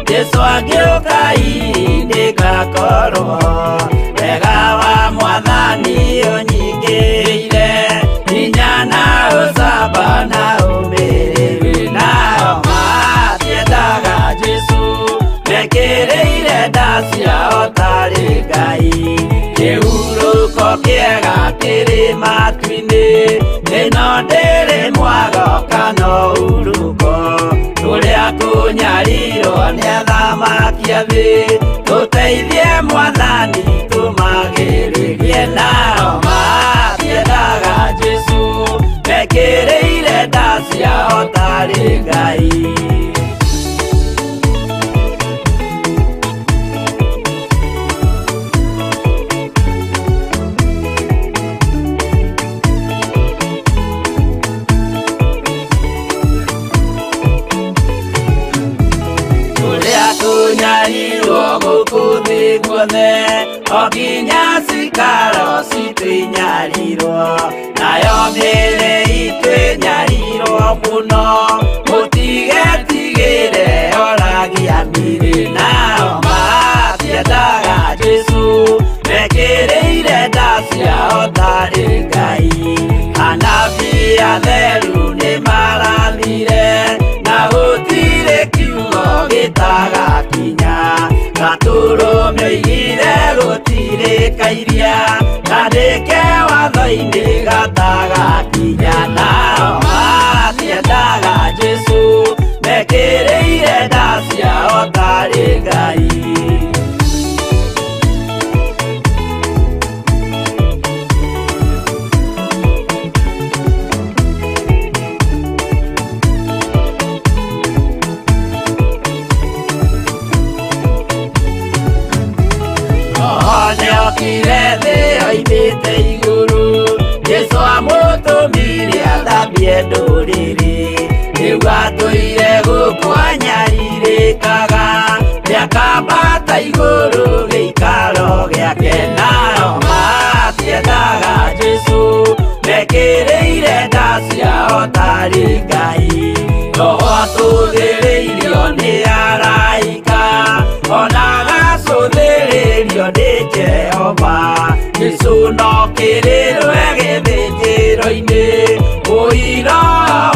Jesu agĩũka ndĩgakorwo wega wa mwathani ũnyingĩrĩire hinya na ũcamba na ũmĩrĩru nao matiendaga Jesu mekĩrĩire nda ciao tarĩ Ngai kĩhurũko kĩega kĩrĩ matu-inĩ ĩno ndĩrĩ mwago kana ũhurũko tũrĩa kũnyarirwo nĩ athamaki a thĩ tũteithie mwathani tũmagĩrĩrie nao matiendaga Jesu mekĩrĩire nda ciao tarĩ Ngai. Tunyarirwo gũkũ thĩ guothe o nginya cikaro citũ inyarirwo nayo mĩĩrĩ itũ ĩnyarirwo mũno mũtigetigĩre oragia mĩĩrĩ nao matiendaga Jesu mekĩrĩire nda ciao tarĩ Ngai anabii atheru nĩmarathire na gũtirĩ kiugo gĩtagakinya gatũrũme oigire gũtirĩ kairia kandĩke watho-inĩ gatagakinya nao matiendaga Jesu mekĩrĩire nda ciao tarĩ Ngai. Nĩokire thĩ oimĩte igũrũ Jesu amũtũmire athambie ndũrĩrĩ rĩu atũire gũkũ anyarirĩkaga nĩakambata igũrũ gĩikaro gĩake nao matiendaga Jesu mekĩrĩire nda ciao tarĩ Ngai roho atũthĩrĩirio nĩ araika ona agacũthĩrĩrio nĩ Jehova Jesu no kĩrĩrwe gĩthĩnjĩro-inĩ ũira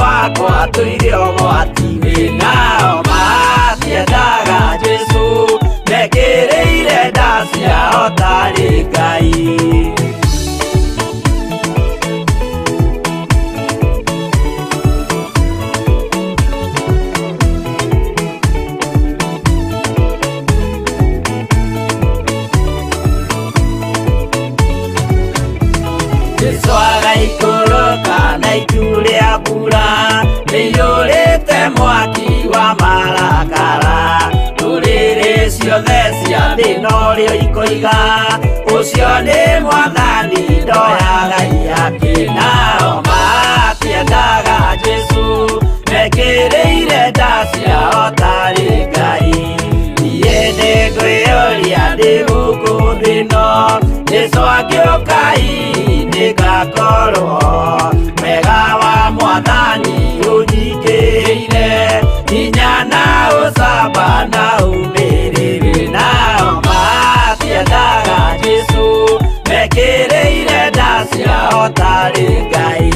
wakwa tũire ũgwati-inĩ nao matiendaga Jesu mekĩrĩire nda ciao tarĩ Ngai. Jesu agaikũrũka na itu rĩa mbura rĩiyũrĩte mwaki wa marakara ndũrĩrĩ ciothe cia thĩ norĩo ikoiga ũcio nĩ mwathani ndoyaga ihaki nao matiendaga Jesu mekĩrĩire nda ciao tarĩ Ngai niĩ nĩngwĩyũria ndĩ gũkũ thĩ ĩno Jesu agĩũka nĩngakorwo wega wa mwathani ũnyingĩrĩire hinya na ũcamba na ũmĩrĩru nao matiendaga Jesu mekĩrĩire nda ciao tarĩ Ngai.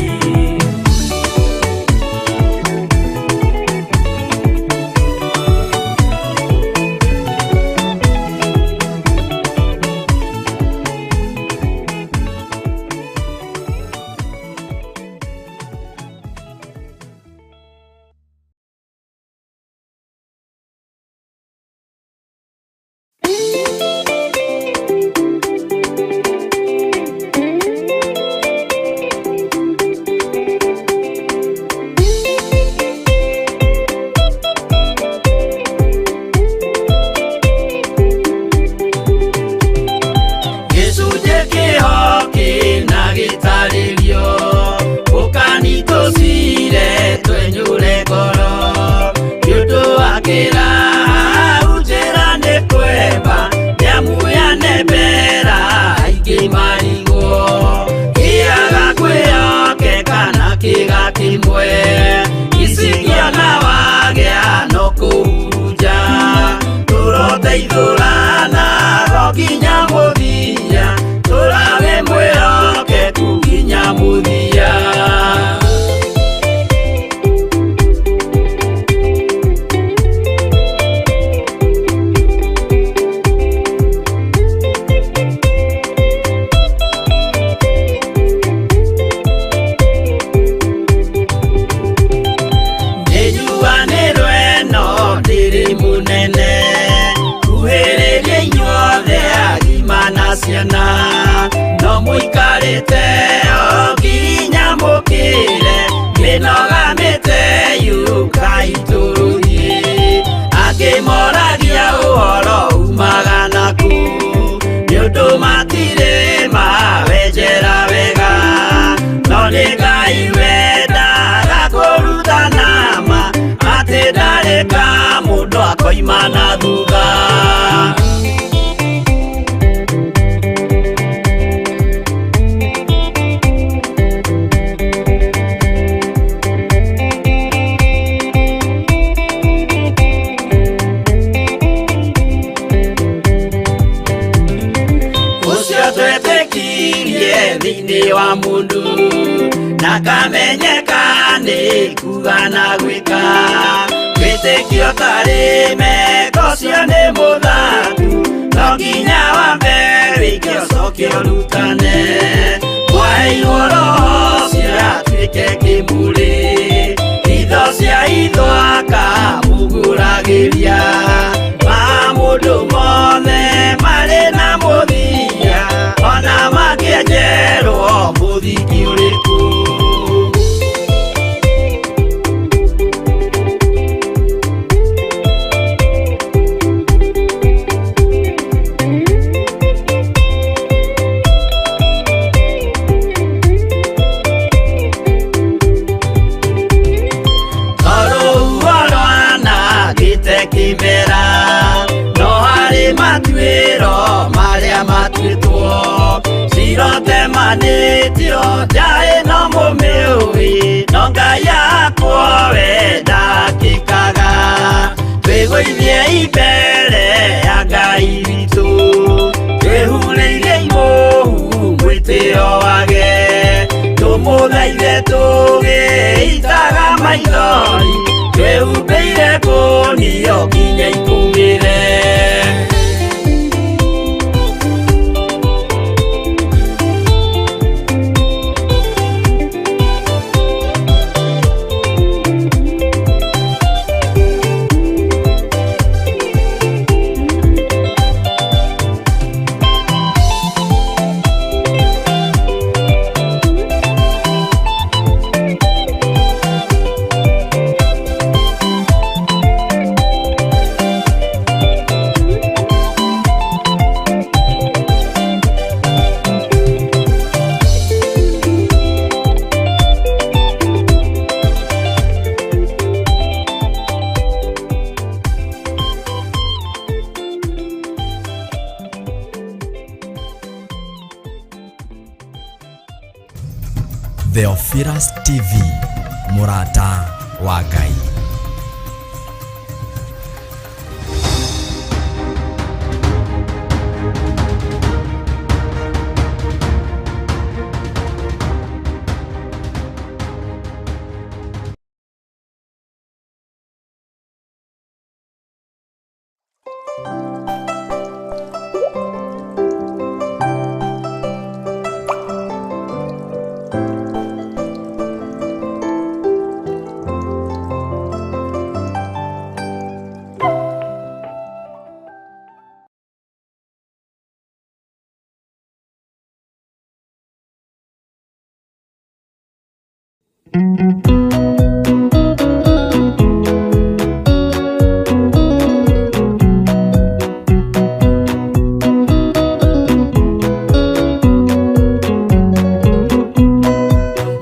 mĩte o nginya mũkĩre mĩnoga mĩte yũkai tũthiĩ angĩ moragia ũhoro umaga naku nĩ ũndũ matirĩ mawenjera wega no nĩ Ngai wendaga kũrutana ma atĩ ndarĩ ka mũndũ akoima na thutha. Ũcio twetĩkirie thĩinĩ wa mũndũ na kamenyeka nĩ kuga na gwĩka wĩtĩkio tarĩ meko ũcio nĩ mũthaku no nginya wambe wĩke ũcoke ũrutane mwaheirwo roho ũcio atuĩke kĩmũrĩ itho cia itho akamũgũragĩria ma mũndũ mothe marĩ na mũthia ona mangĩenjerwo mũthingi ũrĩkũ. Tondũ rwanangĩte kĩmera no harĩ matuĩro marĩa matuĩtwo cirotemanĩtio njaĩ no mũmĩũĩ no Ngai akwo we ndakĩkaga twĩgũithie mbere ya Ngai witũ twĩhurĩirie imũhu mwĩtĩo wage tũmũthaithe tũgĩitaga maithori twĩhumbĩire kũnio nginya ikumĩre. Theophilus TV, mũrata wa Ngai.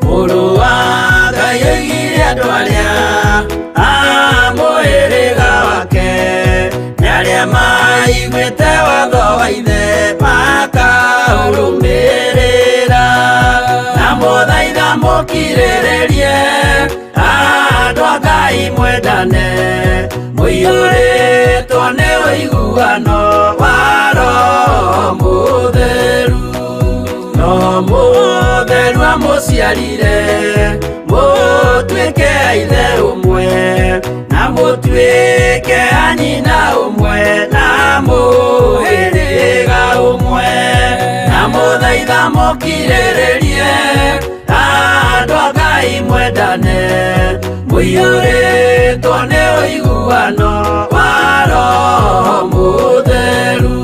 Mũrũ wa Ngai oigire andũ arĩa a mũhĩrĩga wake nĩ arĩa maiguĩte watho wa ithe makaũrũmĩrĩra na mũthaitha mũkirĩrĩrie andũ a Ngai mwendane mũiyũrĩtwo nĩ ũiguano wa Roho Mũtheru. Roho Mũtheru amũciarire mũtuĩke a ithe ũmwe na mũtuĩke a nyina ũmwe na mũhĩrĩga ũmwe na mũthaitha mũkirĩrĩrie andũ a Ngai mwendane mũiyũrĩtwo nĩ ũiguano wa Roho Mũtheru.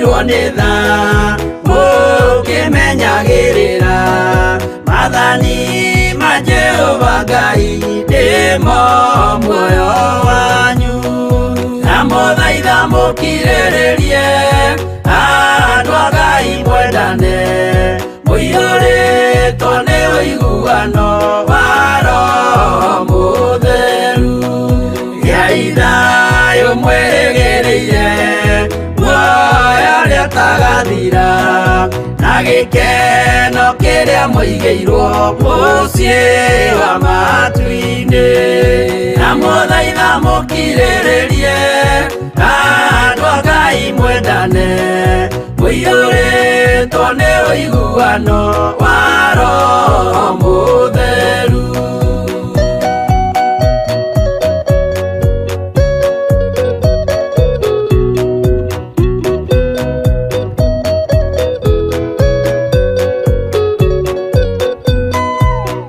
Mũiyũirwo nĩ tha mũkĩmenyagĩrĩra maathani ma Jehova Ngai nĩmo muoyo wanyu. Ndamũthaitha mũkirĩrĩrie andũ a Ngai mwendane mũiyũrĩtwo nĩ ũiguano wa Roho Mũtheru. Gĩai thayũ mwĩrĩgĩrĩire muoyo ũrĩa ũtagathira na gĩkeno kĩrĩa mũigĩirwo mũciĩ wa matu-inĩ. Ndamũthaitha mũkirĩrĩrie andũ a Ngai mwendane mũiyũrĩtwo nĩ ũiguano wa Roho Mũtheru.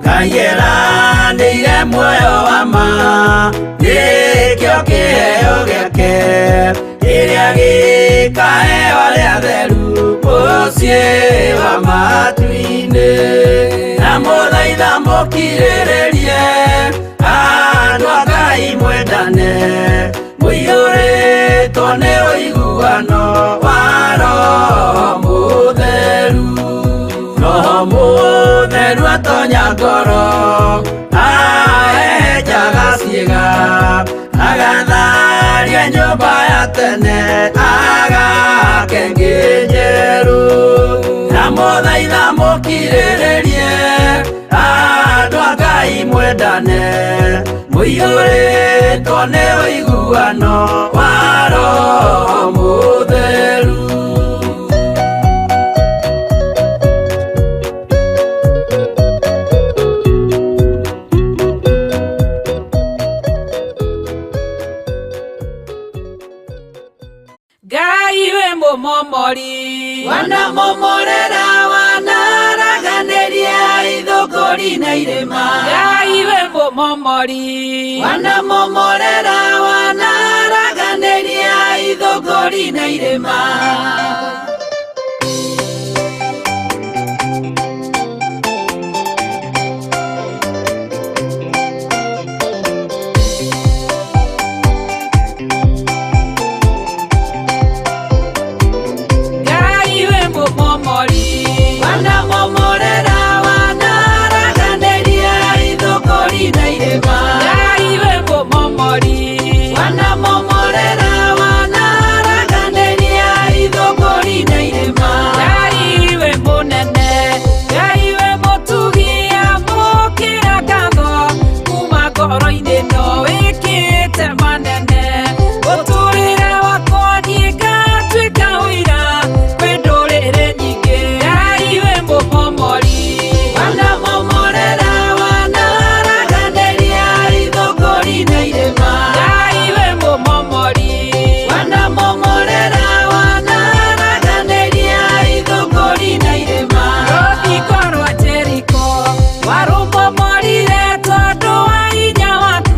Ngai eranĩire muoyo wa ma nĩkĩo kĩheo gĩake kĩrĩa gĩkaheo arĩa atheru mũciĩ wa matu-inĩ. Ndamũthaitha mũkirĩrĩrie andũ a Ngai mwendane mũiyũrĩtwo nĩ ũiguano wa Roho Mũtheru. Roho Mũtheru atonya ngoro ahehenjaga ciĩga agatharia nyũmba ya tene agake ĩngĩ njerũ. Ndamũthaitha mũkirĩrĩrie andũ a Ngai mwendane mũiyũrĩtwo nĩ ũiguano wa Roho Mũtheru. Ngai wĩ mũmomori Wanamomorera wanaraganĩria ithũngũri na irĩma. Ngai wĩ mũmomori Wanamomorera wanaraganĩria ithũngũri na irĩma. Ngai wĩ mũmomori Wanamomorera wanaraganĩria ithũngũri na irĩma. Ngai wĩ mũmomori Wanamomorera wanaraganĩria ithũngũri na irĩma. Ngai wĩ mũnene Ngai wĩ mũtugi amũkĩra ngatho kuma ngoro-inĩ no wĩkĩte manene mũtũrĩre wakwa niĩ ngatuĩka ũira kwĩ ndũrĩrĩ nyingĩ Ngai wĩ mũmomori Wanamomorera wanaraganĩria ithũngũri na irĩma. Ngai wĩ mũmomori Wanamomorera wanaraganĩria ithũngũri na irĩma. Rũthingo rwa Jeriko warũmomorire tondũ wa hinya waku.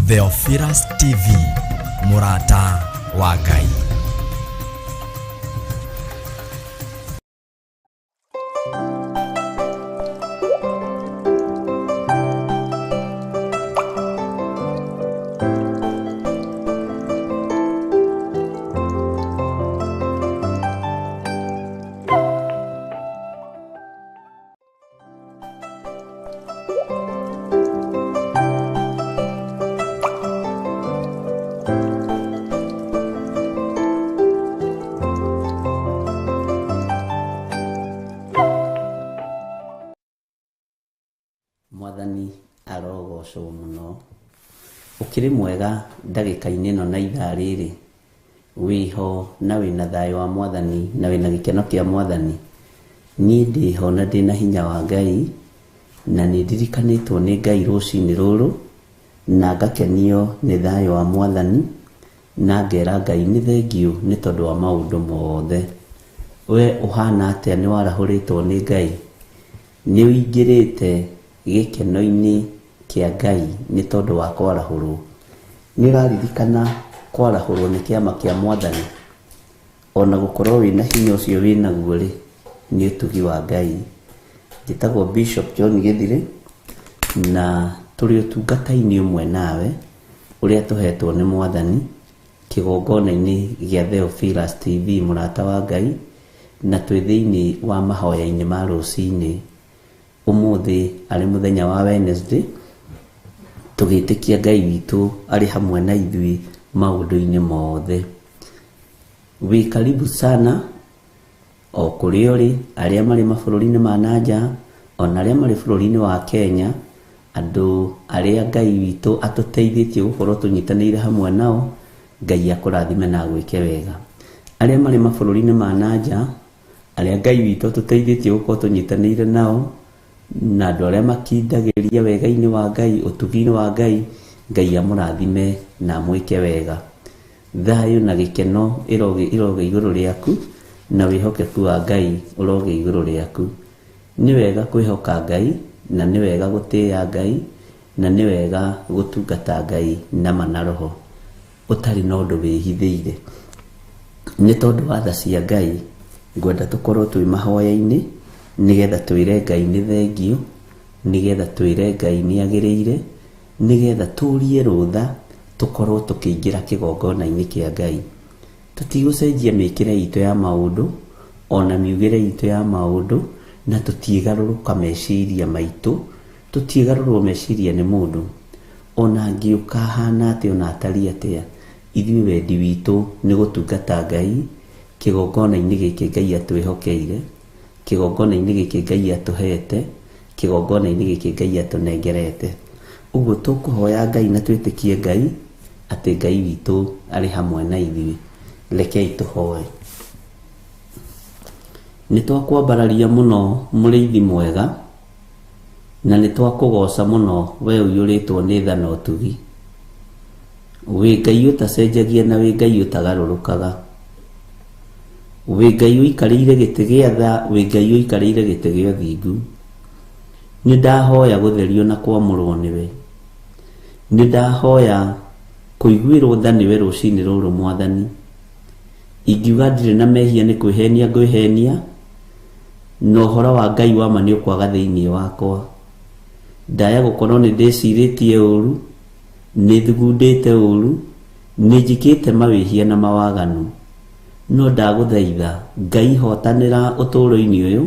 Theophilus TV, mũrata wa Ngai. Mwathani arogocwo mũno. Ũkĩrĩ mwega ndagĩka-inĩ ĩno na ithaa rĩrĩ, wĩho na wĩna thayũ wa Mwathani na wĩna gĩkeno kĩa Mwathani. Niĩ ndĩho na ndĩna hinya wa Ngai, na nĩ ndirikanĩtwo nĩ Ngai rũcinĩ rũrũ, na ngakenio nĩ thayũ wa Mwathani, na ngera Ngai nĩ thengiũ nĩ tondũ wa maũndũ mothe. We ũhana atĩa? Nĩ warahũrĩtwo nĩ Ngai? Nĩ ũingĩrĩte gĩkeno-inĩ kĩa Ngai nĩ tondũ wa kwarahũrwo? Nĩ ũraririkana kwarahũrwo nĩ kĩama kĩa Mwathani? Ona gũkorwo wĩna hinya ũcio wĩnaguo rĩ, nĩ ũtugi wa Ngai. Njĩtagwo Bishop John Gĩthirĩ, na tũrĩ ũtungata-inĩ ũmwe nawe ũrĩa tũhetwo nĩ Mwathani kĩgongona-inĩ gĩa Theophilus TV, mũrata wa Ngai, na twĩ thĩinĩ wa mahoya-inĩ ma rũcinĩ. Ũmũthĩ arĩ mũthenya wa Wednesday, tũgĩtĩkia Ngai witũ arĩ hamwe na ithuĩ maũndũ-inĩ mothe. Wĩ karibu sana o kũrĩa ũrĩ, arĩa marĩ mabũrũri-inĩ ma na nja, ona arĩa marĩ bũrũri-inĩ wa Kenya, andũ arĩa Ngai witũ atũteithĩtie gũkorwo tũnyitanĩire hamwe nao, Ngai akũrathime na agwĩke wega. Arĩa marĩ mabũrũri-inĩ ma na nja, arĩa Ngai witũ atũteithĩtie gũkorwo tũnyitanĩire nao, na andũ arĩa makindagĩria wega-inĩ wa Ngai, ũtugi-inĩ wa Ngai, Ngai amũrathime na amwĩke wega. Thayũ na gĩkeno ĩrogĩa igũrũ rĩaku, na wĩhokeku wa Ngai ũrogĩa igũrũ rĩaku. Nĩ wega kwĩhoka Ngai, na nĩ wega gũtĩĩa Ngai, na nĩ wega gũtungata Ngai na ma na roho, ũtarĩ na ũndũ wĩhithĩire. Nĩ tondũ wa tha cia Ngai, ngwenda tũkorwo twĩ mahoya-inĩ, nĩgetha twĩre Ngai nĩ thengiũ, nĩgetha twĩre Ngai nĩ agĩrĩire, nĩgetha tũrie rũtha tũkorwo tũkĩingĩra kĩgongona-inĩ kĩa Ngai. Tũtigũcenjia mĩkĩre itũ ya maũndũ, ona miugĩre itũ ya maũndũ, na tũtiĩgarũrũka meciria maitũ, tũtiĩgarũrwo meciria nĩ mũndũ. Ona angĩũka ahana atĩa, ona atariĩ atĩa, ithuĩ wendi witũ nĩ gũtungata Ngai kĩgongona-inĩ gĩkĩ Ngai atwĩhokeire, kĩgongona-inĩ gĩkĩ Ngai atũhete, kĩgongona-inĩ gĩkĩ Ngai atũnengerete. Ũguo tũkũhoya Ngai na twĩtĩkie Ngai atĩ Ngai witũ arĩ hamwe na ithuĩ. Rekei tũhoe. Nĩ twakwambararia mũno mũrĩithi mwega, na nĩ twakũgoca mũno we ũiyũrĩtwo nĩ tha na ũtugi. Wĩ Ngai ũtacenjagia na wĩ Ngai ũtagarũrũkaga. Wĩ Ngai ũikarĩire gĩtĩ gĩa tha, wĩ Ngai ũikarĩire gĩtĩ gĩa ũthingu. Nĩ ndahoya gũtherio na kwamũrwo nĩwe. Nĩ ndahoya kũiguĩrwo tha nĩwe rũcinĩ rũrũ Mwathani. Ingiuga ndirĩ na mehia nĩ kwĩhenia ngwĩhenia, na ũhoro wa Ngai wa ma nĩ ũkwaga thĩinĩ wakwa. Ndaya gũkorwo nĩ ndĩcirĩtie ũru, nĩ thugundĩte ũru, nĩ njĩkĩte mawĩhia na mawaganu. No ndagũthaitha Ngai, hotanĩra ũtũũro-inĩ ũyũ,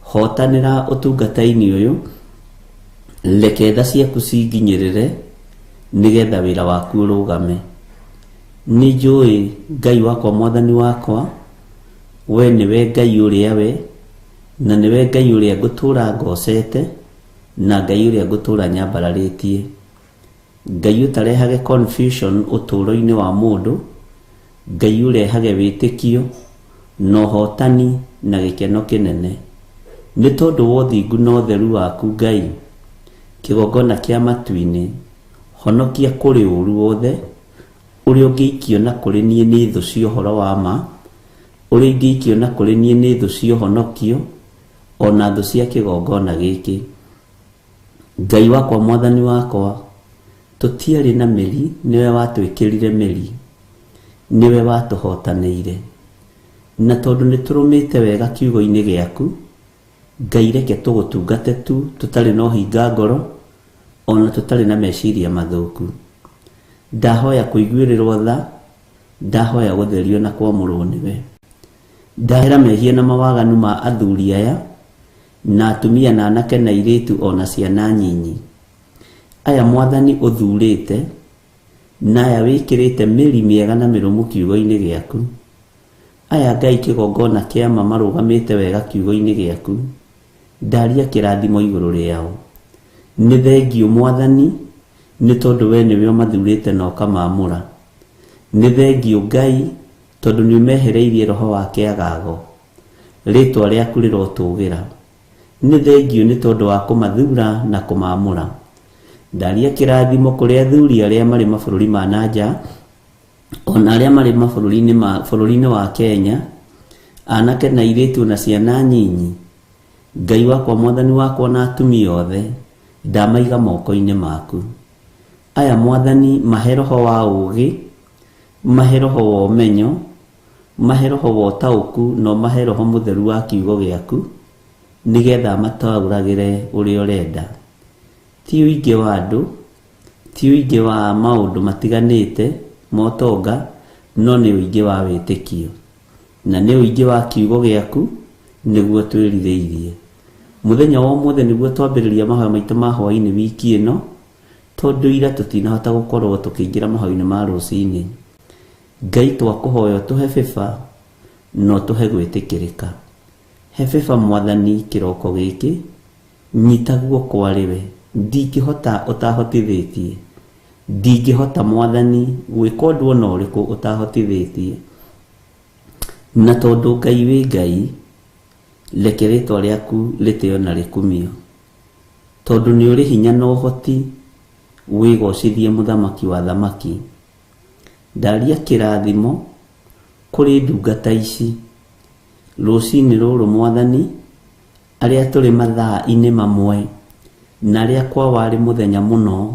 hotanĩra ũtungata-inĩ ũyũ, reke tha ciaku cinginyĩrĩre nĩgetha wĩra waku ũrũgame. Nĩ njũĩ Ngai wakwa, Mwathani wakwa, we nĩwe Ngai ũrĩa we, na nĩwe Ngai ũrĩa ngũtũũra ngocete, na Ngai ũrĩa ngũtũũra nyambararĩtie. Ngai ũtarehage confusion ũtũũro-inĩ wa mũndũ, Ngai ũrehage wĩtĩkio na ũhotani na gĩkeno kĩnene. Nĩ tondũ wa ũthingu na ũtheru waku Ngai, kĩgongona kĩa matu-inĩ, honokia kũrĩ ũũru wothe ũrĩa ũngĩikio na kũrĩ niĩ nĩ thũ cia ũhoro wa ma, ũrĩa ingĩikio na kũrĩ niĩ nĩ thũ cia ũhonokio, ona thũ cia kĩgongona gĩkĩ. Ngai wakwa, Mwathani wakwa, Tũtiarĩ na mĩri, nĩwe watwĩkĩrire mĩri, nĩwe watũhotanĩire. Na tondũ nĩ tũrũmĩte wega kiugo-inĩ gĩaku, Ngai reke tũgũtungate tu tũtarĩ na ũhinga ngoro, ona tũtarĩ na meciria mathũku. Ndahoya kũiguĩrĩrwo tha, ndahoya gũtherio na kwamũrwo nĩwe. Ndahera mehia na mawaganu ma athuri aya, na atumia na anake na airĩtu ona ciana nyinyi. Aya Mwathani ũthurĩte, na aya wĩkĩrĩte mĩri mĩega na mĩrũmu kiugo-inĩ gĩaku. Aya Ngai kĩgongona kĩa ma marũgamĩte wega kiugo-inĩ gĩaku. Ndaria kĩrathimo igũrũ rĩao. Nĩ thengiũ Mwathani, nĩ tondũ we nĩwe ũmathurĩte na ũkamaamũra. Nĩ thengiũ Ngai, tondũ nĩ ũmehereirie roho wa kĩagago. Rĩtwa rĩaku rĩrotũgĩra. Nĩ thengiũ nĩ tondũ wa kũmathura na kũmaamũra. Ndaria kĩrathimo kũrĩ athuri arĩa marĩ mabũrũri ma na nja, ona arĩa marĩ mabũrũri-inĩ ma bũrũri-inĩ wa Kenya, anake na airĩtu na ciana nyinyi. Ngai wakwa, Mwathani wakwa na atumia othe, ndamaiga moko-inĩ maku. Aya Mwathani, mahe roho wa ũũgĩ, mahe roho wa ũmenyo, mahe roho wa ũtaũku, na ũmahe roho mũtheru wa kiugo gĩaku, nĩgetha mataũragĩre ũrĩa ũrenda. Ti ũingĩ wa andũ, ti ũingĩ wa maũndũ matiganĩte ma ũtonga, no nĩ ũingĩ wa wĩtĩkio. Na nĩ ũingĩ wa kiugo gĩaku nĩguo twĩrirĩirie. Mũthenya wa ũmũthĩ nĩguo twambĩrĩria mahoya maitũ ma hwaĩ-inĩ wiki ĩno, tondũ ira tũtinahota gũkorwo tũkĩingĩra mahoya-inĩ ma rũcinĩ. Ngai twakũhoya ũtũhe bĩba na ũtũhe gwĩtĩkĩrĩka. He bĩba Mwathani kĩroko gĩkĩ, nyita guoko arĩ we. Ndingĩhota ũtahotithĩtie. Ndingĩhota Mwathani gwĩka ũndũ ona ũrĩkũ ũtahotithĩtie. Na tondũ Ngai wĩ Ngai, reke rĩtwa rĩaku rĩtĩo na rĩkumio. Tondũ nĩ ũrĩ hinya na ũhoti, wĩgocithie mũthamaki wa thamaki. Ndaria kĩrathimo kũrĩ ndungata ici. Rũcinĩ rũrũ Mwathani, arĩa tũrĩ mathaa-inĩ mamwe, na arĩa kwa warĩ mũthenya mũno,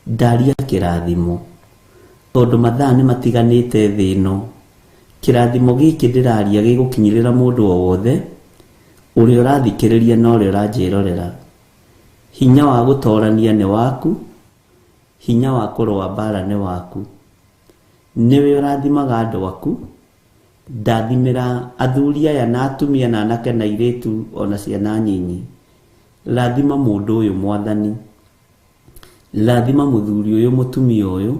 ndaria kĩrathimo. Tondũ mathaa nĩ matiganĩte thĩ ĩno, kĩrathimo gĩkĩ ndĩraria gĩgũkinyĩrĩra mũndũ o wothe, ũrĩa ũrathikĩrĩria na ũrĩa ũranjĩrorera. Hinya wa gũtorania nĩ waku, hinya wa kũrũa mbara nĩ waku. Nĩwe ũrathimaga andũ aku, ndathimĩra athuri aya na atumia na anake na airĩtu ona ciana nyinyi. Rathima mũndũ ũyũ Mwathani, rathima mũthuri ũyũ, mũtumia ũyũ,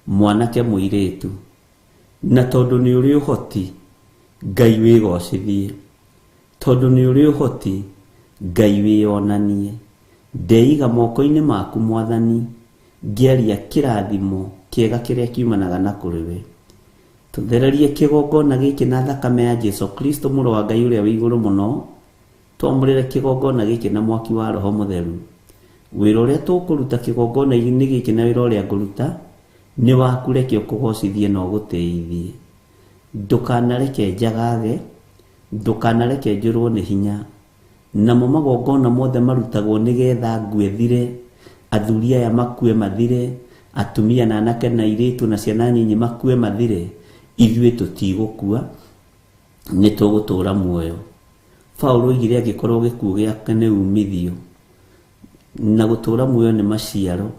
mwanake mũirĩtu. Na tondũ nĩ ũrĩ ũhoti, Ngai wĩgocithie. Tondũ nĩ ũrĩ ũhoti, Ngai wĩonanie. Ndeiga moko-inĩ maku Mwathani, ngĩaria kĩrathimo kĩega kĩrĩa kiumanaga na kũrĩ we. Tũthererie kĩgongona gĩkĩ na thakame ya Jesu Kristo mũrũ wa Ngai ũrĩa wĩ igũrũ mũno. Twamũrĩre kĩgongona gĩkĩ na mwaki wa Roho Mũtheru. Wĩra ũrĩa tũkũruta kĩgongona-inĩ gĩkĩ na wĩra ũrĩa ngũruta nĩ waku, reke ũkũgocithie na ũgũtĩithie. Ndũkanareke njagage, ndũkanareke njũrwo nĩ hinya. Namo magongona mothe marutagwo nĩgetha ngue thire, athuri aya makue mathire, atumia na anake na airĩtu na ciana nyinyi makue mathire, ithuĩ tũtigũkua, nĩ tũgũtũũra muoyo. Paũlũ oigire angĩkorwo gĩkuũ gĩake nĩ umithio, na gũtũũra muoyo nĩ maciaro,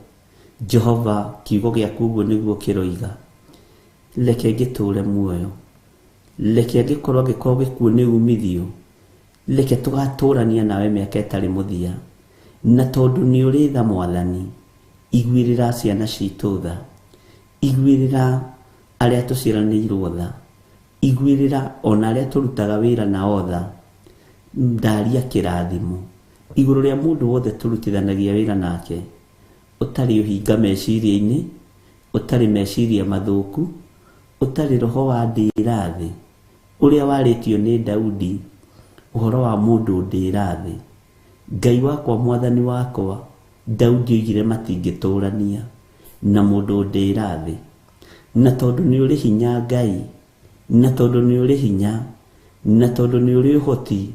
Jehova kiugo gĩaku ũguo nĩguo kĩroiga. Reke ngĩtũũre muoyo. Reke angĩkorwo gĩkuũ nĩ umithio, reke tũgatũrania nawe mĩaka ĩtarĩ mũthia. Na tondũ nĩ ũrĩ tha Mwathani, iguĩrĩra ciana citũ tha, iguĩrĩra arĩa tũciaranĩirwo tha, iguĩrĩra ona arĩa tũrutaga wĩra nao tha. Ndaria kĩrathimo igũrũ rĩa mũndũ wothe tũrutithanagia wĩra nake, ũtarĩ ũhinga meciria-inĩ, ũtarĩ meciria mathũku, ũtarĩ roho wa ndĩra thĩ, ũrĩa warĩtio nĩ Daudi ũhoro wa mũndũ ndĩra thĩ. Ngai wakwa, Mwathani wakwa, Daudi oigire matingĩtũrania na mũndũ ndĩra thĩ. Na tondũ nĩ ũrĩ hinya Ngai, na tondũ nĩ ũrĩ hinya, na tondũ nĩ ũrĩ ũhoti,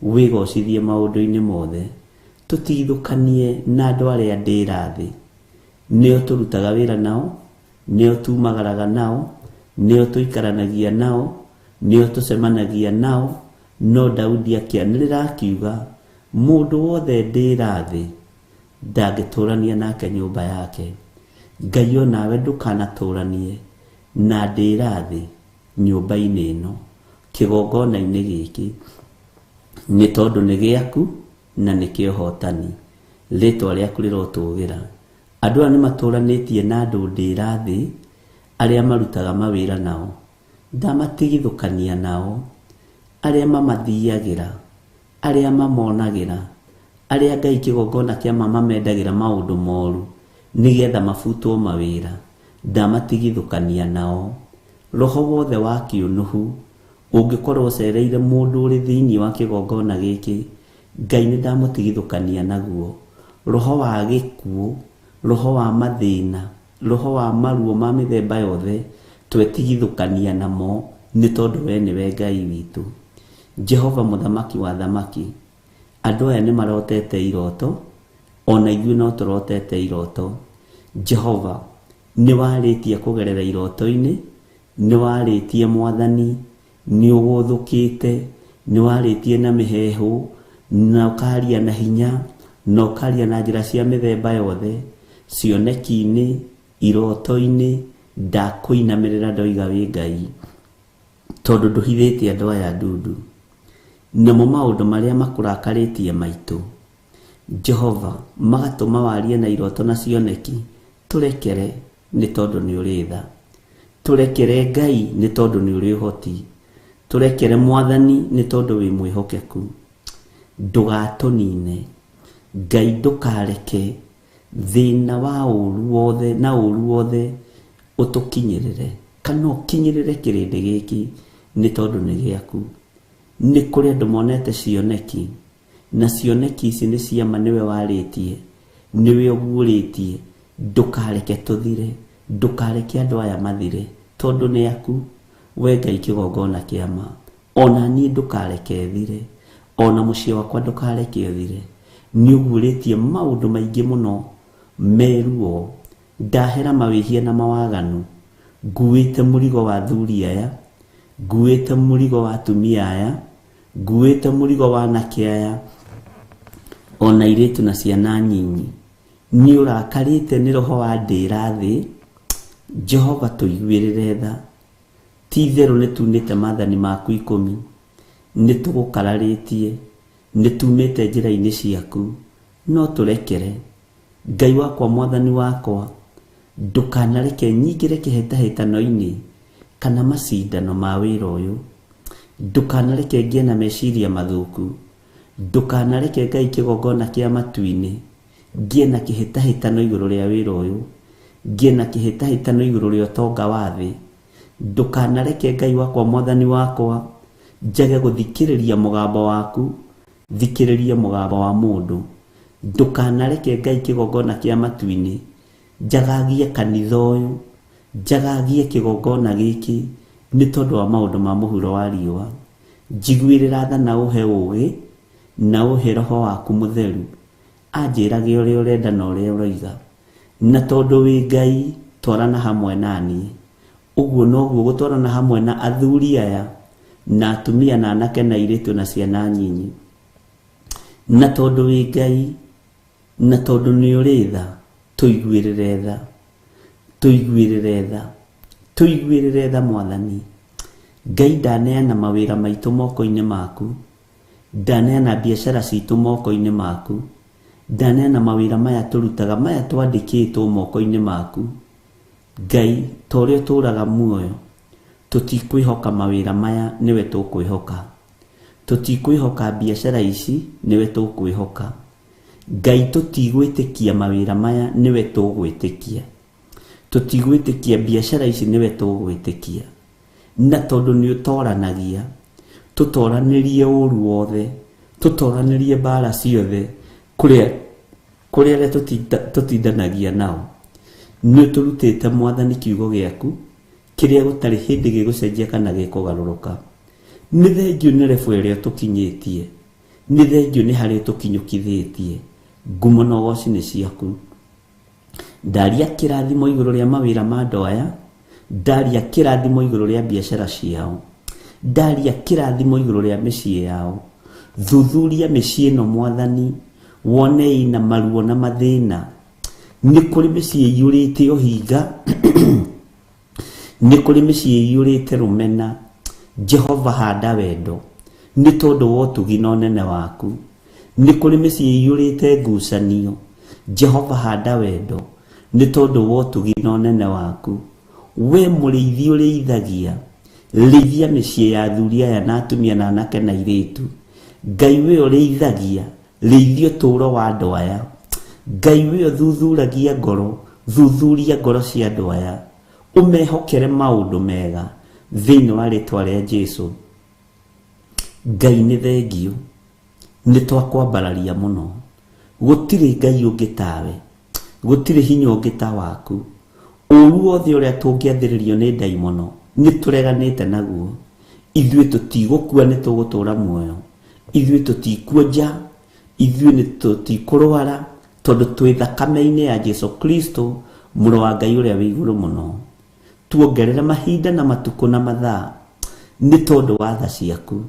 wĩgocithie maũndũ-inĩ mothe. Tũtigithũkanie na andũ arĩa ndĩra thĩ. Nĩo tũrutaga wĩra nao, nĩo tumagaraga nao, nĩo tũikaranagia nao, nĩo tũcemanagia nao. No Daudi akĩanĩrĩra akiuga, mũndũ wothe ndĩra thĩ ndangĩtũrania nake nyũmba yake. Ngai onawe ndũkanatũranie na ndĩra thĩ nyũmba-inĩ ĩno, kĩgongona-inĩ gĩkĩ, nĩ tondũ nĩ gĩaku na nĩ kĩa ũhotani. Rĩtwa rĩaku rĩrotũgĩra. Andũ aya nĩ matũranĩtie na andũ ndĩra thĩ arĩa marutaga mawĩra nao, ndamatigithũkania nao, arĩa mamathiagĩra, arĩa mamonagĩra, arĩa Ngai kĩgongona kĩa ma mamendagĩra maũndũ moru nĩgetha mabutwo mawĩra, ndamatigithũkania nao. Roho wothe wa kĩũnũhu ũngĩkorwo ũcereire mũndũ ũrĩ thĩinĩ wa kĩgongona gĩkĩ, Ngai nĩ ndamũtigithũkania naguo. Roho wa gĩkuũ, roho wa mathĩna, roho wa maruo ma mĩthemba yothe, twetigithũkania namo nĩ tondũ we nĩwe Ngai witũ. Jehova mũthamaki wa thamaki, andũ aya nĩ marotete iroto, ona ithuĩ no tũrotete iroto. Jehova, nĩ warĩtie kũgerera iroto-inĩ, nĩ warĩtie Mwathani, nĩ ũgũthũkĩte, nĩ warĩtie na mĩheehũ, na ũkaria na hinya, na ũkaria na njĩra cia mĩthemba yothe, cioneki-inĩ, iroto-inĩ, ndakũinamĩrĩra ndoiga wĩ Ngai, tondũ ndũhithĩte andũ aya ndundu. Namo maũndũ marĩa makũrakarĩtie maitũ, Jehova, magatũma warie na iroto na cioneki, tũrekere nĩ tondũ nĩ ũrĩ tha. Tũrekere Ngai nĩ tondũ nĩ ũrĩ ũhoti. Tũrekere Mwathani nĩ tondũ wĩ mwĩhokeku. Ndũgatũnine. Ngai ndũkareke thĩna wa ũru wothe na ũru wothe ũtũkinyĩrĩre, kana ũkinyĩrĩre kĩrĩndĩ gĩkĩ nĩ tondũ nĩ gĩaku. Nĩ kũrĩ andũ monete cioneki, na cioneki ici nĩ ciama nĩwe warĩtie, nĩwe ũguũrĩtie. Ndũkareke tũthire, ndũkareke andũ aya mathire, tondũ nĩ aku. We Ngai kĩgongona kĩa ma, ona niĩ ndũkareke thire, ona mũciĩ wakwa ndũkareke ũthire. Nĩ ũguũrĩtie maũndũ maingĩ mũno meruo. Ndahera mawĩhia na mawaganu, nguĩte mũrigo wa athuri aya, nguĩte mũrigo wa atumia aya, nguĩte mũrigo wa anake aya, ona airĩtu na ciana nyinyi. Nĩ ũrakarĩte nĩ roho wa ndĩra thĩ. Jehova tũiguĩrĩre tha. Ti itherũ nĩ tunĩte maathani maku 10, nĩ tũgũkararĩtie, nĩ tumĩte njĩra-inĩ ciaku, no tũrekere. Ngai wakwa, Mwathani wakwa, ndũkanareke nyingĩre kĩhĩtahĩtano-inĩ kana macindano ma wĩra ũyũ. Ndũkanareke ngĩe na meciria mathũku. Ndũkanareke Ngai kĩgongona kĩa matu-inĩ ngĩe na kĩhĩtahĩtano igũrũ rĩa wĩra ũyũ, ngĩe na kĩhĩtahĩtano igũrũ rĩa ũtonga wa thĩ. Ndũkanareke Ngai wakwa, Mwathani wakwa, njage gũthikĩrĩria mũgambo waku, thikĩrĩrie mũgambo wa mũndũ. Ndũkanareke Ngai kĩgongona kĩa matu-inĩ njagagie kanitha ũyũ, njagagie kĩgongona gĩkĩ nĩ tondũ wa maũndũ ma mũhuro wa riũa. Njiguĩrĩra tha na ũhe ũũgĩ na ũhe roho waku mũtheru, anjĩrage ũrĩa ũrenda na ũrĩa ũroiga. Na tondũ wĩ Ngai, twarana hamwe na niĩ. Ũguo noguo gũtwarana hamwe na athuri aya na atumia na anake na airĩtu na ciana nyinyi. Na tondũ wĩ Ngai, na tondũ nĩ ũrĩ tha, tũiguĩrĩre tha, tũiguĩrĩre tha, tũiguĩrĩre tha Mwathani. Ngai ndaneana mawĩra maitũ moko-inĩ maku, ndaneana biacara citũ moko-inĩ maku, ndaneana mawĩra maya tũrutaga, maya twandĩkĩtwo moko-inĩ maku. Ngai, ta ũrĩa ũtũũraga muoyo, tũtikwĩhoka mawĩra maya, nĩwe tũkwĩhoka. Tũtikwĩhoka biacara ici, nĩwe tũkwĩhoka. Ngai, tũtigwĩtĩkia mawĩra maya, nĩwe tũgwĩtĩkia. Tũtigwĩtĩkia biacara ici, nĩwe tũgwĩtĩkia. Na tondũ nĩ ũtoranagia, tũtoranĩrie ũru wothe, tũtoranĩrie mbara ciothe, kũrĩa arĩa tũtindanagia nao. Nĩ ũtũrutĩte Mwathani kiugo gĩaku, kĩrĩa gũtarĩ hĩndĩ gĩgũcenjia kana gĩkũgarũrũka. Nĩ thengiũ nĩ rebu ĩrĩa ũtũkinyĩtie, nĩ thengiũ nĩ harĩa ũtũkinyũkithĩtie. Ngumo na ũgoci nĩ ciaku. Ndaria kĩrathimo igũrũ rĩa mawĩra ma andũ aya, ndaria kĩrathimo igũrũ rĩa biacara ciao, ndaria kĩrathimo igũrũ rĩa mĩciĩ yao. Thuthuria mĩciĩ ĩno Mwathani, wone ĩna maruo na mathĩna. Nĩ kũrĩ mĩciĩ ĩiyũrĩte ũhinga, nĩ kũrĩ mĩciĩ ĩiyũrĩte rũmena. Jehova handa wendo nĩ tondũ wa ũtugi na ũnene waku. Nĩ kũrĩ mĩciĩ ĩiyũrĩte ngucanio. Jehova handa wendo nĩ tondũ wa ũtugi na ũnene waku. We mũrĩithi ũrĩithagia, rĩithia mĩciĩ ya athuri aya na atumia na anake na airĩtu. Ngai we ũrĩithagia, rĩithia ũtũũro wa andũ aya. Ngai we ũthuthuragia ngoro, thuthuria ngoro cia andũ aya, ũmehokere maũndũ mega thĩinĩ wa rĩtwa rĩa Jesu. Ngai nĩ thengio, nĩ twakwambararia mũno. Gũtirĩ Ngai ũngĩ tawe, gũtirĩ hinya ũngĩ ta waku. Ũru wothe ũrĩa tũngĩathĩrĩrio nĩ ndaimono nĩ tũreganĩte naguo. Ithuĩ tũtigũkua, nĩ tũgũtũũra muoyo. Ithuĩ tũtikuonja, ithuĩ nĩ tũtikũrwara, tondũ twĩ thakame-inĩ ya Jesu Kristo, mũrũ wa Ngai ũrĩa wĩ igũrũ mũno. Tuongerere mahinda na matukũ na mathaa nĩ tondũ wa tha ciaku.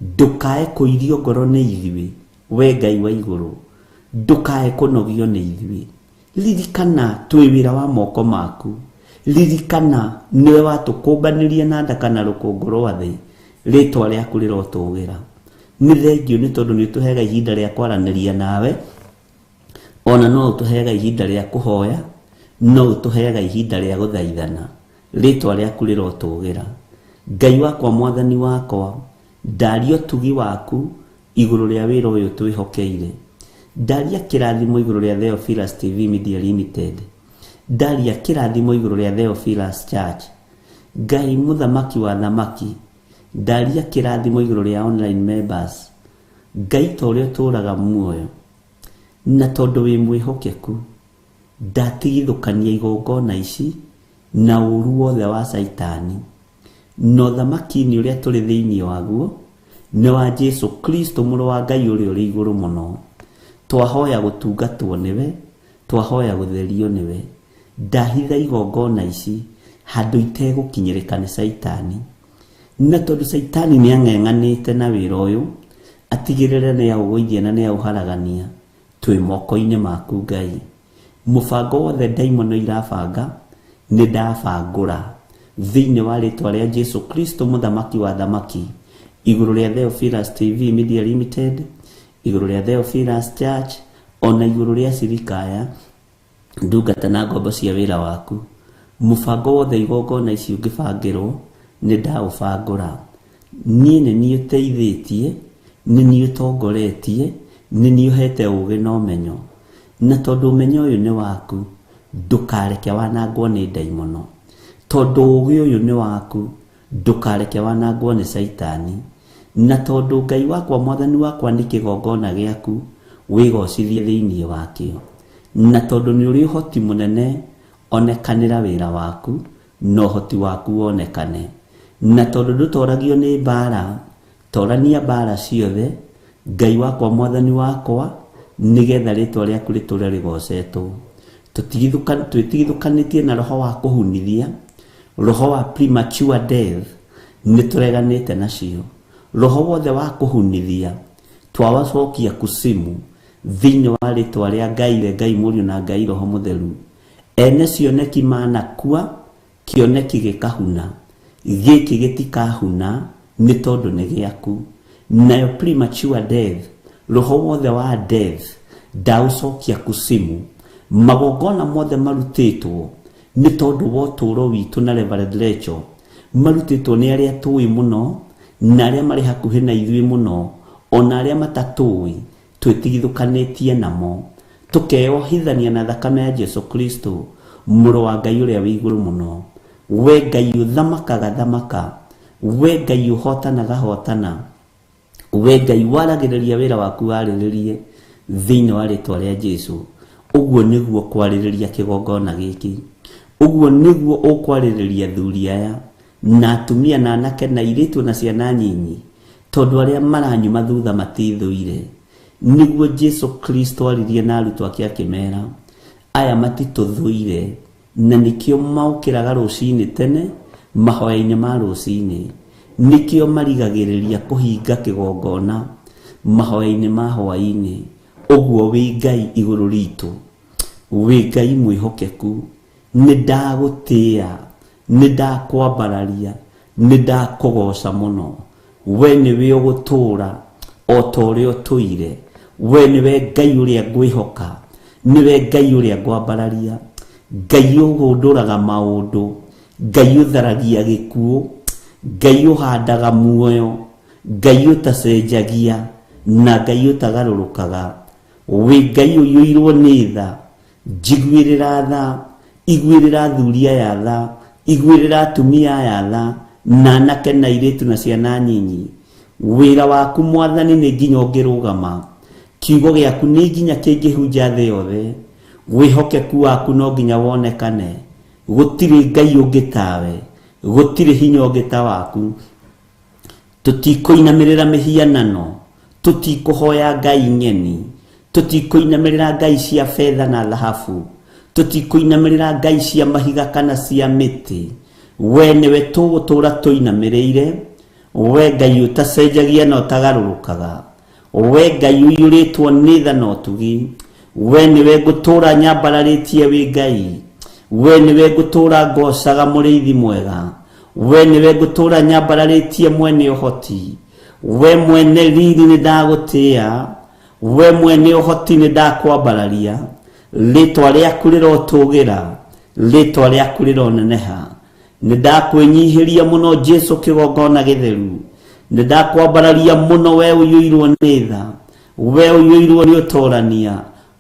Ndũkae kũirio ngoro nĩ ithuĩ, we Ngai wa igũrũ. Ndũkae kũnogio nĩ ithuĩ. Ririkana twĩ wĩra wa moko maku. Ririkana nĩwe watũkũmbanĩria na nda kana rũkũngũ rwa thĩ. Rĩtwa rĩaku rĩrotũgĩra. Nĩ thengio nĩ tondũ nĩ ũtũheaga ihinda rĩa kwaranĩria nawe, ona no ũtũheaga ihinda rĩa kũhoya, no ũtũheaga ihinda rĩa gũthaithana. Rĩtwa rĩaku rĩrotũgĩra. Ngai wakwa, Mwathani wakwa, ndaria ũtugi waku igũrũ rĩa wĩra ũyũ twĩhokeire. Ndaria kĩrathimo igũrũ rĩa Theophilus TV Media Limited. Ndaria kĩrathimo igũrũ rĩa Theophilus Church. Ngai mũthamaki wa thamaki, ndaria kĩrathimo igũrũ rĩa online members. Ngai ta ũrĩa ũtũũraga muoyo, na tondũ wĩ mwĩhokeku, ndatigithũkania igongona ici na ũru wothe wa Caitani. Na ũthamaki-inĩ ũrĩa tũrĩ thĩinĩ waguo nĩ wa Jesu Kristo, mũrũ wa Ngai ũrĩa ũrĩ igũrũ mũno. Twahoya gũtungatwo nĩwe, twahoya gũtherio nĩwe. Ndahitha igongona ici handũ itegũkinyĩrĩka nĩ Caitani. Na tondũ Caitani nĩ ang'eng'anĩte na wĩra ũyũ, atigĩrĩre nĩ aũgũithia na nĩ aũharagania, twĩ moko-inĩ maku Ngai. Mũbango wothe ndaimono irabanga, nĩ ndabangũra thĩinĩ wa rĩtwa rĩa Jesu Kristo, mũthamaki wa thamaki, igũrũ rĩa Theophilus TV Media Limited, igũrũ rĩa Theophilus Church, ona igũrũ rĩa cirika aya ndungata na ngombo cia wĩra waku. Mũbango wothe igongona ici ũngĩbangĩrwo, nĩ ndaũbangũra. Niĩ nĩ niĩ ũteithĩtie, nĩ niĩ ũtongoretie, nĩ niĩ ũhete ũũgĩ na ũmenyo. Na tondũ ũmenyo ũyũ nĩ waku, ndũkareke wanangwo nĩ ndaimono. Tondũ ũũgĩ ũyũ nĩ waku, ndũkareke wanangwo nĩ Caitani. Na tondũ Ngai wakwa, Mwathani wakwa, nĩ kĩgongona gĩaku, wĩgocithie thĩinĩ wakĩo. Na tondũ nĩ ũrĩ ũhoti mũnene, onekanĩra wĩra waku, na ũhoti waku wonekane. Na tondũ ndũtoragio nĩ mbara, torania mbara ciothe, Ngai wakwa, Mwathani wakwa, nĩgetha rĩtwa rĩaku rĩtũre rĩgocetwo. Twĩtigithũkanĩtie na roho wa kũhunithia, roho wa premature death, nĩ tũreganĩte nacio. Roho wothe wa kũhunithia, twawacokia kusimu thĩinĩ wa rĩtwa rĩa Ngai, Ngai Mũriũ na Ngai Roho Mũtheru. Ene cioneki manakua, kĩoneki gĩkahuna, gĩkĩ gĩtikahuna nĩ tondũ nĩ gĩaku. Nayo premature death, roho wothe wa death, ndaũcokia kusimu. Magongona mothe marutĩtwo nĩ tondũ wa ũtũũro witũ na Reverend Rachel, marutĩtwo nĩ arĩa tũĩ mũno na arĩa marĩ hakuhĩ na ithuĩ mũno, ona arĩa matatũĩ, twĩtigithũkanĩtie namo, tũkeyohithania na thakame ya Jesu Kristo, mũrũ wa Ngai ũrĩa wĩ igũrũ mũno. We Ngai ũthamakaga thamaka, we Ngai ũhotanaga hotana, we Ngai waragĩrĩria wĩra waku warĩrĩrie thĩinĩ wa rĩtwa rĩa Jesu. Ũguo nĩguo kwarĩrĩria kĩgongona gĩkĩ, ũguo nĩguo ũkwarĩrĩria athuri aya na atumia na anake na airĩtu na ciana nyinyi, tondũ arĩa maranyuma thutha matithũire. Nĩguo Jesu Kristo aririe na arutwo ake akĩmera Aya matitũthũire, na nĩkĩo maũkĩraga rũcinĩ tene mahoya-inĩ ma rũcinĩ. Nĩkĩo marigagĩrĩria kũhinga kĩgongona mahoya-inĩ ma hwaĩ-inĩ. Ũguo wĩ Ngai igũrũ ritũ, wĩ Ngai mwĩhokeku. Nĩ ndagũtĩĩa, nĩ ndakwambararia, nĩ ndakũgooca mũno. We nĩwe ũgũtũũra o ta ũrĩa ũtũire. We nĩwe Ngai ũrĩa ngwĩhoka, nĩwe Ngai ũrĩa ngwambararia, Ngai ũhũndũraga maũndũ, Ngai ũtharagia gĩkuũ, Ngai ũhandaga muoyo, Ngai ũtacenjagia, na Ngai ũtagarũrũkaga. Wĩ Ngai ũiyũirwo nĩ tha, njiguĩrĩra tha, iguĩrĩra athuri aya tha, iguĩrĩra atumia aya tha, na anake na airĩtu na ciana nyinyi. Wĩra waku Mwathani nĩ nginya ũngĩrũgama, kiugo gĩaku nĩ nginya kĩngĩhunja thĩ yothe, wĩhokeku waku no nginya wonekane. Gũtirĩ Ngai ũngĩ tawe, gũtirĩ hinya ũngĩ ta waku. Tũtikũinamĩrĩra mĩhianano, tũtikũhoya ngai ng'eni, tũtikũinamĩrĩra ngai cia betha na thahabu, tũtikũinamĩrĩra ngai cia mahiga kana cia mĩtĩ. We nĩwe tũgũtũũra tũinamĩrĩire, we Ngai ũtacenjagia na ũtagarũrũkaga, we Ngai ũiyũrĩtwo nĩ tha na ũtugi. We nĩwe ngũtũũra nyambararĩtie wĩ Ngai, we nĩwe ngũtũũra ngoocaga mũrĩithi mwega, we nĩwe ngũtũũra nyambararĩtie mwene ũhoti. We mwene riri nĩ ndagũtĩĩa, we mwene ũhoti nĩ ndakwambararia. Rĩtwa rĩaku rĩrotũgĩra, rĩtwa rĩaku rĩroneneha. Nĩ ndakwĩnyihĩria mũno Jesu kĩgongona gĩtheru, nĩ ndakwambararia mũno we ũiyũirwo nĩ tha, we ũiyũirwo nĩ ũtorania.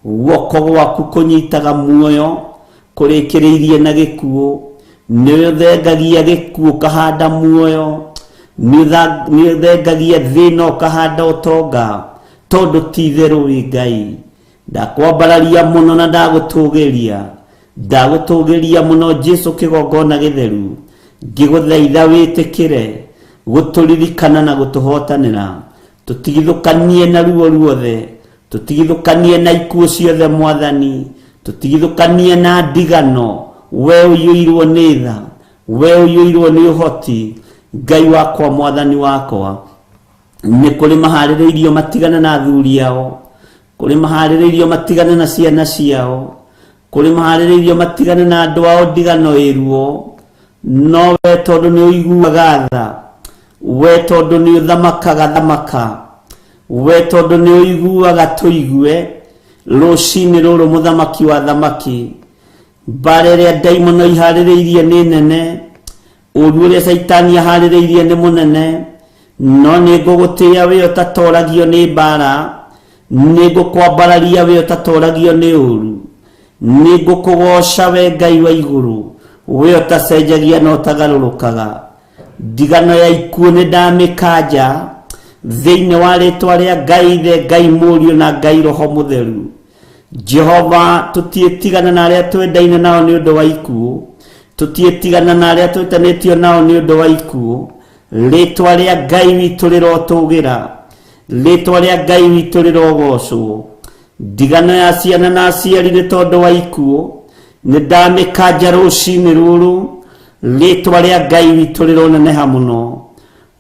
Guoko gwaku kũnyitaga muoyo kũrĩkĩrĩirie na gĩkuũ, nĩ ũthengagia gĩkuũ ũkahanda muoyo, nĩ ũthengagia thĩna ũkahanda ũtonga, tondũ ti itherũ wĩ Ngai. Ndakwambararia mũno na ndagũtũgĩria, ndagũtũgĩria mũno Jesu kĩgongona gĩtheru, ngĩgũthaitha wĩtĩkĩre gũtũririkana na gũtũhotanĩra, tũtigithũkanie na ruo ruothe, tũtigithũkanie na ikuũ ciothe Mwathani, tũtigithũkanie na ndigano. We ũiyũirwo nĩ tha, we ũiyũirwo nĩ ũhoti, Ngai wakwa, Mwathani wakwa. Nĩ kũrĩ maharĩrĩirio matigane na athuri ao, kũrĩ maharĩrĩirio matigane na ciana ciao, kũrĩ maharĩrĩirio matigane na andũ ao ndigano ĩruo. No we tondũ nĩ ũiguaga tha, we tondũ nĩ ũthamakaga thamaka, we tondũ nĩ ũiguaga tũigue, rũcinĩ rũrũ mũthamaki wa thamaki, mbara ĩrĩa ndaimono iharĩrĩirie nĩ nene, ũru ũrĩa caitani aharĩrĩirie nĩ mũnene, no nĩ ngũgũtĩĩa we ũtatoragio nĩ mbara, nĩ ngũkwambararia we ũtatoragio nĩ ũru, nĩ ngũkũgooca we Ngai wa igũrũ, we ũtacenjagia na ũtagarũrũkaga. Ndigano ya ikuũ nĩ ndamĩkanja thĩinĩ wa rĩtwa rĩa Ngai Ithe, Ngai Mũriũ na Ngai Roho Mũtheru. Jehova, tũtiĩtigana na arĩa twendaine nao nĩ ũndũ wa ikuũ, tũtiĩtigana na arĩa twĩtanĩtio nao nĩ ũndũ wa ikuũ. Rĩtwa rĩa Ngai witũ rĩrotũgĩra, rĩtwa rĩa Ngai witũ rĩrogocwo. Ndigano ya ciana na aciari nĩ tondũ wa ikuũ, nĩ ndamĩkanja rũcinĩ rũrũ. Rĩtwa rĩa Ngai witũ rĩroneneha mũno.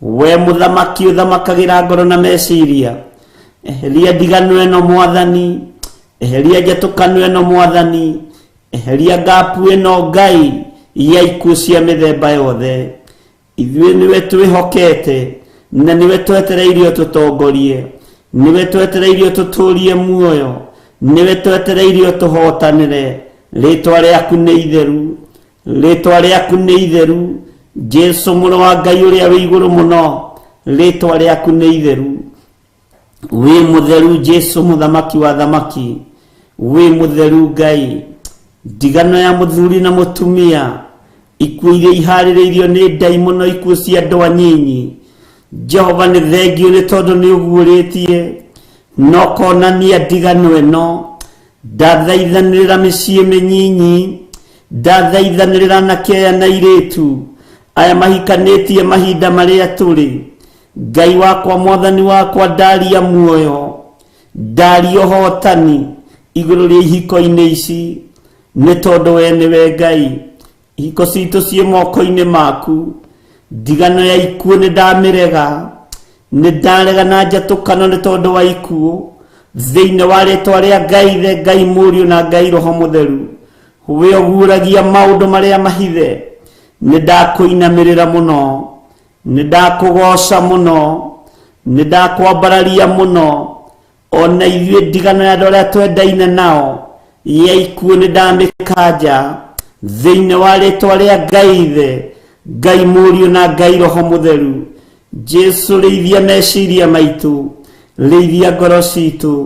We mũthamaki ũthamakagĩra ngoro na meciria, eheria ndigano ĩno Mwathani, eheria njatũkano ĩno Mwathani, eheria ngapu ĩno Ngai ya ikuũ cia mĩthemba yothe. Ithuĩ nĩwe twĩhokete na nĩwe twetereirio tũtongorie, nĩwe twetereirio tũtũrie muoyo, nĩwe twetereirio tũhotanĩre. Rĩtwa rĩaku nĩ itheru, rĩtwa rĩaku nĩ itheru, Jesu mũrũ wa Ngai ũrĩa wĩ igũrũ mũno, rĩtwa rĩaku nĩ itheru. Wĩ mũtheru Jesu mũthamaki wa thamaki, wĩ mũtheru Ngai. Ndigano ya mũthuri na mũtumia, ikuũ iria iharĩrĩirio nĩ ndaimono, ikuũ cia andũ anyinyi. Jehova nĩ thengiũ nĩ tondũ nĩ ũguũrĩtie na ũkonania ndigano ĩno. Ndathaithanĩrĩra mĩciĩ mĩnyinyi, ndathaithanĩrĩra anake aya na airĩtu aya mahikanĩtie mahinda marĩa tũrĩ. Ngai wakwa, Mwathani wakwa, ndaria muoyo, ndaria ũhotani igũrũ rĩa ihiko-inĩ ici. Nĩ tondũ we nĩwe Ngai. Ihiko citũ ciĩ moko-inĩ maku. Ndigano ya ikuũ nĩ ndamĩrega. Nĩ ndarega na njatũkano nĩ tondũ wa ikuũ. Thĩinĩ wa rĩtwa rĩa Ngai Ithe, Ngai Mũriũ na Ngai Roho Mũtheru. We ũguũragia maũndũ marĩa mahithe. Nĩ ndakũinamĩrĩra mũno. Nĩ ndakũgooca mũno. Nĩ ndakwambararia mũno. Ona ithuĩ ndigano ya andũ arĩa twendaine nao ya ikuũ nĩ ndamĩkanja thĩinĩ wa rĩtwa rĩa Ngai Ithe, Ngai Mũriũ na Ngai Roho Mũtheru. Jesu, rĩithia meciria maitũ, rĩithia ngoro citũ,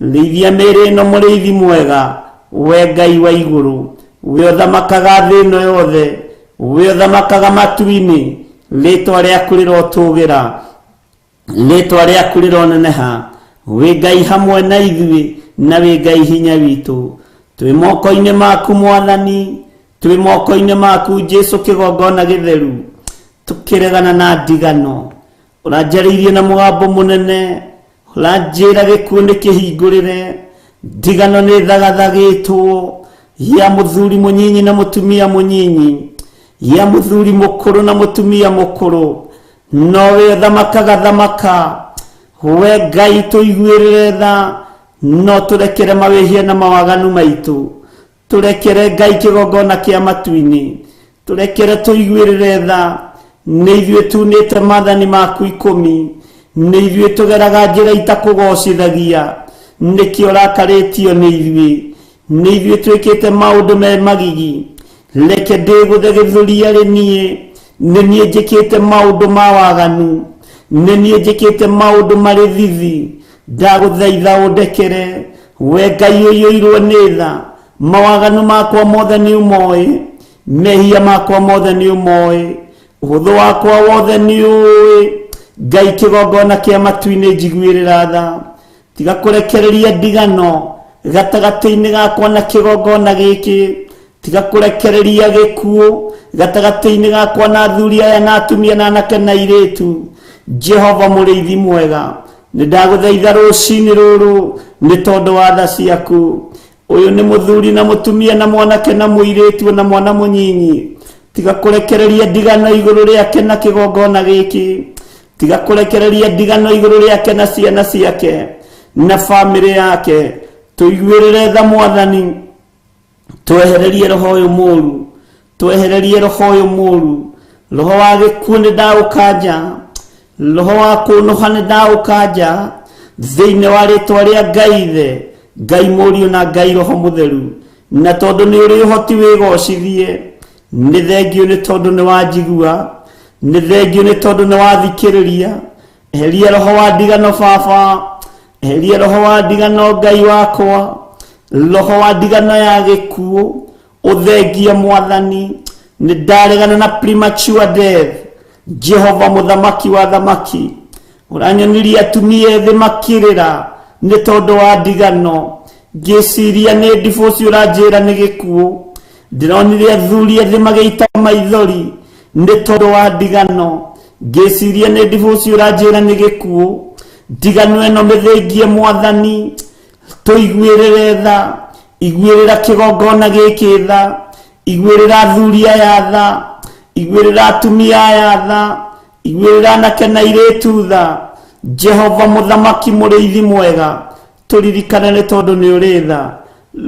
rĩithia mĩĩrĩ ĩno mũrĩithi mwega, we Ngai wa igũrũ, we ũthamakaga thĩ ĩno yothe, we ũthamakaga matu-inĩ, rĩtwa rĩaku rĩrotũgĩra. Rĩtwa rĩaku rĩroneneha. Wĩ Ngai hamwe na ithuĩ, na wĩ Ngai hinya witũ. Twĩ moko-inĩ maku Mwathani, twĩ moko-inĩ maku Jesu kĩgongona gĩtheru, tũkĩregana na ndigano. Ũranjarĩirie na mũgambo mũnene, ũranjĩra gĩkuũ nĩ kĩhingũrĩre, ndigano nĩ thagathagĩtwo ya mũthuri mũnyinyi na mũtumia mũnyinyi, ya mũthuri mũkũrũ na mũtumia mũkũrũ. Nowe thamakaga thamaka, we Ngai tũiguĩrĩre tha, no tũrekere mawĩhia na mawaganu maitũ. Tũrekere Ngai kĩgongona kĩa matu-inĩ, tũrekere tũiguĩrĩre tha. Nĩ ithuĩ tunĩte maathani maku ikũmi, nĩ ithuĩ tũgeraga njĩra itakũgocithagia, nĩkĩo ũrakarĩtio nĩ ithuĩ. Nĩ ithuĩ twĩkĩte maũndũ me magigi, reke ndĩgũthe gĩthũri arĩ niĩ. Nĩ niĩ njĩkĩte maũndũ ma waganu, nĩ niĩ njĩkĩte maũndũ marĩ thithi. Ndagũthaitha ũndekere, we Ngai ũiyũirwo nĩ tha. Mawaganu makwa mothe nĩ ũmoĩ, mehia makwa mothe nĩ ũmoĩ, ũhũthũ wakwa wothe nĩ ũĩ. Ngai kĩgongona kĩa matu-inĩ, njiguĩrĩra tha. Tiga kũrekereria ndigano gatagatĩ-inĩ gakwa na kĩgongona gĩkĩ. Tiga kũrekereria gĩkuũ gatagatĩ-inĩ gakwa na athuri aya na atumia na anake na airĩtu. Jehova mũrĩithi mwega, nĩ ndagũthaitha rũcinĩ rũrũ nĩ tondũ wa tha ciaku. Ũyũ nĩ mũthuri na mũtumia na mwanake na mũirĩtu na mwana mũnyinyi. Tiga kũrekereria ndigano igũrũ rĩake na kĩgongona gĩkĩ. Tiga kũrekereria ndigano igũrũ rĩake na ciana ciake na bamĩrĩ yake. Tũiguĩrĩre tha Mwathani, twehererie roho ũyũ mũru, twehererie roho ũyũ mũru. Roho wa gĩkuũ nĩ ndaũkanja, roho wa kũnũha nĩ ndaũkanja thĩinĩ wa rĩtwa rĩa Ngai Ithe, Ngai Mũriũ na Ngai Roho Mũtheru. Na tondũ nĩ ũrĩ ũhoti wĩgocithie, nĩ thengio nĩ tondũ nĩ wanjigua, nĩ thengio nĩ tondũ nĩ wathikĩrĩria. Eheria roho wa ndigano Baba, eheria roho wa ndigano Ngai wakwa, roho wa ndigano ya gĩkuũ ũthengie Mwathani. Nĩ ndaregana na premature death. Jehova mũthamaki wa thamaki, ũranyonirie atumia ethĩ makĩrĩra nĩ tondũ wa ndigano. Ngĩciria nĩ divorce, ũranjĩra nĩ gĩkuũ. Ndĩronire athuri ethĩ magĩita maithori nĩ tondũ wa ndigano. Ngĩciria nĩ divorce, ũranjĩra nĩ gĩkuũ. Ndigano ĩno mĩthengie Mwathani, tũiguĩrĩre tha. Iguĩrĩra kĩgongona gĩkĩ tha, iguĩrĩra athuri aya tha, iguĩrĩra atumia aya tha, iguĩrĩra anake na airĩtu tha. Jehova mũthamaki mũrĩithi mwega, tũririkane nĩ tondũ nĩ ũrĩ tha.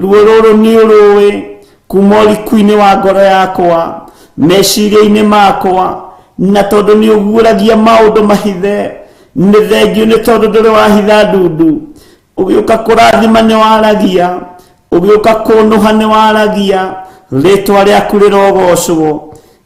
Ruo rũrũ nĩ ũrũĩ kuma ũriku-inĩ wa ngoro yakwa, meciria-inĩ makwa, na tondũ nĩ ũguũragia maũndũ mahithe, nĩ thengio nĩ tondũ ndũrĩ wahitha ndundu. Ũgĩũka kũrathima nĩ waragia, ũgĩũka kũnũha nĩ waragia. Rĩtwa rĩaku rĩrogocwo,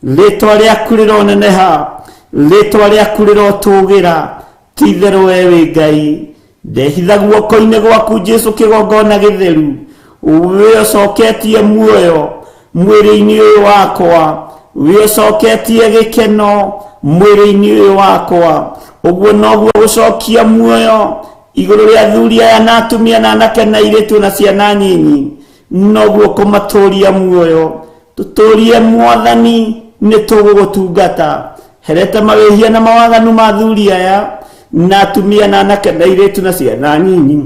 rĩtwa rĩaku rĩroneneha, rĩtwa rĩaku rĩrotũgĩra. Ti itherũ we wĩ Ngai. Ndehitha guoko-inĩ gwaku Jesu kĩgongona gĩtheru, we ũcoketie muoyo mwĩrĩ-inĩ ũyũ wakwa, we ũcoketie gĩkeno mwĩrĩ-inĩ ũyũ wakwa. Ũguo noguo gũcokia muoyo igũrũ rĩa athuri aya na atumia na anake na airĩtu na ciana nyinyi, noguo kũmatũria muoyo. Tũtũrie Mwathani, nĩ tũgũgũtungata. Herete mawĩhia na mawaganu ma athuri aya na atumia na anake na airĩtu na ciana nyinyi.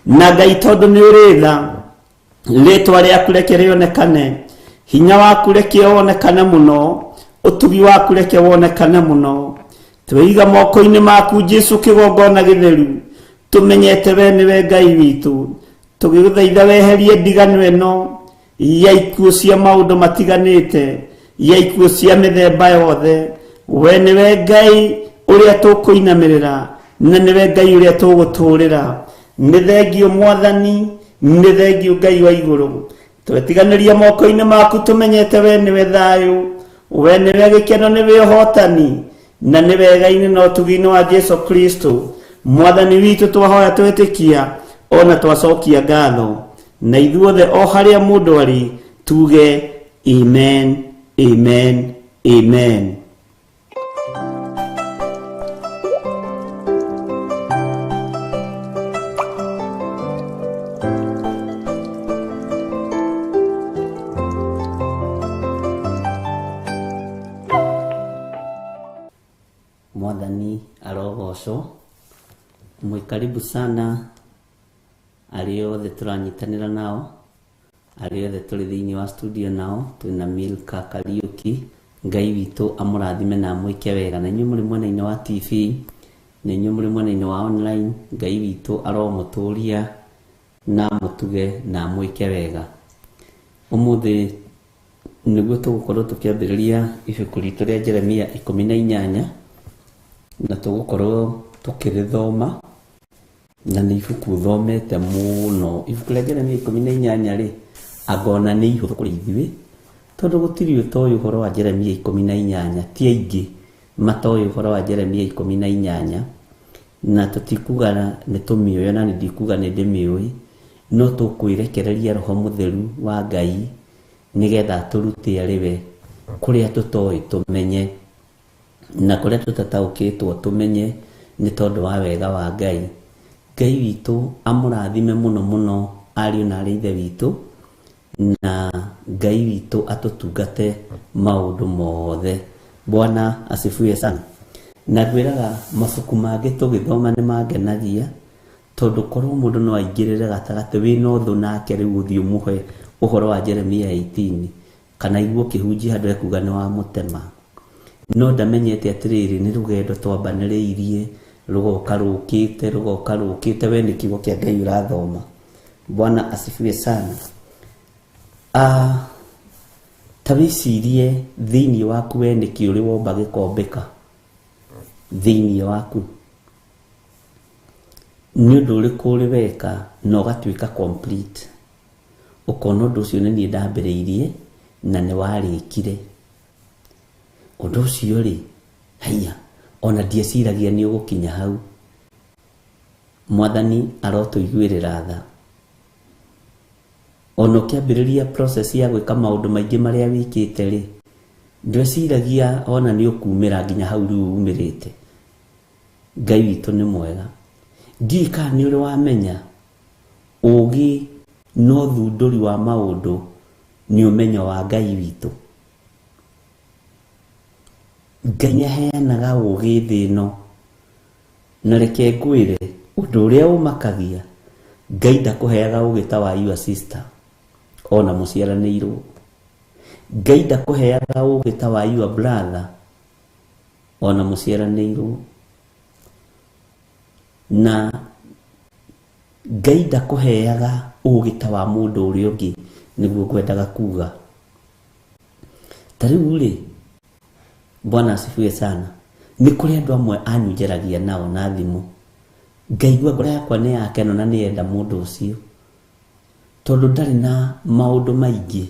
Na Ngai, tondũ nĩ ũrĩ tha, Rĩtwa rĩaku reke rĩonekane, hinya waku reke wonekane mũno, ũtugi waku reke wonekane mũno. Tweiga moko-inĩ maku Jesu kĩgongona gĩtheru, tũmenyete we nĩwe Ngai witũ. Tũgĩgũthaitha weherie ndigano ĩno ya ikuũ cia maũndũ matiganĩte, ya ikuũ cia mĩthemba yothe. We nĩwe Ngai ũrĩa tũkũinamĩrĩra, na nĩwe Ngai ũrĩa tũgũtũũrĩra. Nĩ thengio Mwathani, nĩ thengio Ngai wa igũrũ. Twetiganĩria moko-inĩ maku tũmenyete we nĩwe thayũ, we nĩwe gĩkeno, nĩwe ũhotani, na nĩ wega-inĩ na ũtugi-inĩ wa Jesu Kristo Mwathani witũ. Twahoya twetĩkia ona twacokia ngatho, na ithuothe o harĩa mũndũ arĩ tuge amen, amen, amen. Mwathani arogocwo. Mwĩ karibu sana arĩa othe tũranyitanĩra nao, arĩa othe tũrĩ thĩinĩ wa studio nao, twĩna Milka Kariuki. Ngai witũ amũrathime na amwĩke wega. Na inyuĩ mũrĩ mwena-inĩ wa TV, na inyuĩ mũrĩ mwena-inĩ wa online, Ngai witũ aromũtũria na amũtuge na amwĩke wega. Ũmũthĩ nĩguo tũgũkorwo tũkĩambĩrĩria ibuku ritũ rĩa Jeremia 18, na tũgũkorwo tũkĩrĩthoma, na nĩ ibuku thomete mũno. Ibuku rĩa Jeremia 18 rĩ, angona nĩ ihũthũ kũrĩ ithuĩ, tondũ gũtirĩ ũtoĩ ũhoro wa Jeremia 18, ti aingĩ matoĩ ũhoro wa Jeremia 18, na tũtikuga nĩ tũmĩũĩ, na nĩ ndikuga nĩ ndĩmĩũĩ, no tũkwĩrekereria Roho Mũtheru wa Ngai nĩgetha atũrute arĩ we kũrĩa tũtoĩ tũmenye, na kũrĩa tũtataũkĩtwo tũmenye, nĩ tondũ wa wega wa Ngai. Ngai witũ amũrathime mũno mũno ariũ na arĩ ithe witũ, na Ngai witũ atũtungate maũndũ mothe. Bwana asifiwe sana. Na ngwĩraga mabuku mangĩ tũgĩthoma nĩ mangenagia, tondũ korwo mũndũ no aingĩrĩre gatagatĩ wĩna ũthũ nake, rĩu ũthiĩ ũmũhe ũhoro wa Jeremia 18, kana iguo kĩhunjia handũ ekuga nĩ wamũtema. No ndamenyete atĩrĩrĩ, nĩ rũgendo twambanĩrĩirie, rũgoka rũkĩte, rũgoka rũkĩte, we nĩ kiugo kĩa Ngai ũrathoma. Bwana asifiwe sana. Ta wĩcirie thĩinĩ waku we nĩkĩ ũrĩ womba gĩkombĩka thĩinĩ waku, nĩ ũndũ ũrĩkũ ũrĩ weka na ũgatuĩka complete, ũkona ũndũ ũcio nĩ niĩ ndambĩrĩirie na nĩ warĩkire ũndũ ũcio rĩ, haiya, ona ndieciragia nĩ ũgũkinya hau. Mwathani arotũiguĩrĩra tha. Ona ũkĩambĩrĩria process ya gwĩka maũndũ maingĩ marĩa wĩkĩte rĩ, ndweciragia ona nĩ ũkumĩra nginya hau rĩu umĩrĩte. Ngai witũ nĩ mwega. Ndiũĩ kana nĩ ũrĩ wamenya ũũgĩ na ũthundũri wa maũndũ nĩ ũmenyo wa Ngai witũ. Ngai nĩ aheanaga ũũgĩ thĩ ĩno, na reke ngwĩre ũndũ ũrĩa ũmakagia, Ngai ndakũheaga ũũgĩ ta wa your sister ona mũciaranĩirwo. Ngai ndakũheaga ũũgĩ ta wa your brother ona mũciaranĩirwo. Na Ngai ndakũheaga ũũgĩ ta wa mũndũ ũrĩa ũngĩ, nĩguo ngwendaga kuga. Ta rĩu rĩ, Bwana asifiwe sana, nĩ kũrĩ andũ amwe anyu njaragia nao na thimũ, ngaigua ngoro yakwa nĩ yakeno na nĩyenda mũndũ ũcio, tondũ ndarĩ na maũndũ maingĩ.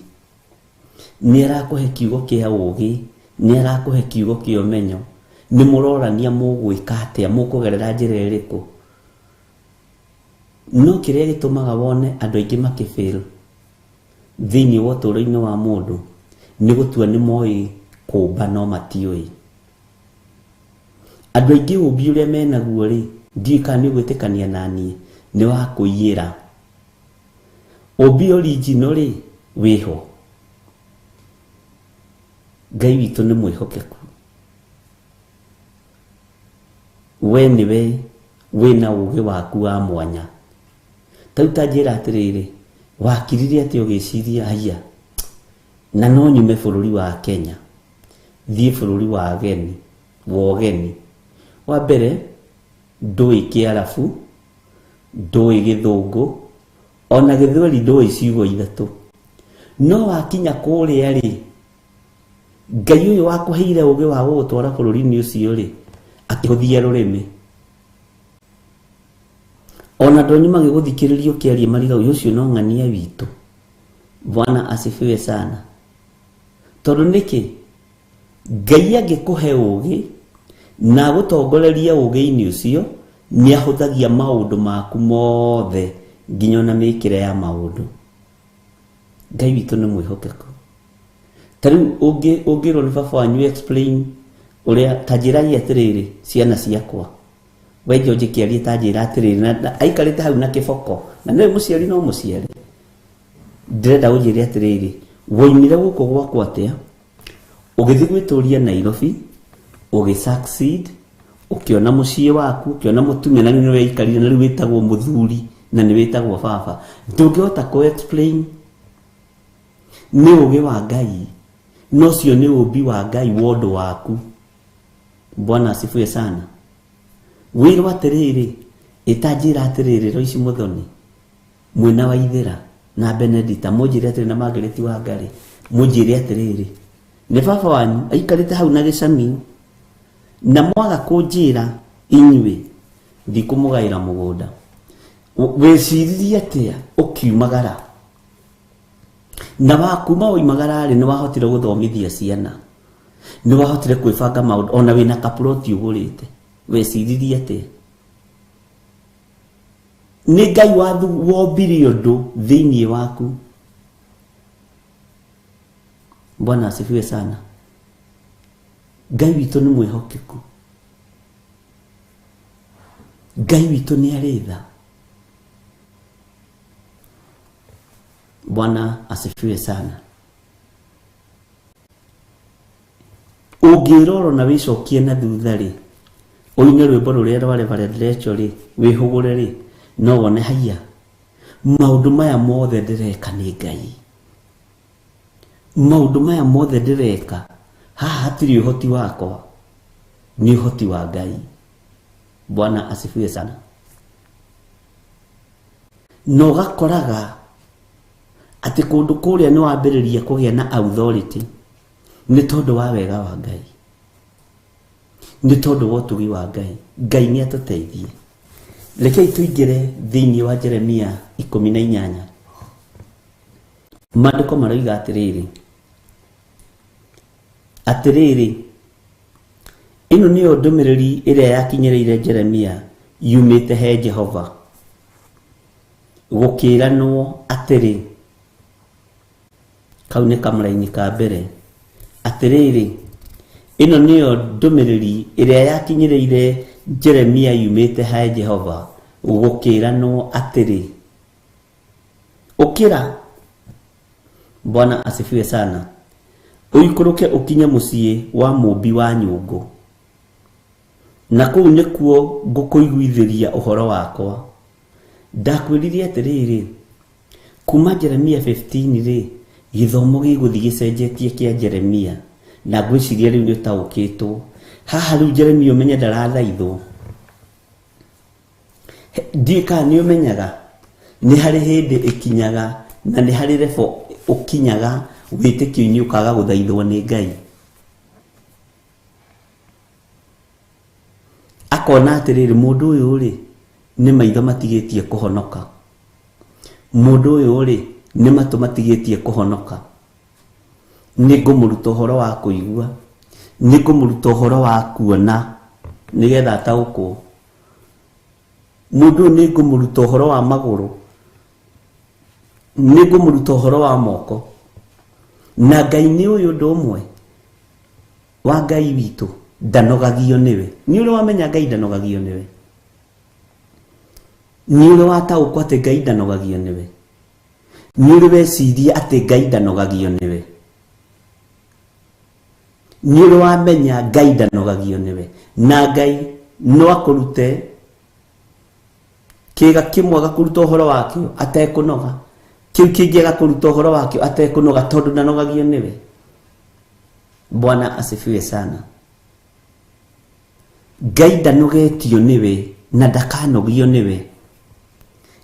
Nĩ arakũhe kiugo kĩa ũũgĩ, nĩ arakũhe kiugo kĩa ũmenyo, nĩ mũrorania mũgwĩka atĩa, mũkũgerera njĩra ĩrĩkũ. No kĩrĩa gĩtũmaga wone andũ aingĩ makĩfail thĩinĩ wa ũtũũro-inĩ wa mũndũ nĩ gũtua nĩ moĩ kũmba no matiũĩ. Andũ aingĩ ũmbi ũrĩa menaguo rĩ, ndiũĩ kana nĩ ũgwĩtĩkania na niĩ, nĩ wa kũiyĩra. Ũmbi original rĩ, wĩho. Ngai witũ nĩ mwĩhokeku. We nĩwe wĩna ũũgĩ waku wa mwanya. Ta rĩu ta njĩra atĩrĩrĩ, Wakirire atĩa ũgĩciria haiya na no nyume bũrũri wa Kenya thiĩ bũrũri wa ageni wa ũgeni? Wa mbere ndũĩ Kĩarabu, ndũĩ Gĩthũngũ, ona Gĩthweri ndũĩ ciugo ithatũ. No wakinya kũrĩa rĩ, Ngai ũyũ wakũheire ũgĩ wa gũgũtwara bũrũri-inĩ ũcio rĩ, akĩhũthia rũrĩmĩ. Ona andũ anyu magĩgũthikĩrĩria ũkĩaria mariga ũyũ ũcio no ng'ania witũ. Bwana asifiwe sana. Tondũ nĩkĩ? Ngai angĩkũhe ũgĩ na agũtongorerie ũgĩ-inĩ ũcio, nĩ ahũthagia maũndũ maku mothe nginya ona mĩkĩre ya maũndũ. Ngai witũ nĩ mwĩhokeku. Ta rĩu ũngĩrwo nĩ baba wanyu explain ũrĩa ta njĩrai atĩrĩrĩ ciana ciakwa, we George kĩarie ta njĩra atĩrĩrĩ, na aikarĩte hau na kĩboko, na nĩwe mũciari no mũciari. Ndĩrenda ũnjĩre atĩrĩrĩ, woimire gũkũ gwakwa atĩa, ũgĩthiĩ gwĩtũria Nairobi, ũgĩ succeed, ũkĩona mũciĩ waku, ũkĩona mũtumia na rĩu nĩwe aikarire, na rĩu wĩtagwo mũthuri na nĩ wĩtagwo baba. Ndũngĩhota kũ explain. Nĩ ũgĩ wa Ngai, no ũcio nĩ ũmbi wa Ngai wa ũndũ waku. Bwana asifiwe sana. Wĩrwo atĩrĩrĩ, ĩtanjĩra atĩrĩrĩ, Loice Muthoni mwĩna wa Ithĩra na Benedita, mũnjĩre atĩrĩ, na Margaret wa Ngarĩ, mũnjĩre atĩrĩrĩ, nĩ baba wanyu aikarĩte hau na gĩcamio, na mwaga kũnjĩra inyuĩ ndikũmũgaĩra mũgũnda. Wĩciririe atĩa ũkiumagara? Na wakuma woimagara rĩ, nĩ wahotire gũthomithia ciana, nĩ wahotire kwĩbanga maũndũ, ona wĩna kaploti ũgũrĩte. Weciririe atĩa? Nĩ Ngai wombire ũndũ thĩinĩ waku. Bwana asifiwe sana. Ngai witũ nĩ mwĩhokeku. Ngai witũ nĩ arĩ tha. Bwana asifiwe sana. Ũngĩrorwo na wĩcokie na thutha rĩ, ũine rwĩmbo rũrĩa rwa Reverend Rachel rĩ, wĩhũgũre rĩ, no wone haiya maũndũ maya mothe ndĩreka nĩ Ngai. Maũndũ maya mothe ndĩreka haha hatirĩ ũhoti wakwa, nĩ ũhoti wa Ngai. Bwana asifiwe sana. Na ũgakoraga atĩ kũndũ kũrĩa nĩ wambĩrĩria kũgĩa na authority nĩ tondũ wa wega wa Ngai, nĩ tondũ wa ũtugi wa Ngai. Ngai nĩ atũteithie. Rekei tũingĩre thĩinĩ wa Jeremia 18. Maandĩko maroiga atĩrĩrĩ, atĩrĩrĩ, ĩno nĩyo ndũmĩrĩri ĩrĩa yakinyĩrĩire Jeremia yumĩte he Jehova, gũkĩranwo atĩrĩ, kau nĩ kamũraini ka mbere, atĩrĩrĩ, ĩno nĩyo ndũmĩrĩri ĩrĩa yakinyĩrĩire Jeremia yumĩte he Jehova, gũkĩranwo atĩrĩ, ũkĩra. Bwana asifiwe sana. Ũikũrũke ũkinye mũciĩ wa mũmbi wa nyũngũ, na kũu nĩkuo ngũkũiguithĩria ũhoro wakwa. Ndakwĩrire atĩrĩrĩ, kuma Jeremia 15 rĩ, gĩthomo gĩgũthiĩ gĩcenjetie kĩa Jeremia, na ngwĩciria rĩu nĩ ũtaũkĩtwo. Haha rĩu Jeremia ũmenye ndarathaithwo. Ndiũĩ kana nĩ ũmenyaga nĩ harĩ hĩndĩ ĩkinyaga na nĩ harĩ level ũkinyaga wĩtĩkio-inĩ ũkaga gũthaithwo nĩ Ngai. Akona atĩrĩrĩ, mũndũ ũyũ rĩ, nĩ maitho matigĩtie kũhonoka, mũndũ ũyũ rĩ, nĩ matũ matigĩtie kũhonoka, nĩ ngũmũruta ũhoro wa kũigua, nĩ ngũmũruta ũhoro wa kuona nĩgetha ataũkwo. Mũndũ ũyũ nĩ ngũmũruta ũhoro wa magũrũ, nĩ ngũmũruta ũhoro wa moko. Na Ngai nĩ ũyũ ũndũ ũmwe wa Ngai witũ, ndanogagio nĩwe. Nĩ ũrĩ wamenya Ngai ndanogagio nĩwe? Nĩ ũrĩ wataũkwo atĩ Ngai ndanogagio nĩwe? Nĩ ũrĩ weciria atĩ Ngai ndanogagio nĩwe? Nĩ ũrĩ wamenya Ngai ndanogagio nĩwe? Na Ngai no akũrute kĩga kĩmwe, agakũruta ũhoro wakĩo atekũnoga. Kĩu kĩngĩaga kũruta ũhoro wakĩo atekũnoga tondũ ndanogagio nĩwe. Bwana asifiwe sana. Ngai ndanogetio nĩwe na ndakanogio nĩwe.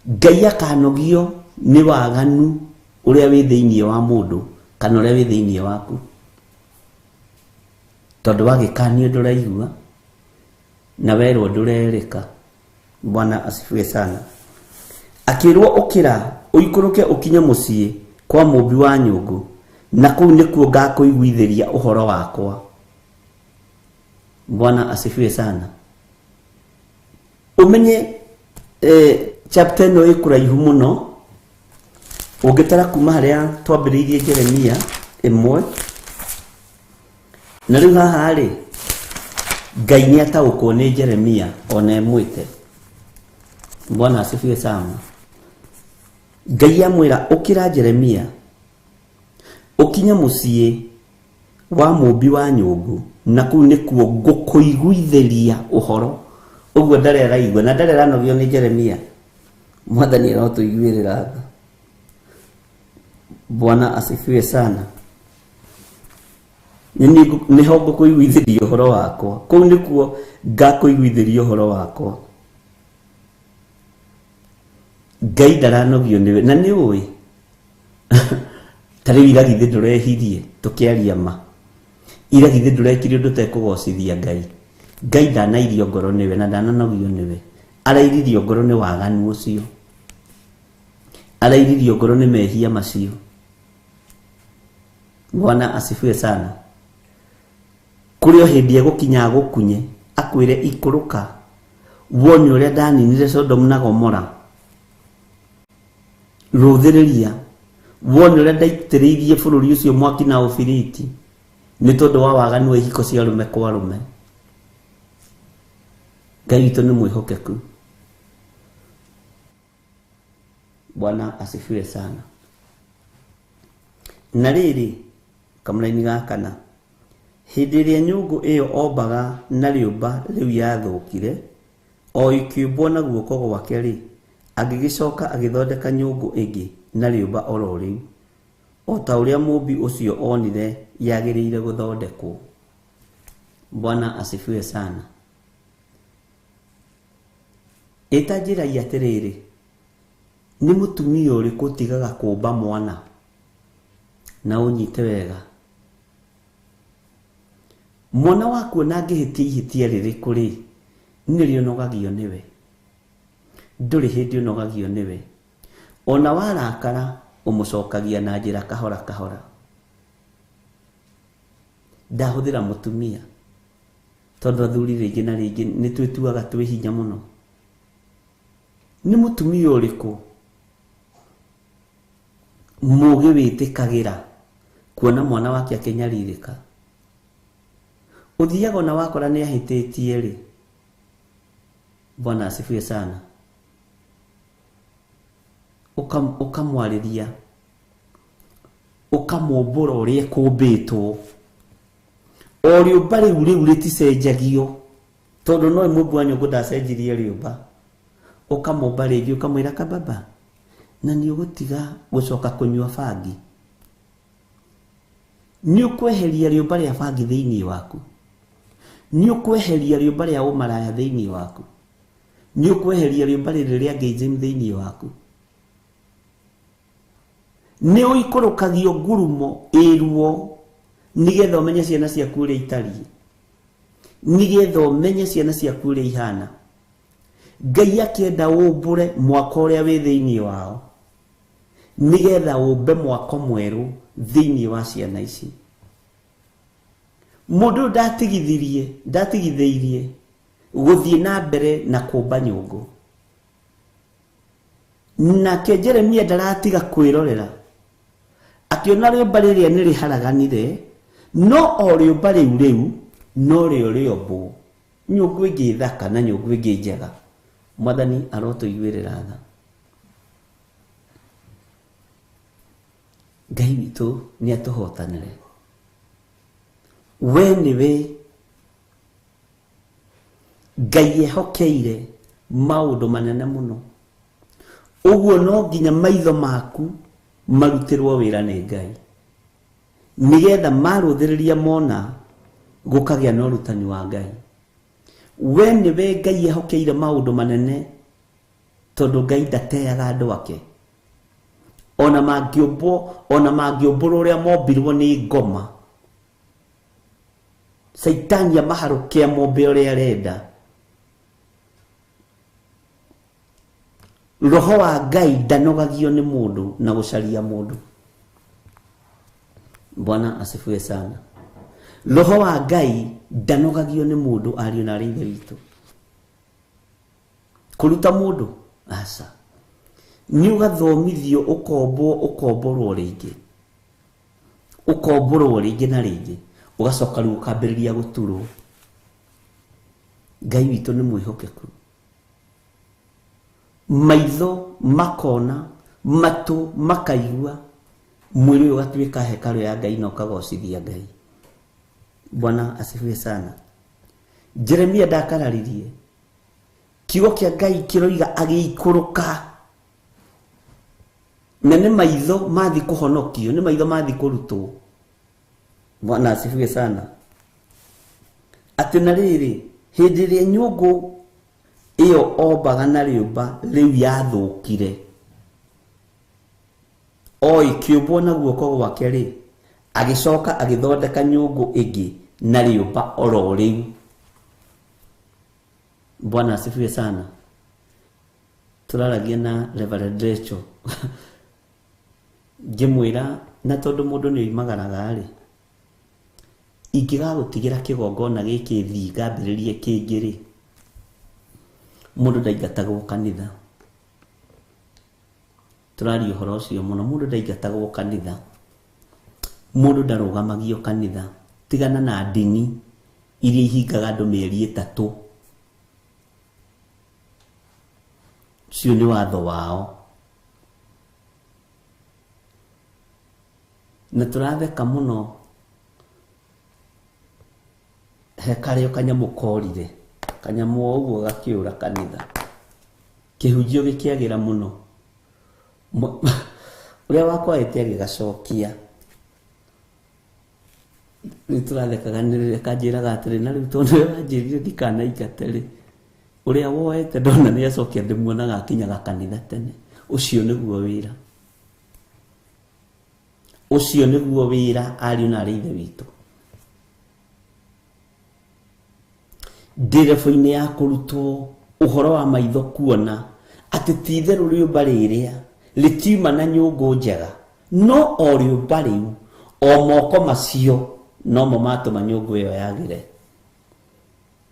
Ngai akanogio nĩ waganu ũrĩa wĩ thĩinĩ wa mũndũ kana ũrĩa wĩ thĩinĩ waku. Tondũ wagĩkanio ndũraigua na werwo ndũrerĩka. Bwana asifiwe sana. Akĩrwo ũkĩra ũikũrũke ũkinye mũciĩ kwa mũmbi wa nyũngũ na kũu nĩkuo ngakũiguithĩria ũhoro wakwa. Bwana asifiwe sana. Ũmenye chapter ĩno ĩ kũraihu mũno ũngĩtara kuma harĩa twambĩrĩirie Jeremia 1 na rĩu haha rĩ Ngai nĩ ataũkwo nĩ Jeremia ona ĩmwĩte. Bwana asifiwe sana. Ngai amwĩra ũkĩra Jeremia ũkinye mũciĩ wa mũmbi wa nyũngũ na kũu nĩkuo ngũkũiguithĩria ũhoro. Ũguo ndarĩ araigua na ndarĩ aranogio nĩ Jeremia. Mwathani arotũiguĩrĩra tha. Bwana asifiwe sana. Nĩho ngũkũiguithĩria ũhoro wakwa. Kũu nĩkuo ngakũiguithĩria ũhoro wakwa. Ngai ndaranogio nĩwe na nĩ ũĩ ta rĩu ira githĩ ndũrehirie tũkĩaria ma. Ira githĩ ndũrekire ũndũ ũtekũgocithia Ngai. Ngai ndanairio ngoro nĩwe na ndananogio nĩwe. Arairirio ngoro nĩ waganu ũcio. Arairirio ngoro nĩ mehia macio. Bwana asifiwe sana. Kũrĩ o hĩndĩ egũkinya agũkunye akwĩre ikũrũka wone ũrĩa ndaninire Sodom na Gomora. Rũthĩrĩria wone ũrĩa ndaitĩrĩirie bũrũri ũcio mwaki na ũbiriti nĩ tondũ wa waganu wa ihiko cia arũme kwa arũme. Ngai witũ nĩ mwĩhokeku. Bwana asifiwe sana. Na rĩrĩ kamũraini ga kana, hĩndĩ ĩrĩa nyũngũ ĩyo ombaga na rĩũmba rĩu yathũkire o ikĩũmbwo na guoko gwake rĩ, agĩgĩcoka agĩthondeka nyũngũ ĩngĩ na rĩũmba oro rĩu o ta ũrĩa mũmbi ũcio onire yagĩrĩire gũthondekwo. Bwana asifiwe sana. Ĩta njĩra atĩrĩrĩ, nĩ mũtumia ũrĩkũ ũtigaga kũmba mwana? Na ũnyite wega. Mwana waku ona angĩhĩtia ihĩtia rĩrĩkũ rĩ, nĩrĩo ũnogagio nĩwe. Ndũrĩ hĩndĩ ũnogagio nĩwe. Ona warakara ũmũcokagia na njĩra kahora kahora. Ndahũthĩra mũtumia tondũ athuri rĩngĩ na rĩngĩ nĩ twĩtuaga twĩ hinya mũno. Nĩ mũtumia ũrĩkũ mũgĩ wĩtĩkagĩra kuona mwana wake akĩnyarirĩka? Ũthiaga ona wakora nĩ ahĩtĩtie rĩ. Bwana asifiwe sana. Ũkamwarĩria ũkamũmbũra ũrĩa ekũmbĩtwo. O rĩũmba rĩu rĩu rĩticenjagio tondũ no mũmbi wa nyũngũ ndacenjirie rĩũmba. Ũkamũmba rĩngĩ ũkamwĩra kababa na nĩ ũgũtiga gũcoka kũnyua bangi. Nĩ ũkweheria rĩũmba rĩa bangi thĩinĩ waku. Nĩ ũkweheria rĩũmba rĩa ũmaraya thĩinĩ waku. Nĩ ũkweheria rĩũmba rĩrĩ rĩa gayism thĩinĩ waku. Nĩ ũikũrũkagio ngurumo ĩruo nĩgetha ũmenye ciana ciaku ũrĩa itariĩ, nĩgetha ũmenye ciana ciaku ũrĩa ihana. Ngai akĩenda ũmbũre mwako ũrĩa wĩ thĩinĩ wao nĩgetha ũmbe mwako mwerũ thĩinĩ wa ciana ici. Mũndũ ũyũ ndatigithĩirie gũthiĩ na mbere na kũmba nyũngũ. Nake Jeremia ndaratiga kwĩrorera akĩona rĩũmba rĩrĩa nĩ rĩharaganire, no o rĩũmba rĩu rĩu no rĩo rĩombwo nyũngũ ĩngĩ thaka na nyũngũ ĩngĩ njega. Mwathani arotũiguĩrĩra tha. Ngai witũ nĩ atũhotanĩre. We nĩwe Ngai ehokeire maũndũ manene mũno. Ũguo no nginya maitho maku Marutĩrwo wĩra nĩ Ngai nĩgetha marũthĩrĩria mona gũkagĩa na ũrutani wa Ngai. We nĩwe Ngai ehokeire maũndũ manene tondũ Ngai ndateaga andũ ake. Ona mangĩũmbwo, ona mangĩũmbũrwo ũrĩa mombirwo nĩ ngoma, Caitani amaharũke amombe ũrĩa arenda. Roho wa Ngai ndanogagio nĩ mũndũ na gũcaria mũndũ. Bwana asifiwe sana. Roho wa Ngai ndanogagio nĩ mũndũ ariũ na arĩ ithe witũ. Kũruta mũndũ aca, nĩ ũgathomithio ũkombwo, ũkomborwo rĩngĩ, ũkomborwo rĩngĩ na rĩngĩ, ũgacoka rĩu ũkambĩrĩria gũturwo. Ngai witũ nĩ mwĩhokeku. Maitho makona, matũ makaigua, mwĩrĩ ũyũ ũgatuĩka hekarũ ya Ngai na ũkagocithia Ngai. Bwana asifiwe sana. Jeremia ndakararirie kiugo kĩa Ngai kĩroiga agĩikũrũka, na nĩ maitho mathi kũhonokio, nĩ maitho mathi kũrutwo. Bwana asifiwe sana. Atĩ na rĩrĩ, hĩndĩ ĩrĩa nyũngũ ĩyo ombaga na rĩũmba rĩu yathũkire, o ĩkĩũmbwo na guoko gwake rĩ, agĩcoka agĩthondeka nyũngũ ĩngĩ na rĩũmba oro rĩu. Bwana asifiwe sana. Tũraragia na Reverend Rachel ngĩmwĩra na tondũ mũndũ nĩ oimagaraga rĩ, ingĩgagũtigĩra kĩgongona gĩkĩ thiĩ ngambĩrĩrie kĩngĩ rĩ, mũndũ ndaingatagwo kanitha. Tũraria ũhoro ũcio mũno. Mũndũ ndaingatagwo kanitha, mũndũ ndarũgamagio kanitha. Tigana na ndini iria ihingaga andũ mĩeri 3, ũcio nĩ watho wao. Na tũratheka mũno he karĩo kanyamũ korire, kanyamũ o ũguo gakĩũra kanitha, kĩhunjio gĩkĩagĩra mũno. Ũrĩa wakwaĩte agĩgacokia. Rĩu tũrathekaga nĩ kanjĩraga atĩrĩ, na rĩu tondũ nĩwe wanjĩrire ndikanaingate rĩ, ũrĩa woete ndona nĩ acokia ndĩmuonaga akinyaga kanitha tene. Ũcio nĩguo wĩra, ũcio nĩguo wĩra ariũ na arĩ ithe witũ. Nderebo-inĩ ya kũrutwo ũhoro wa maitho kuona atĩ ti itherũ rĩũmba rĩrĩa rĩtiuma na nyũngũ njega, no o rĩũmba rĩu o moko macio nomo matũma nyũngũ ĩyo yagĩre.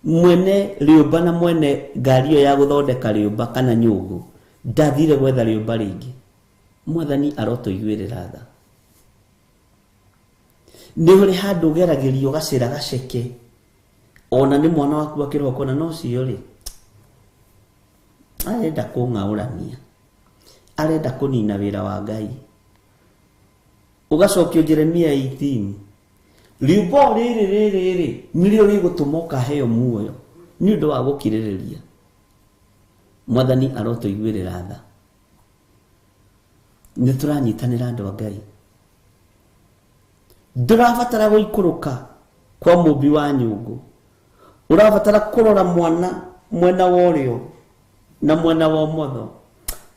Mwene rĩũmba na mwene ngari ĩyo ya gũthondeka rĩũmba kana nyũngũ ndathire gwetha rĩũmba rĩngĩ. Mwathani arotũiguĩrĩra tha. Nĩ ũrĩ handũ ũgeragĩrio gacĩra gaceke, ona nĩ mwana waku akĩroho kona no ũcio rĩ, arenda kũng'aũrania, arenda kũnina wĩra wa Ngai. Ũgacokio Jeremia 18, rĩũmba o rĩrĩ rĩrĩ rĩ nĩrĩo rĩgũtũma ũkaheo muoyo nĩ ũndũ wa gũkirĩrĩria. Mwathani arotũiguĩrĩra tha. Nĩ tũranyitanĩra andũ a Ngai. Ndũrabatara gũikũrũka kwa mũmbi wa nyũngũ, ũrabatara kũrora mwana mwena wa ũrĩo na mwena wa ũmotho,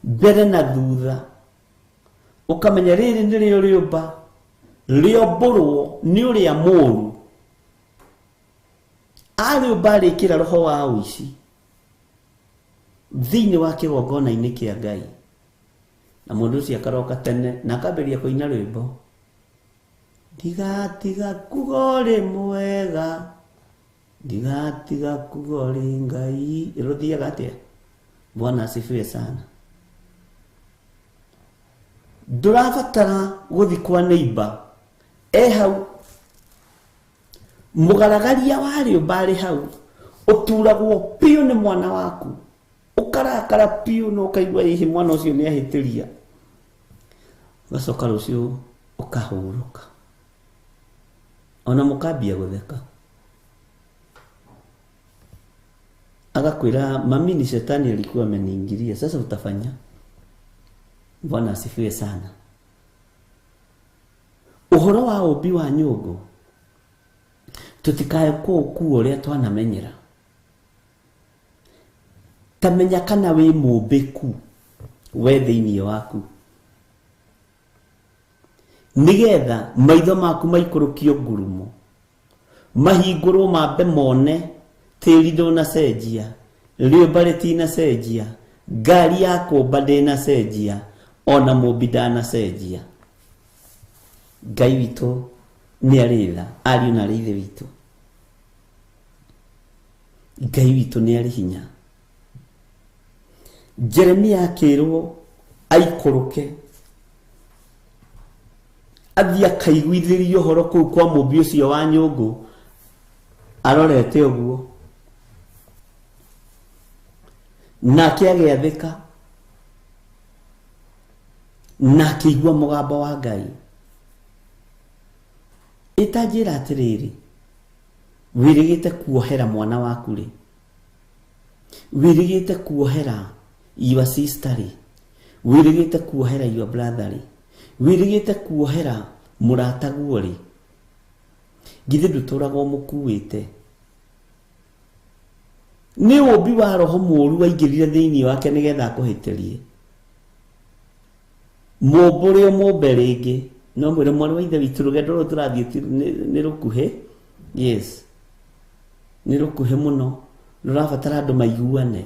mbere na thutha, ũkamenya rĩrĩ nĩrĩo rĩũmba rĩombũrwo nĩ ũrĩa mũũru. Arĩũmba arĩkĩra roho wa ũici thĩinĩ wa kĩgongona-inĩ kĩa Ngai, na mũndũ ũcio akaroka tene na akambĩrĩria kũina rwĩmbo, ndigatiga kuga ũrĩ mwega, ndigatiga kuga ũrĩ Ngai. Rũthiaga atĩa? Bwana asifiwe sana. Ndũrabatara gũthiĩ kwa neighbor, e hau mũgaragaria wa rĩũmba arĩ hau, ũturagwo biũ nĩ mwana waku, ũkarakara biũ na ũkaigua hihi mwana ũcio nĩ ahĩtĩria, ũgacoka rũciũ ũkahurũka, ona mũkambia gũtheka. Agakwĩra mami ni shetani alikuwa ameniingilia, sasa utafanya. Bwana asifiwe sana. Ũhoro wa ũmbi wa nyũngũ tũtikae kũũkua ũrĩa twanamenyera. Ta menya kana wĩ mũmbĩku we thĩinĩ waku, nĩgetha maitho maku maikũrũkio ngurumo, mahingũrwo mambe mone tĩri ndũnacenjia, rĩũmba rĩtinacenjia, ngari ya kũmba ndĩnacenjia, ona mũmbi ndanacenjia. Ngai witũ nĩ arĩ tha, ariũ na arĩ ithe witũ. Ngai witũ nĩ arĩ hinya. Jeremia akĩrwo aikũrũke athiĩ akaiguithĩrie ũhoro kũu kwa mũmbi ũcio wa nyũngũ arorete ũguo, nake agĩathĩka na akĩigua mũgambo wa Ngai. Ĩtanjĩra atĩrĩrĩ, wĩrĩgĩte kuohera mwana waku rĩ, wĩrĩgĩte kuohera your sister rĩ, wĩrĩgĩte kuohera your brother rĩ, wĩrĩgĩte kuohera mũrataguo rĩ, githĩ ndũtũragwo mũkuĩte? Nĩ ũmbi wa roho mũũru waingĩrire thĩinĩ wake nĩgetha akũhĩtĩrie. Mũmbũre ũmũmbe rĩngĩ, no mwĩre mwarĩ wa ithe witũ rũgendo rũrũ tũrathiĩ nĩ rũkuhĩ. Yes, nĩ rũkuhĩ mũno, rũrabatara andũ maiguane.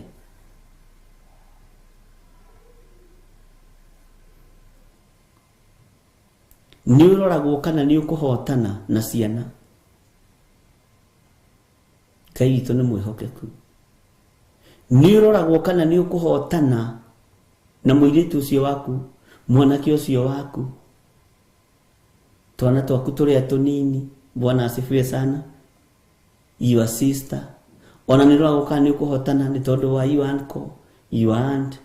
Nĩ ũroragwo kana nĩ ũkũhotana na ciana. Ngai witũ nĩ mwĩhokeku. Nĩ ũroragwo kana nĩ ũkũhotana na mũirĩtu ũcio waku, mwanake ũcio waku, twana twaku tũrĩa tũnini. Bwana asifiwe sana. Your sister, ona nĩ ũroragwo kana nĩ ũkũhotana nĩ tondũ wa your uncle, your aunt.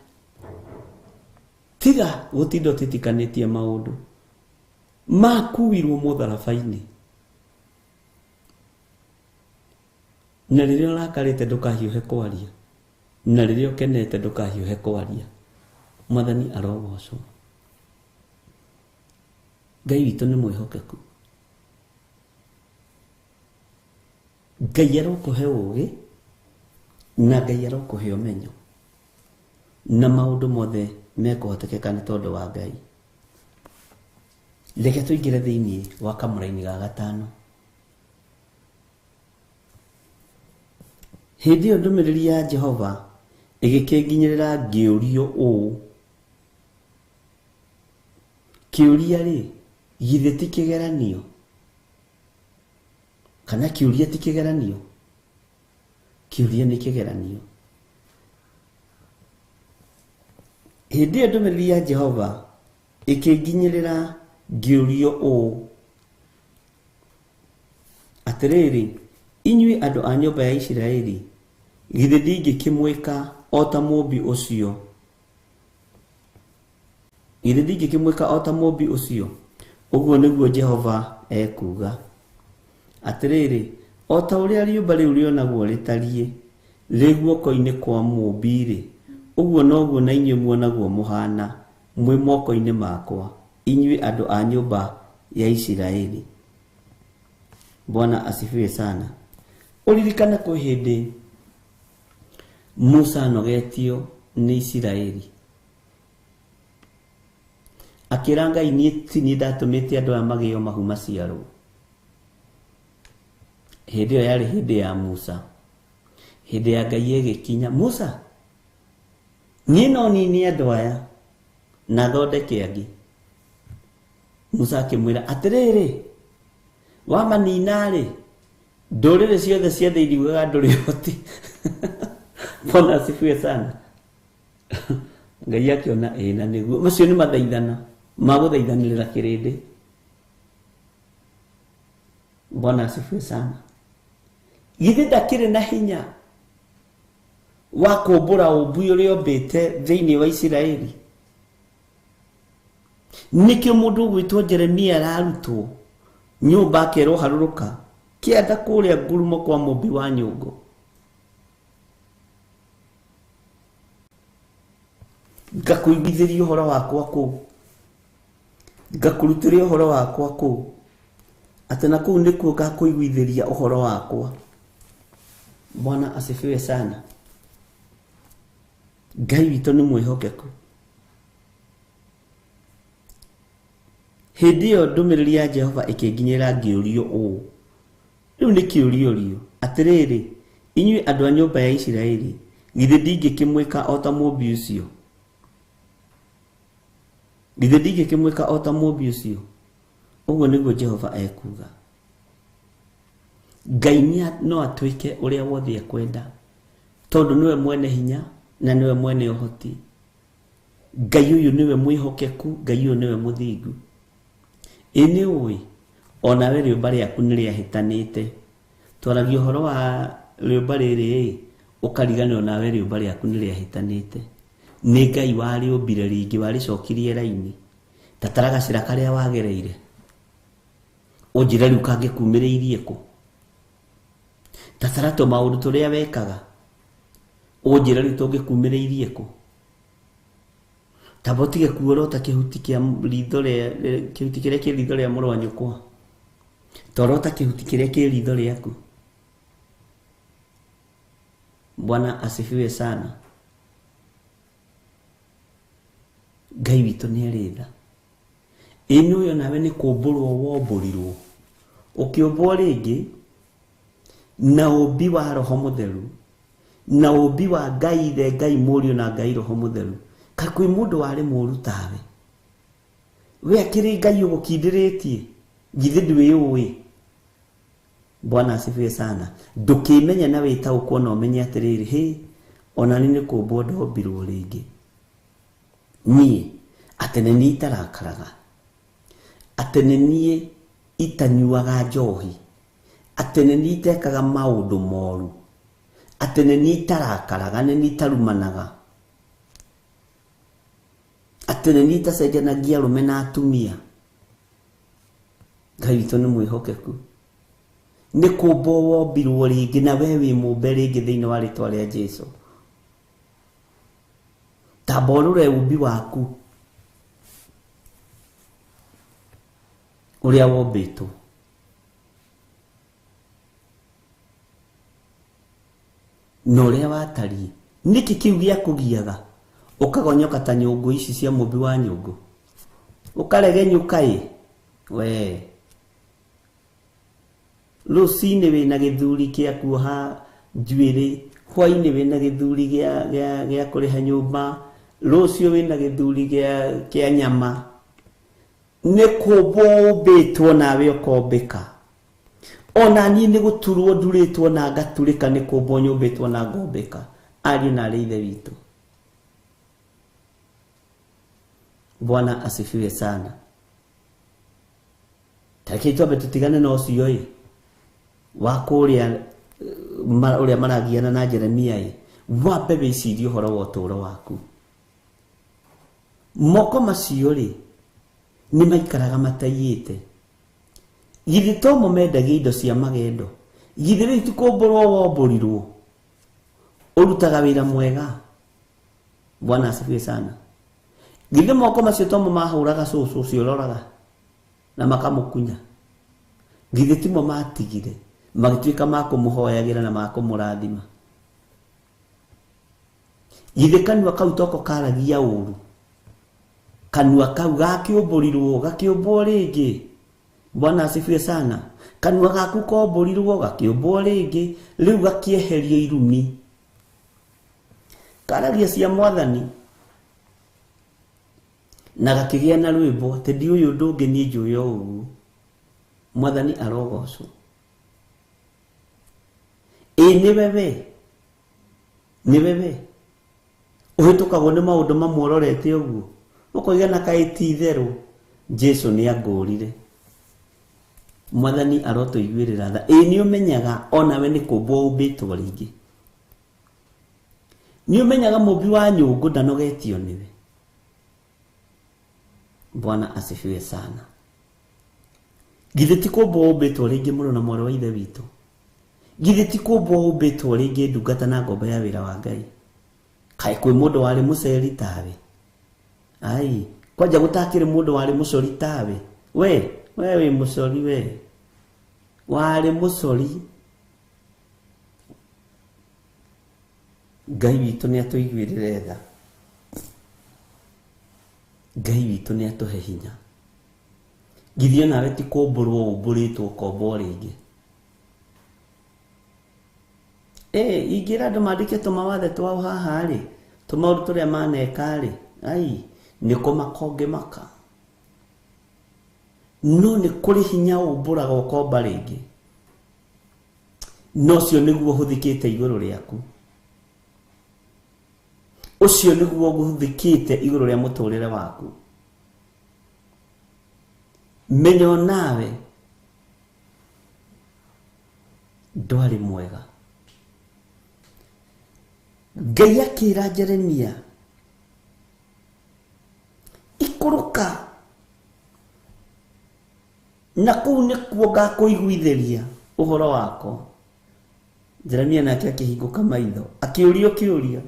Tiga gũtinda ũtitikanĩtie maũndũ makuirwo mũtharaba-inĩ. Na rĩrĩa ũrakarĩte ndũkahiũhe kwaria, na rĩrĩa ũkenete ndũkahiũhe kwaria. Mwathani arogocwo. Ngai witũ nĩ mwĩhokeku. Ngai arokũhe ũũgĩ na Ngai arokũhe ũmenyo, na maũndũ mothe mekũhotekeka nĩ tondũ wa Ngai. Reke tũingĩre thĩinĩ wa kamũraini ga gatano. Hĩndĩ ĩyo ndũmĩrĩri ya Jehova ĩgĩkĩnginyĩrĩra ngĩũrio ũũ, kĩũria rĩ, githĩ ti kĩgeranio? Kana kĩũria ti kĩgeranio? Kĩũria nĩ kĩgeranio. Hĩndĩ ĩyo ndũmĩrĩri ya Jehova ĩkĩnginyĩrĩra ngĩũrio ũũ, atĩrĩrĩ, inyuĩ andũ a nyũmba ya Isiraeli, githĩ ndingĩkĩmwĩka o ta mũmbi ũcio? Githĩ ndingĩkĩmwĩka o ta mũmbi ũcio? Ũguo nĩguo Jehova ekuuga. Atĩrĩrĩ, o ta ũrĩa rĩũmba rĩu rĩonagwo rĩtariĩ rĩ guoko-inĩ kwa mũmbi-rĩ, ũguo noguo na inyuĩ muonagwo mũhana mwĩ moko-inĩ makwa, inyuĩ andũ a nyũmba ya Isiraeli. Bwana asifiwe sana. Ũririkane kwĩ hĩndĩ Musa anogetio nĩ Isiraeli, akĩra Ngai, niĩ ti niĩ ndatũmĩte andũ aya magĩo mahu maciarwo. Hĩndĩ ĩyo yarĩ hĩndĩ ya Musa. Hĩndĩ ya Ngai ĩgĩkinya, Musa, niĩ no nini andũ aya na thondeke angĩ. Musa akĩmwĩra atĩrĩrĩ, wamanina-rĩ, ndũrĩrĩ ciothe cia thĩ iriugaga ndũrĩ ũhoti. Bwana asifiwe sana. Ngai akĩona ĩĩ na nĩguo. Macio nĩ mathaithana ma gũthaithanĩrĩra kĩrĩndĩ. Bwana asifiwe sana. Githĩ ndakĩrĩ na hinya wa kũmbũra ũmbi ũrĩa ũmbĩte thĩinĩ wa Isiraeli? Nĩkĩo mũndũ ũgwĩtwo Jeremia ararutwo nyũmba akerwo harũrũka kĩanda kũrĩa ngurumo kwa mũmbi wa nyũngũ. Ngakũiguithĩria ũhoro wakwa kũu, ngakũrutĩra ũhoro wakwa kũu. Atĩ na kũu nĩkuo ngakũiguithĩria ũhoro wakwa. Bwana asifiwe sana. Ngai witũ nĩ mwĩhokeku. Hĩndĩ ĩyo ndũmĩrĩri ya Jehova ĩkĩnginyĩra ngĩũrio ũũ. Rĩu nĩ kĩũrio rio. Atĩrĩrĩ, inyuĩ andũ a nyũmba ya Isiraeli, githĩ ndingĩkĩmwĩka o ta mũmbi ũcio? Githĩ ndingĩkĩmwĩka o ta mũmbi ũcio? Ũguo nĩguo Jehova ekuuga. Ngai no atwĩke ũrĩa wothe ekwenda, tondũ nĩwe mwene hinya na nĩwe mwene ũhoti. Ngai ũyũ nĩwe mwĩhokeku, Ngai ũyũ nĩwe mũthingu. Ĩ nĩ ũĩ onawe rĩũmba rĩaku nĩ rĩahĩtanĩte. Twaragia ũhoro wa rĩũmba rĩrĩ ũkariganĩrwo nawe rĩũmba rĩaku nĩ rĩahĩtanĩte. Nĩ Ngai warĩũmbire rĩngĩ, warĩcokirie raini. Ta tara gacĩra karĩa wagereire. Ũnjĩre rĩu kangĩkumĩrĩirie kũ. Ta tara tũmaũndũ tũrĩa wekaga. Ũnjĩre rĩu tũngĩkumĩrĩirie kũ. Tamba ũtige kuorota kĩhuti kĩa ritho rĩa kĩhuti kĩrĩa kĩ ritho rĩa mũrũ wa nyũkwa. Torota kĩhuti kĩrĩa kĩ ritho rĩaku. Bwana asifiwe sana. Ngai witũ nĩ arĩ tha. Ĩ nĩ ũyũ nawe nĩ kũmbũrwo wombũrirwo. Ũkĩũmbwo rĩngĩ na ũmbi wa Roho Mũtheru, na ũmbi wa Ngai Ithe, Ngai Mũriũ na Ngai Roho Mũtheru. Kaĩ kwĩ mũndũ warĩ mũũru tawe? We akĩrĩ Ngai ũgũkindĩrĩtie? Githĩ ndwĩũĩ? Bwana asifiwe sana. Ndũkĩmenye na wĩtaũkwo na ũmenye atĩrĩrĩ, hĩ, ona niĩ nĩ kũmbwo ndombirwo rĩngĩ. Niĩ atĩ nĩ niĩ itarakaraga, atĩ nĩ niĩ itanyuaga njohi, atĩ nĩ niĩ itekaga maũndũ moru, atĩ nĩ niĩ itarakaraga, nĩ niĩ itarumanaga, atĩ nĩ niĩ itacenjanagia arũme na atumia. Ngai witũ nĩ mwĩhokeku. Nĩ kũmbwo wombirwo rĩngĩ na we wĩ mũmbe rĩngĩ thĩinĩ wa rĩtwa rĩa Jesũ. Tamba ũrore ũmbi waku ũrĩa wombĩtwo. Na ũrĩa watariĩ. Nĩkĩ kĩu gĩakũgiaga? Ũkagonyoka ta nyũngũ ici cia mũmbi wa nyũngũ. Ũkaregenyũka ĩ. We. Rũcinĩ wĩna gĩthuri kĩa kuoha njuĩrĩ, hwainĩ wĩna gĩthuri gĩa kũrĩha nyũmba, rũciũ wĩna gĩthuri kĩa nyama. Nĩ kũmbwo ũmbĩtwo nawe ũkombĩka. Ona niĩ nĩ gũturwo ndurĩtwo na ngaturĩka, nĩ kũmbwo nyũmbĩtwo na ngombĩka. Ariũ na arĩ Ithe witũ. Bwana asifiwe sana. Tareke twambe tũtigane na ũcio ĩ wa kũrĩa ũrĩa maragiana na Jeremia ĩ, wambe wĩcirie ũhoro wa ũtũũro waku. Moko macio rĩ nĩ maikaraga mataiyĩte. Githĩ to mo mendagia indo cia magendo? Githĩ rĩu ti kũmbũrwo wombũrirwo? Ũrutaga wĩra mwega. Bwana asifiwe sana. Githĩ moko macio to mo mahũraga cũcũ ũcio ũroraga na makamũkunya? Githĩ timo matigire magĩtuĩka ma kũmũhoyagĩra na ma kũmũrathima? Githĩ kanua kau toko karagia ũru? Kanua kau gakĩũmbũrirwo gakĩũmbwo rĩngĩ. Bwana asifiwe sana. Kanua gaku kombũrirwo gakĩũmbwo rĩngĩ, rĩu gakĩeherio irumi. Karagia cia Mwathani na gakĩgĩa na rwĩmbo atĩ ndiũĩ ũndũ ũngĩ niĩ njũĩ o ũguo. Mwathani arogocwo. Ĩ nĩwe we, nĩwe we ũhĩtũkagwo nĩ maũndũ mamwe ũrorete ũguo ũkoiga na kaĩ ti itherũ Jesũ nĩ angũrire. Mwathani arotũiguĩrĩra tha. Ĩ nĩ ũmenyaga onawe nĩ kũmbwo ũmbĩtwo rĩngĩ. Nĩ ũmenyaga mũmbi wa nyũngũ ndanogetio nĩwe. Bwana asifiwe sana. Githĩ ti kũmbwo ũmbĩtwo rĩngĩ mũrũ na mwarĩ wa Ithe witũ? Githĩ ti kũmbwo ũmbĩtwo rĩngĩ ndungata na ngombo ya wĩra wa Ngai? Kaĩ kwĩ mũndũ warĩ mũceri tawe? Ai, kwanja gũtakĩrĩ mũndũ warĩ mũcori tawe? We wĩ mũcori we. Warĩ mũcori. Ngai witũ nĩ atũiguĩrĩre tha. Ngai witũ nĩ atũhe hinya. Githĩ onawe ti kũmbũrwo ũmbũrĩtwo ũkombwo rĩngĩ. Ingĩra andũ mandĩke tũmawathe twao haha rĩ, tũmaũndũ tũrĩa maneka rĩ, ai, nĩ kũmaka ũngĩmaka. No nĩ kũrĩ hinya ũmbũraga ũkomba rĩngĩ. No ũcio nĩguo ũhũthĩkĩte igũrũ rĩaku. Ũcio nĩguo ũhũthĩkĩte igũrũ rĩa mũtũrĩre waku. Menya onawe ndwarĩ mwega. Ngai akĩra Jeremia, ikũrũka na kũu nĩkuo ngakũiguithĩria ũhoro wakwa. Jeremia nake akĩhingũka maitho, akĩũrio kĩũria.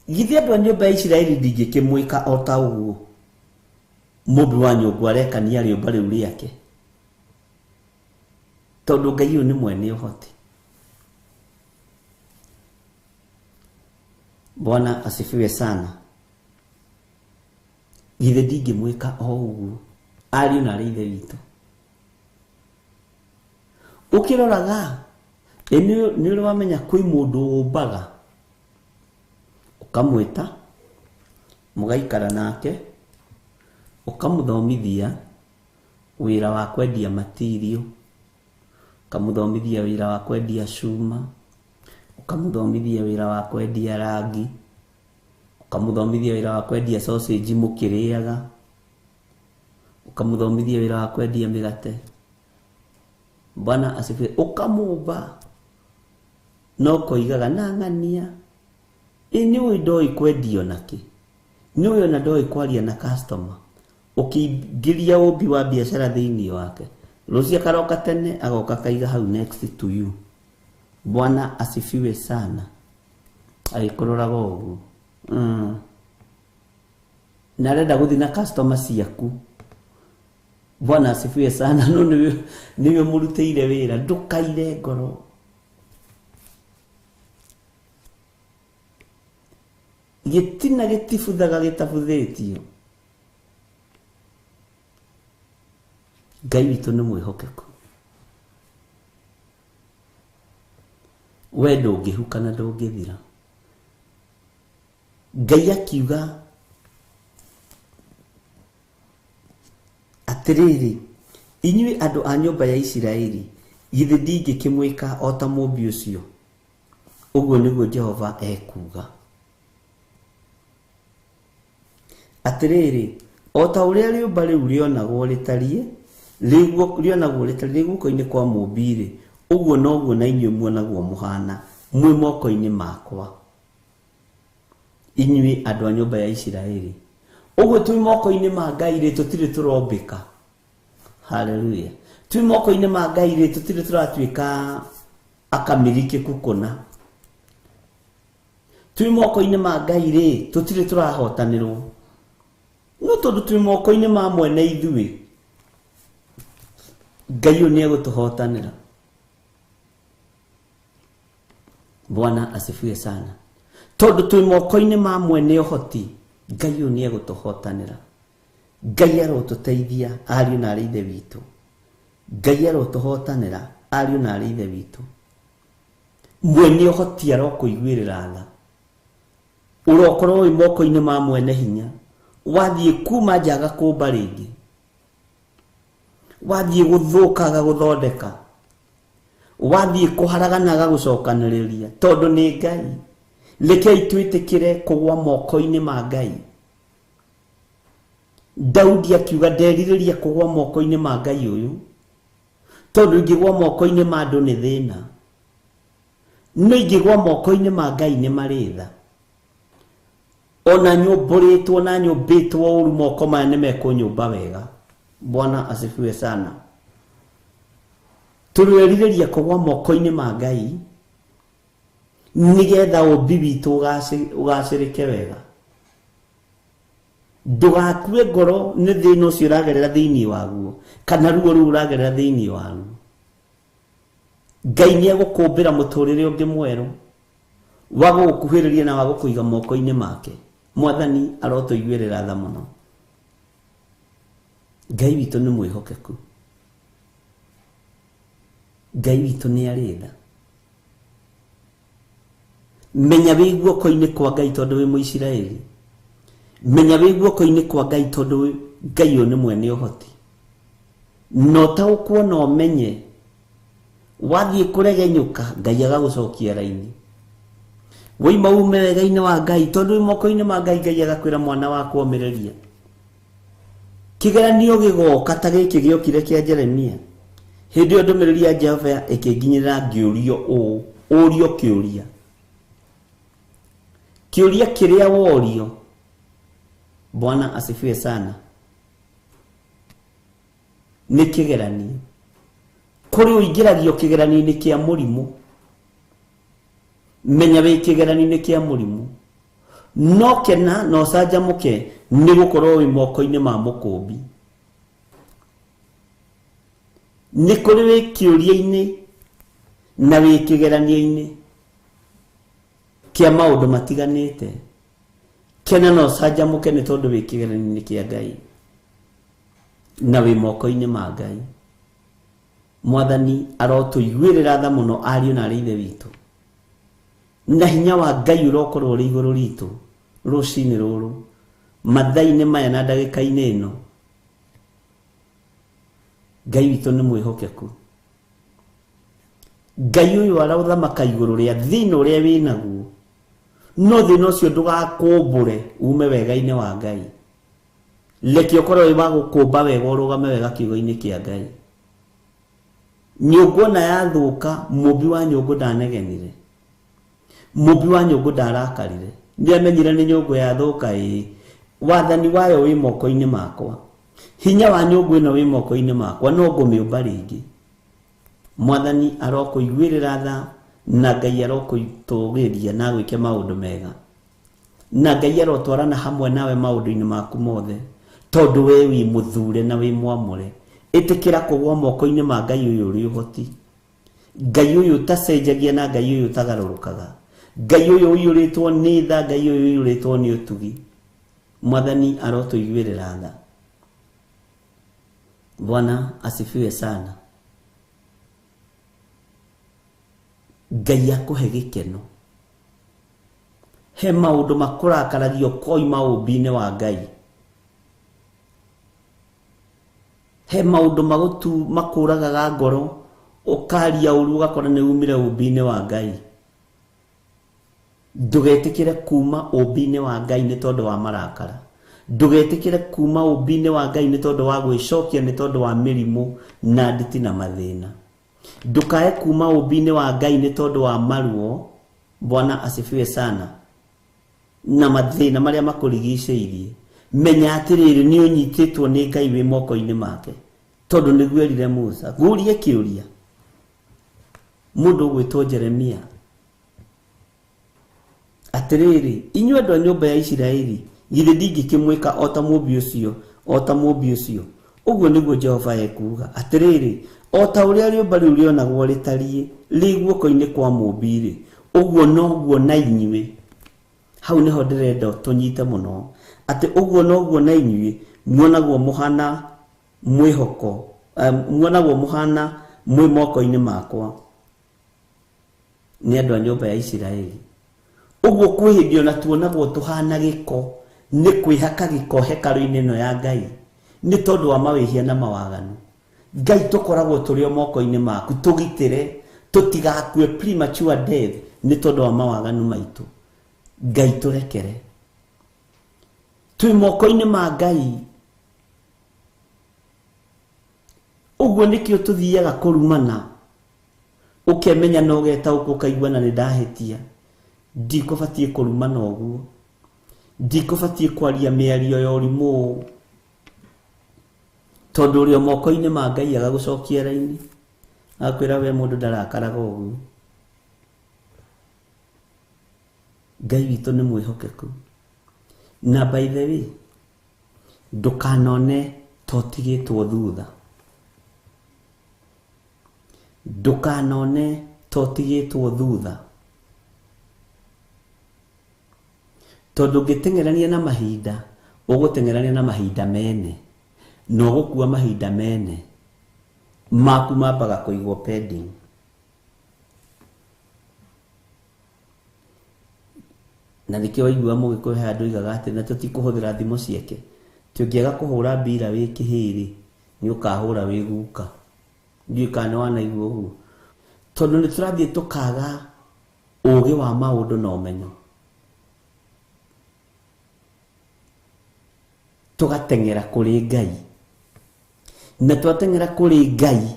Githĩ andũ a nyũmba ya Isiraeli ndingĩkĩmwĩka o ta ũguo mũmbi wa nyũngũ arekania rĩũmba rĩu rĩake, tondũ Ngai ũyũ nĩ mwene ũhoti. Bwana asifiwe sana. Githĩ ndingĩmwĩka o ũguo ariũ na arĩ ithe witũ. Ũkĩroraga nĩ ũrĩ wamenya kwĩ mũndũ ũmbaga, ũkamwĩta mũgaikara nake, ũkamũthomithia wĩra wa kwendia matirio, ũkamũthomithia wĩra wa kwendia cuma, ũkamũthomithia wĩra wa kwendia rangi, ũkamũthomithia wĩra wa kwendia sausage mũkĩrĩaga, ũkamũthomithia wĩra wa kwendia mĩgate. Bwana asifiwe. Ũkamũmba no koigaga na ng'ania, ĩ nĩ ũĩ ndoĩ kwendio nakĩ, nĩ ũĩ ona ndoĩ kwaria na customer. Ũkĩingĩria ũmbi wa biacara thĩinĩ wake, rũciũ akaroka tene agoka akaiga hau next to you. Bwana asifiwe sana. Agĩkũroraga ũguo. Na arenda gũthiĩ na customer ciaku. Bwana asifiwe sana. No nĩwe mũrutĩire wĩra, ndũkaire ngoro. Gĩtina gĩtibuthaga gĩtabuthĩtio. Ngai witũ nĩ mwĩhokeku. We ndũngĩhuka na ndũngĩthira. Ngai akiuga atĩrĩrĩ, inyuĩ andũ a nyũmba ya Isiraeli, githĩ ndingĩkĩmwĩka o ta mũmbi ũcio? Ũguo nĩguo Jehova ekuuga. Atĩrĩrĩ, o ta ũrĩa rĩũmba rĩu rĩonagwo rĩtariĩ, rĩonagwo rĩtariĩ guoko-inĩ kwa mũmbi-rĩ, ũguo noguo na inyuĩ muonagwo mũhana mwĩ moko-inĩ makwa, inyuĩ andũ a nyũmba ya Isiraeli. Ũguo twĩ moko-inĩ ma Ngai rĩ, tũtirĩ tũrombĩka. Haleluya. Twĩ moko-inĩ ma Ngai rĩ, tũtirĩ tũratuĩka akamĩrikĩku kũna. Twĩ moko-inĩ ma Ngai rĩ, tũtirĩ tũrahotanĩrwo. No tondũ twĩ moko-inĩ ma mwene ithuĩ, Ngai ũyũ nĩ egũtũhotanĩra. Bwana asifiwe sana. Tondũ twĩ moko-inĩ ma mwene ũhoti, Ngai ũyũ nĩ egũtũhotanĩra. Ngai arotũteithia ariũ na arĩ ithe witũ. Ngai arotũhotanĩra ariũ na arĩ ithe witũ. Mwene ũhoti arokũiguĩrĩra tha. Ũrokorwo wĩ moko-inĩ ma mwene hinya. Wathiĩ kuma nja agakũmba rĩngĩ, wathiĩ gũthũka agagũthondeka, wathiĩ kũharagana agagũcokanĩrĩria, tondũ nĩ Ngai. Rekei twĩtĩkĩre kũgwa moko-inĩ ma Ngai. Daudi akiuga nderirĩria kũgwa moko-inĩ ma Ngai ũyũ, tondũ ingĩgwa moko-inĩ ma andũ nĩ thĩna, no ingĩgwa moko-inĩ ma Ngai nĩ marĩ tha. Ona nyũmbũrĩtwo na nyũmbĩtwo ũru, moko maya nĩ mekũnyũmba wega. Bwana asifiwe sana. Tũrerirĩria kũgwa moko-inĩ ma Ngai nĩgetha ũmbi witũ ũgacĩrĩke wega. Ndũgakue ngoro nĩ thĩna ũcio ũragerera thĩinĩ waguo kana ruo rũu ũragerera thĩinĩ waruo. Ngai nĩ egũkũmbĩra mũtũrĩre ũngĩ mwerũ wa gũgũkuhĩrĩria na wa gũkũiga moko-inĩ make. Mwathani arotũiguĩrĩra tha mũno. Ngai witũ nĩ mwĩhokeku. Ngai witũ nĩ arĩ tha. Menya wĩ guoko-inĩ kwa Ngai tondũ wĩ Mũisiraeli. Menya wĩ guoko-inĩ kwa Ngai tondũ Ngai ũyũ nĩ mwene ũhoti. Na ũtaũkwo na ũmenye wathiĩ kũregenyũka Ngai agagũcokia raini. Woima ume wega-inĩ wa Ngai tondũ wĩ moko-inĩ ma Ngai, Ngai agakwĩra mwana wakwa ũmĩrĩria. Kĩgeranio gĩgoka ta gĩkĩ gĩokire kĩa Jeremia. Hĩndĩ ĩyo ndũmĩrĩri ya Jehova ĩkĩnginyĩrĩra ngĩũrio ũũ, ũrio kĩũria. Kĩũria kĩrĩa worio, Bwana asifiwe sana, nĩ kĩgeranio. Kũrĩ ũingĩragio kĩgeranio-inĩ kĩa mũrimũ. Menya wĩ kĩgeranio-inĩ kĩa mũrimũ. No kena na ũcanjamũke nĩ gũkorwo wĩ moko-inĩ ma mũkũmbi. Nĩ kũrĩ wĩ kĩũria-inĩ na wĩ kĩgeranio-inĩ kĩa maũndũ matiganĩte. Kena na ũcanjamũke nĩ tondũ wĩ kĩgeranio-inĩ kĩa Ngai na wĩ moko-inĩ ma Ngai. Mwathani arotũiguĩrĩra tha mũno ariũ na arĩ ithe witũ. Na hinya wa Ngai ũrokorwo ũrĩ igũrũ ritũ rũcinĩ rũrũ, mathaa-inĩ maya na ndagĩka-inĩ ĩno. Ngai witũ nĩ mwĩhokeku. Ngai ũyũ araũthamaka igũrũ rĩa thĩna ũrĩa wĩnaguo. No thĩna ũcio ndũgakũmbũre ume wega-inĩ wa Ngai. Reke ũkorwo wĩ wa gũkũmba wega ũrũgame wega kiugo-inĩ kĩa Ngai. Nyũngũ ona yathũka, mũmbi wa nyũngũ ndanegenire. Mũmbi wa nyũngũ ndarakarire. Nĩamenyire nĩ nyũngũ yathũka ĩĩ. Wathani wayo wĩ moko-inĩ makwa. Hinya wa nyũngũ ĩno wĩ moko-inĩ makwa, no ngũmĩũmba rĩngĩ. Mwathani arokũiguĩrĩra tha na Ngai arokũtũgĩria na agwĩke maũndũ mega. Na Ngai arotwarana hamwe nawe maũndũ-inĩ maku mothe, tondũ we wĩ mũthure na wĩ mwamũre. Ĩtĩkĩra kũgũa moko-inĩ ma Ngai ũyũ ũrĩ ũhoti. Ngai ũyũ ũtacenjagia na Ngai ũyũ ũtagarũrũkaga. Ngai ũyũ ũiyũrĩtwo nĩ tha, Ngai ũyũ ũiyũrĩtwo nĩ ũtugi. Mwathani arotũiguĩrĩra tha. Bwana asifiwe sana. Ngai akũhe gĩkeno. He maũndũ makũrakaragio koima ũmbi-inĩ wa Ngai. He maũndũ makũragaga ngoro, ũkaria ũru ũgakora nĩ umire ũmbi-inĩ wa Ngai. Ndũgetĩkĩre kuma ũmbi-inĩ wa Ngai nĩ tondũ wa marakara. Ndũgetĩkĩre kuma ũmbi-inĩ wa Ngai nĩ tondũ wa gwĩcokia, nĩ tondũ wa mĩrimũ na nditi na mathĩna. Ndũkae kuma ũmbi-inĩ wa Ngai nĩ tondũ wa maruo. Bwana asifiwe sana. Na mathĩna marĩa makũrigicĩirie. Menya atĩrĩrĩ nĩ ũnyitĩtwo nĩ Ngai wĩ moko-inĩ make. Tondũ nĩguo erire Musa, ngũrie kĩũria. Mũndũ ũgwĩtwo Jeremia. Atĩrĩrĩ, inyuĩ andũ a nyũmba ya Isiraeli, githĩ ndingĩkĩmwĩka o ta mũmbi ũcio, o ta mũmbi ũcio. Ũguo nĩguo Jehova ekuuga. Atĩrĩrĩ, o ta ũrĩa rĩũmba rĩu rĩonagwo rĩtariĩ rĩ guoko-inĩ kwa mũmbi-rĩ, ũguo noguo na inyuĩ. Hau nĩho ndĩrenda tũnyite mũno. Atĩ ũguo noguo na inyuĩ muonagwo mũhana mwĩhoko, muonagwo mũhana mwĩ moko-inĩ makwa. Nĩ andũ a nyũmba ya Isiraeli. Ũguo kwĩ hĩndĩ ona tuonagwo tũhana gĩko, nĩ kwĩhaka gĩko hekarũ-inĩ ĩno ya Ngai, nĩ tondũ wa mawĩhia na mawaganu. Ngai tũkoragwo tũrĩ o moko-inĩ maku, tũgitĩre, tũtigakue premature death nĩ tondũ wa mawaganu maitũ. Ngai tũrekere. Twĩ moko-inĩ ma Ngai. Ũguo nĩkĩo tũthiaga kũrumana. Ũkemenya na ũgetaũkwo ũkaigua na nĩ ndahĩtia. Ndikũbatiĩ kũrumana ũguo. Ndikũbatiĩ kwaria mĩario ya ũrimũ ũũ. Tondũ ũrĩ o moko-inĩ ma Ngai agagũcokia raini. Agakwĩra we mũndũ ndarakaraga ũguo. Ngai witũ nĩ mwĩhokeku. Na by the way, Ndũkanone ta ũtigĩtwo thutha. Ndũkanone ta ũtigĩtwo thutha. Tondũ ũngĩteng'erania na mahinda, ũgũteng'erania na mahinda mene. Na ũgũkua mahinda mene. Maku mambaga kũigwo pending. Na nĩkĩo waigua mũgĩkũyũ he andũ oigaga atĩ na tũtikũhũthĩra thimũ ciake. Ti ũngĩaga kũhũra mbira wĩ kĩhĩrĩ, nĩ ũkahũra wĩ guka. Ndiũĩ kana nĩ wanaigua ũguo. Tondũ nĩ tũrathiĩ tũkaga ũgĩ wa maũndũ na ũmenyo. Tũgateng'era kũrĩ Ngai. Na twateng'era kũrĩ Ngai,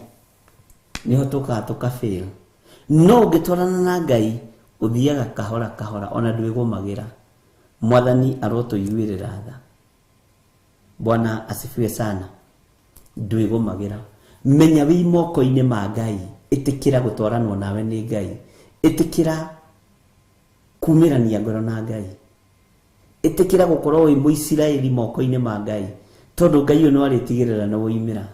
nĩho tũkaga tũkafail. No ũngĩtwarana na Ngai, ũthiaga kahora kahora ona ndwĩgũmagĩra. Mwathani arotũiguĩrĩra tha. Bwana asifiwe sana. Ndwĩgũmagĩra. Menya wĩ moko-inĩ ma Ngai. Ĩtĩkĩra gũtwaranwo nawe nĩ Ngai. Ĩtĩkĩra kumĩrania ngoro na Ngai. Ĩtĩkĩra gũkorwo wĩ Mũisiraeli moko-inĩ ma Ngai. Tondũ Ngai ũyũ no arĩtigĩrĩra nĩ woimĩra.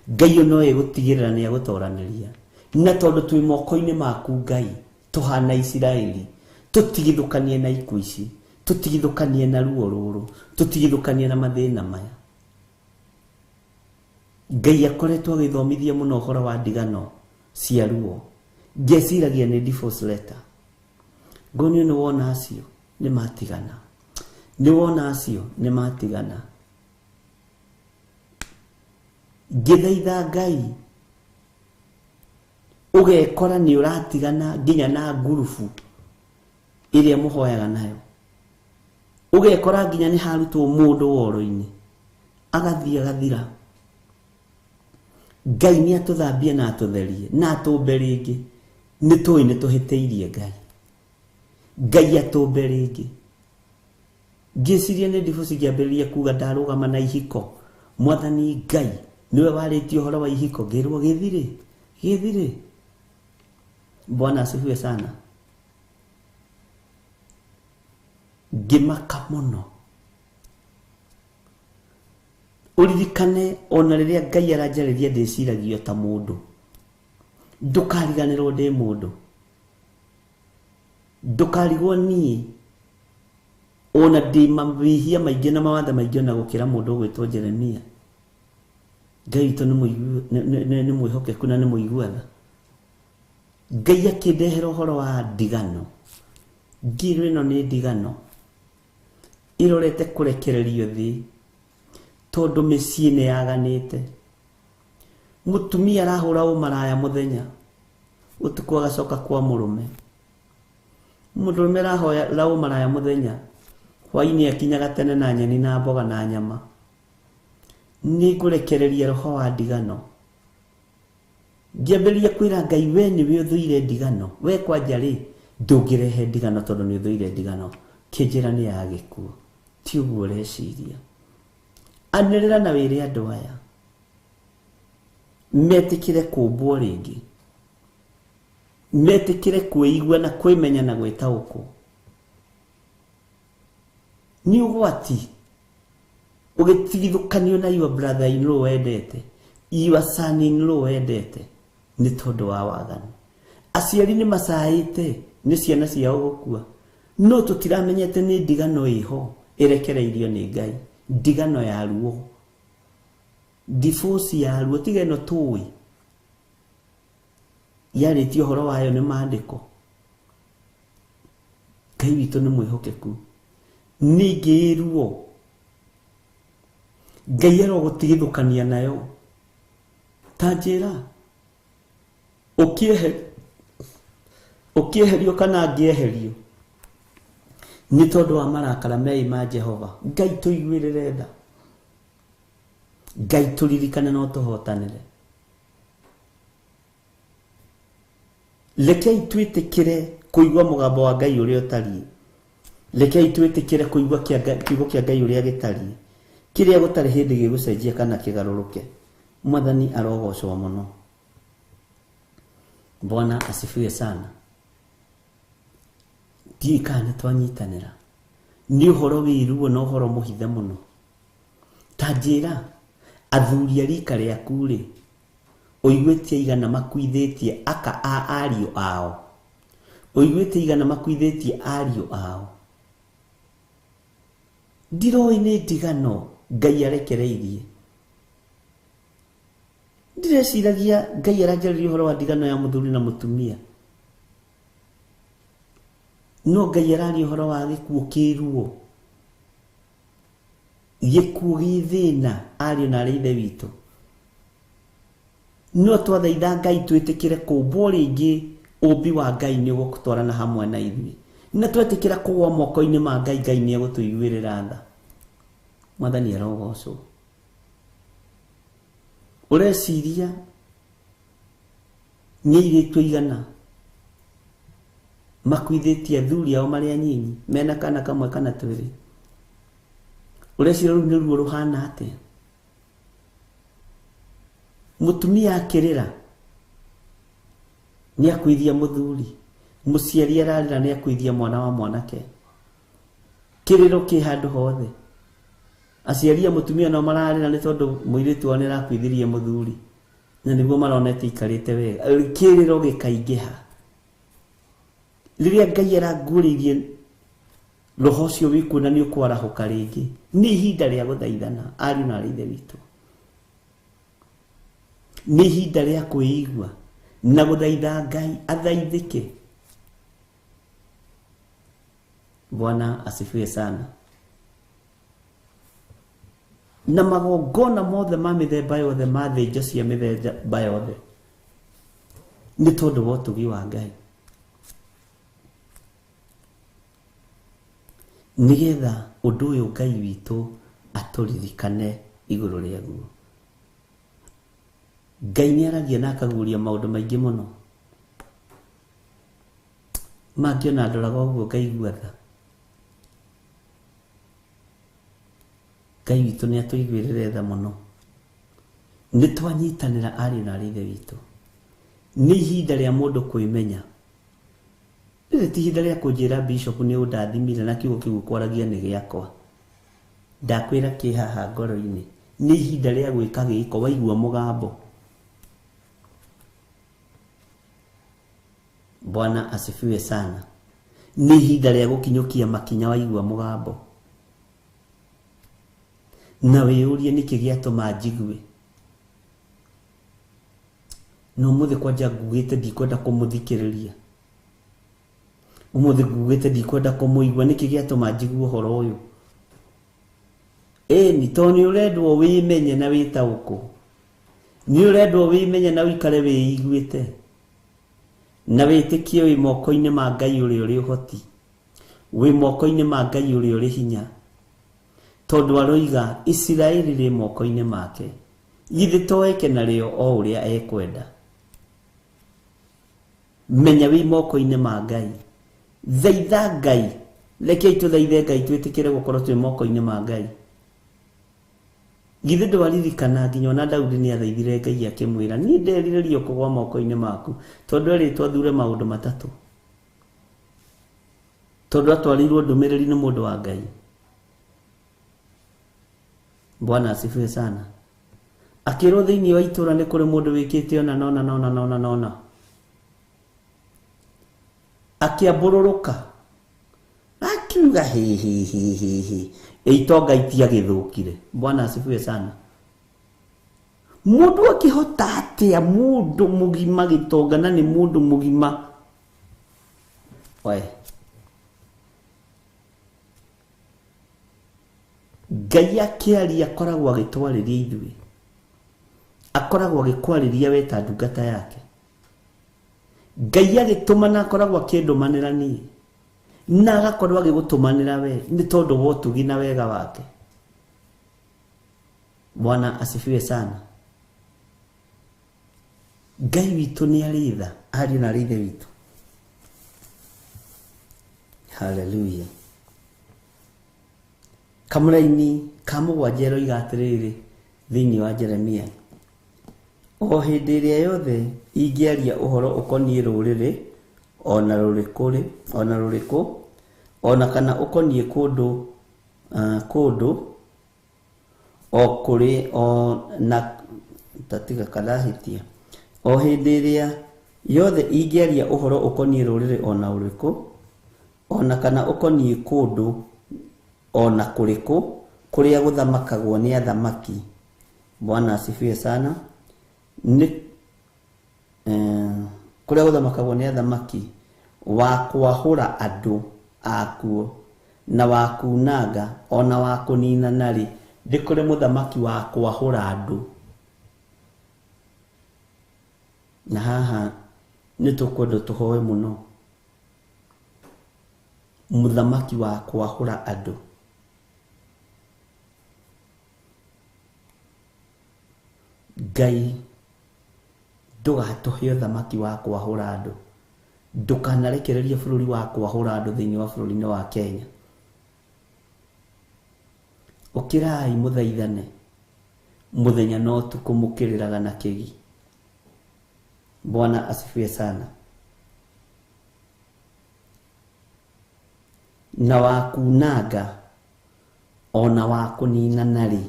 Ngai ũyũ no egũtigĩrĩra nĩ agũtoranĩria. Na tondũ twĩ moko-inĩ maku Ngai, tũhana Isiraeli, tũtigithũkanie na ikuũ ici, tũtigithũkanie na ruo rũrũ, tũtigithũkanie na mathĩna maya. Ngai akoretwo agĩthomithia mũno ũhoro wa ndigano cia ruo. Ngeciragia nĩ divorce letter. Ngonio nĩ wona acio nĩ matigana. Nĩ wona acio nĩ matigana. Ngĩthaitha Ngai ũgekora nĩ ũratigana nginya na ngurubu ĩrĩa mũhoyaga nayo. Ũgekora nginya nĩ harutwo mũndũ woro-inĩ agathiĩ agathira. Ngai nĩ atũthambie na atũtherie na atũmbe rĩngĩ. Nĩ tũĩ nĩ tũhĩtĩirie Ngai. Ngai atũmbe rĩngĩ. Ngĩciria nĩ divorce ngĩambĩrĩria kuga ndarũgama na ihiko. Mwathani Ngai nĩwe warĩtie ũhoro wa ihiko, ngĩrwo gĩthirĩ, gĩthirĩ. Bwana asifiwe sana. Ngĩmaka mũno. Ũririkane ona rĩrĩa Ngai aranjarĩria ndĩciragia ta mũndũ. Ndũkariganĩrwo ndĩ mũndũ. Ndũkarigwo niĩ ona ndĩ mawĩhia maingĩ na mawathe maingĩ ona gũkĩra mũndũ ũgwĩtwo Jeremia. Ngai witũ nĩ mwĩhokeku na nĩ mũigua tha. Ngai akĩndehera ũhoro wa ndigano. Ngĩrwo ĩno nĩ ndigano ĩrorete kũrekererio thĩ tondũ mĩciĩ nĩ yaganĩte. Mũtumia arahũra ũmaraya mũthenya, ũtukũ agacoka kwa mũrũme. Mũndũrũme arahũra ũmaraya mũthenya, hwaĩ-inĩ akinyaga tene na nyeni na mboga na nyama. Nĩ ngũrekereria roho wa ndigano. Ngĩambĩrĩria kwĩra Ngai, we nĩwe ũthũire ndigano. We kwanja rĩ, ndũngĩrehe ndigano tondũ nĩ ũthũire ndigano. Kĩnjĩra nĩ ya gĩkuũ. Ti ũguo ũreciria. Anĩrĩra na wĩre andũ aya metĩkĩre kũmbwo rĩngĩ, metĩkĩre kwĩigua na kwĩmenya na gwĩtaũkwo. Nĩ ũgwati ũgĩtigithũkanio na your brother in law wendete, your son in law wendete, nĩ tondũ wa waganu. Aciari nĩ macaĩte nĩ ciana ciao gũkua, no tũtiramenyete nĩ ndigano ĩho ĩrekereirio nĩ Ngai. Ndigano ya ruo, divorce ya ruo, tiga ĩno tũĩ yarĩtie ũhoro wayo nĩ maandĩko. Ngai witũ nĩ mwĩhokeku. Ningĩ ruo Ngai arogũtigithũkania nayo. Ta njĩra ũkĩeherio kana ngĩeherio nĩ tondũ wa marakara meĩ ma Jehova. Ngai tũiguĩrĩre tha. Ngai tũririkane no tũhotanĩre. Rekei twĩtĩkĩre kũigua mũgambo wa Ngai ũrĩa ũtariĩ. Rekei twĩtĩkĩre kũigua kiugo kĩa Ngai ũrĩa gĩtariĩ, kĩrĩa gũtarĩ hĩndĩ gĩgũcenjia kana kĩgarũrũke. Mwathani arogocwo mũno. Bwana asifiwe sana. Ndiũĩ kana nĩ twanyitanĩra. Nĩ ũhoro wĩ ruo na ũhoro mũhithe mũno. Ta Ta njĩra athuri a rika rĩaku rĩ, ũiguĩte igana makuithĩtie aka a ariũ ao, ũiguĩte igana makuithĩtie ariũ ao. Ndiroĩ nĩ ndigano Ngai arekereirie. Ndireciragia Ngai aranjarĩria ũhoro wa ndigano ya mũthuri na mũtumia, no Ngai araria ũhoro wa gĩkuũ kĩruo, gĩkuũ gĩ thĩna, ariũ na arĩ ithe witũ. No twathaitha Ngai twĩtĩkĩre kũmbwo rĩngĩ, ũmbi wa Ngai nĩ ũgũtwarana hamwe na ithuĩ, na twetĩkĩra kũgwa moko-inĩ ma Ngai, Ngai nĩ egũtũiguĩrĩra tha. Mwathani arogocwo. Ũreciria nĩ airĩtu aigana makuithĩtie athuri ao marĩ anyinyi mena kana kamwe kana twĩrĩ? Ũreciria rũu nĩ ruo rũhana atĩa? Mũtumia akĩrĩra nĩ akuithia mũthuri, mũciari ararĩra nĩ akuithia mwana wa mwanake. Kĩrĩro kĩ handũ hothe. Aciari a mũtumia nao mararĩra nĩ tondũ mũirĩtu wao nĩ arakuithirie mũthuri, na nĩguo maronete ikarĩte wega. Kĩrĩro gĩkaingĩha. Rĩrĩa Ngai aranguũrĩirie roho ũcio wĩ kuo na nĩ ũkwarahũka rĩngĩ, nĩ ihinda rĩa gũthaithana ariũ na arĩ ithe witũ. Nĩ ihinda rĩa kwĩigua na gũthaitha Ngai athaithĩke. Bwana asifiwe sana. Na magongona mothe ma mĩthemba yothe, ma thĩnjo cia mĩthemba yothe, nĩ tondũ wa ũtugi wa Ngai, nĩgetha ũndũ ũyũ Ngai witũ atũririkane igũrũ rĩaguo. Ngai nĩ aragia na akaguũria maũndũ maingĩ mũno. Mangĩona ndoraga ũguo ngaigua tha. Ngai witũ nĩ atũiguĩrĩre tha mũno. Nĩ twanyitanĩra ariũ na arĩ ithe witũ. Nĩ ihinda rĩa mũndũ kwĩmenya. Rĩrĩ ti ihinda rĩa kũnjĩra bishop nĩ ũndathimire na kiugo kĩu ũkwaragia nĩ gĩakwa. Ndakwĩra kĩ haha ngoro-inĩ. Nĩ ihinda rĩa gwĩka gĩko waigua mũgambo. Bwana asifiwe sana. Nĩ ihinda rĩa gũkinyũkia makinya waigua mũgambo. Na wĩyũrie nĩkĩ gĩatũma njigue. Na ũmũthĩ kwanja ngugĩte ndikwenda kũmũthikĩrĩria. Ũmũthĩ ngugĩte ndikwenda kũmũigua, nĩkĩ gĩatũma njigue ũhoro ũyũ? Ĩni, tondũ nĩ ũrendwo wĩmenye na wĩtaũkwo. Nĩ ũrendwo wĩmenye na ũikare wĩiguĩte. Na wĩtĩkie wĩ moko-inĩ ma Ngai ũrĩa ũrĩ ũhoti. Wĩ moko-inĩ ma Ngai ũrĩa ũrĩ hinya. Tondũ aroiga Isiraeli rĩ moko-inĩ make. Githĩ to eke narĩo o ũrĩa ekwenda. Menya wĩ moko-inĩ ma Ngai. Thaitha Ngai. Rekei tũthaithe Ngai twĩtĩkĩre gũkorwo twĩ moko-inĩ ma Ngai. Githĩ ndwaririkana nginya ona Daudi nĩ athaithire Ngai akĩmwĩra niĩ nderirĩria kũgwa moko-inĩ maku, tondũ erĩtwo athure maũndũ matatũ. Tondũ atwarĩirwo ndũmĩrĩri nĩ mũndũ wa Ngai. Bwana asifiwe sana. Akĩrwo thĩinĩ wa itũũra nĩ kũrĩ mũndũ wĩkĩte ona nona nona nona nona. Akĩambũrũrũka akiuga hi hi hi hi hi, itonga itiagĩthũkire. Bwana asifiwe sana. Mũndũ akĩhota atĩa mũndũ mũgima gĩtonga na nĩ mũndũ mũgima? Oe. Ngai akĩaria akoragwo agĩtwarĩria ithuĩ. Akoragwo agĩkwarĩria we ta ndungata yake. Ngai agĩtũmana akoragwo akĩndũmanĩra niĩ. Na agakorwo agĩgũtũmanĩra we nĩ tondũ wa ũtugi na wega wake. Bwana asifiwe sana. Ngai witũ nĩ arĩ tha, ariũ na arĩ ithe witũ. Hallelujah. Kamũraini ka mũgwanja ĩroiga atĩrĩrĩ thĩinĩ wa Jeremia, o hĩndĩ ĩrĩa yothe ingĩaria ũhoro ũkoniĩ rũrĩrĩ ona rũrĩkũ, ona rũrĩkũ, ona kana ũkoniĩ kũndũ kũndũ O kũrĩ o na tatiga karahitia o hĩndĩ ĩrĩa yothe ingĩaria ũhoro ũkoniĩ rũrĩrĩ ona ũrĩkũ ona kana ũkoniĩ kũndũ ona kũrĩkũ kũrĩa gũthamakagwo nĩ athamaki. Bwana asifiwe sana. Nĩ kũrĩa gũthamakagwo nĩ athamaki wa kwahũra andũ akuo na wa kunanga ona wa kũninana-rĩ, nĩ kũrĩ mũthamaki wa kwahũra andũ. Na haha nĩ tũkwenda tũhoe mũno mũthamaki wa kwahũra andũ. Ngai ndũgatũhe ũthamaki wa kwahũra andũ, ndũkanarekererie bũrũri wa kwahũra andũ thĩinĩ wa bũrũri-inĩ wa Kenya. Ũkĩrai mũthaithane mũthenya na ũtukũ mũkĩrĩraga na kĩgi. Bwana asifiwe sana. Na wa kunanga ona wa kũninana-rĩ,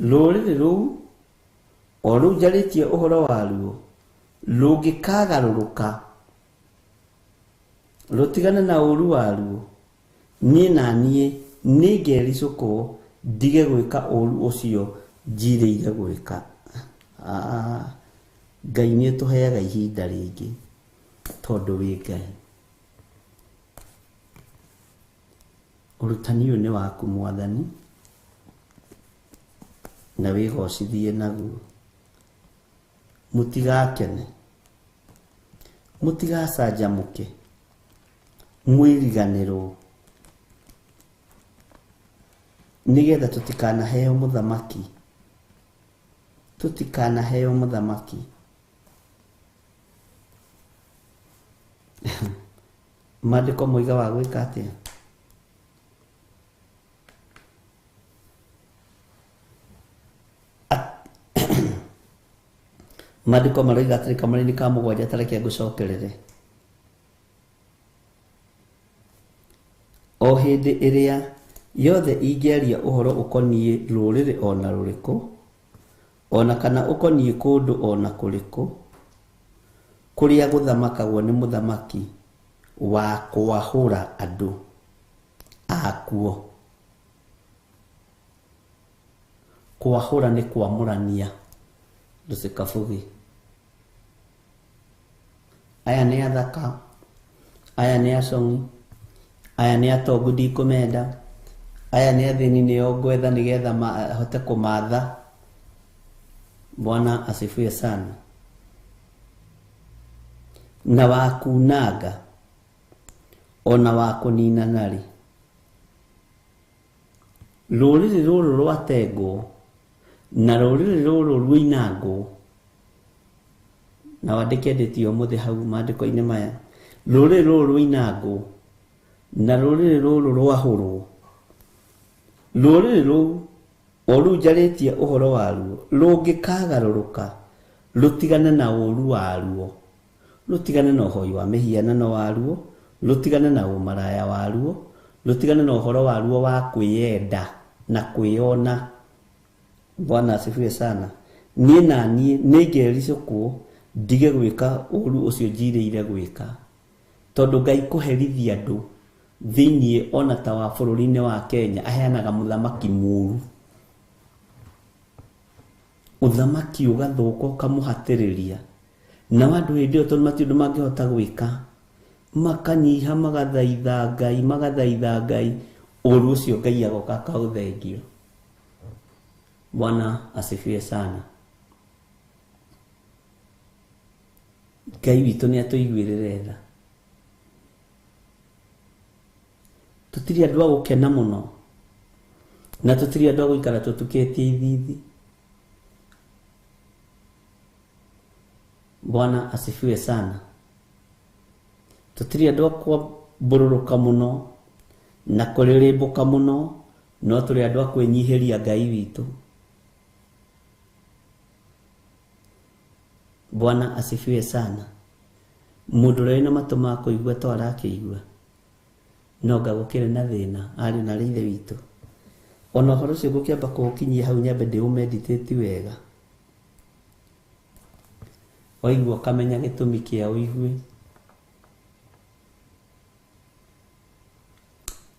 rũrĩrĩ rũu o rũu njarĩtie ũhoro waruo rũngĩkagarũrũka rũtigane na ũũru waruo, niĩ na niĩ nĩngericũkwo ndige gwĩka ũũru ũcio njirĩire gwĩka. Ngai nĩ ũtũheaga ihinda rĩngĩ tondũ wĩ Ngai. Ũrutani ũyũ nĩ waku Mwathani, na wĩgocithie naguo. Mũtigakene, mũtigacanjamũke, mwĩriganĩrwo, nĩgetha tũtikanaheo mũthamaki, tũtikanaheo mũthamaki. Maandĩko moiga wa gwĩka atĩa? Maandĩko maroiga atĩrĩ kamũraini ka mũgwanja, ta reke ngũcokerere. O hĩndĩ ĩrĩa yothe ingĩaria ũhoro ũkoniĩ rũrĩrĩ ona rũrĩkũ ona kana ũkoniĩ kũndũ ona kũrĩkũ kũrĩa gũthamakagwo nĩ mũthamaki wa kwahũra andũ akuo. Kwahũra nĩ kwamũrania. Ndũcikabugi. Aya nĩ athaka, aya nĩ acong'i, aya nĩ atongu ndikũmenda, aya nĩ athĩni nĩo ngwetha nĩgetha hote kũmatha. Bwana asifiwe sana. Na wa kunanga ona wa kũninana-rĩ, rũrĩrĩ rũrũ rwatengwo na rũrĩrĩ rũrũ rũinangwo, na wandĩke ndĩti ũmũthĩ hau maandĩko-inĩ maya, rũrĩrĩ rũrũ rũinangwo na rũrĩrĩ rũrũ rwahũrwo, rũrĩrĩ rũu o rũu njarĩtie ũhoro waruo rũngĩkagarũrũka rũtigane na ũũru waruo, rũtigane na ũhoi wa mĩhianano waruo, rũtigane na ũmaraya waruo, rũtigane na ũhoro waruo wa kwĩyenda na kwĩyona. Bwana asifiwe sana. Niĩ na niĩ nĩngericũkwo ndige gwĩka ũũru ũcio njirĩire gwĩka, tondũ Ngai kũherithia andũ thĩinĩ ona ta wa bũrũri-inĩ wa Kenya aheanaga mũthamaki mũũru, ũthamaki ũgathũka ũkamũhatĩrĩria, nao andũ hĩndĩ ĩyo tondũ matirĩ ũndũ mangĩhota gwĩka makanyiha magathaitha Ngai, magathaitha Ngai, ũũru ũcio Ngai agoka akaũthengia. Bwana asifiwe sana. Ngai witũ nĩ atũiguĩrĩre tha. Tũtirĩ andũ a gũkena mũno na tũtirĩ andũ a gũikara tũtukĩtie ithithi. Bwana asifiwe sana. Tũtirĩ andũ a kwambũrũrũka mũno na kũrĩrĩmbũka mũno, no tũrĩ andũ a kwĩnyihĩria Ngai witũ. Bwana asifiwe sana. Mũndũ ũrĩa wĩna matũ ma kũigua to arakĩigua, No nga gũkĩrĩ na thĩna ariũ na ithe witũ. Ona ũhoro ũcio ngũkĩamba kũũkinyia hau nyambe ndĩũmeditate wega. Waigua ũkamenya gĩtũmi kĩa ũigue.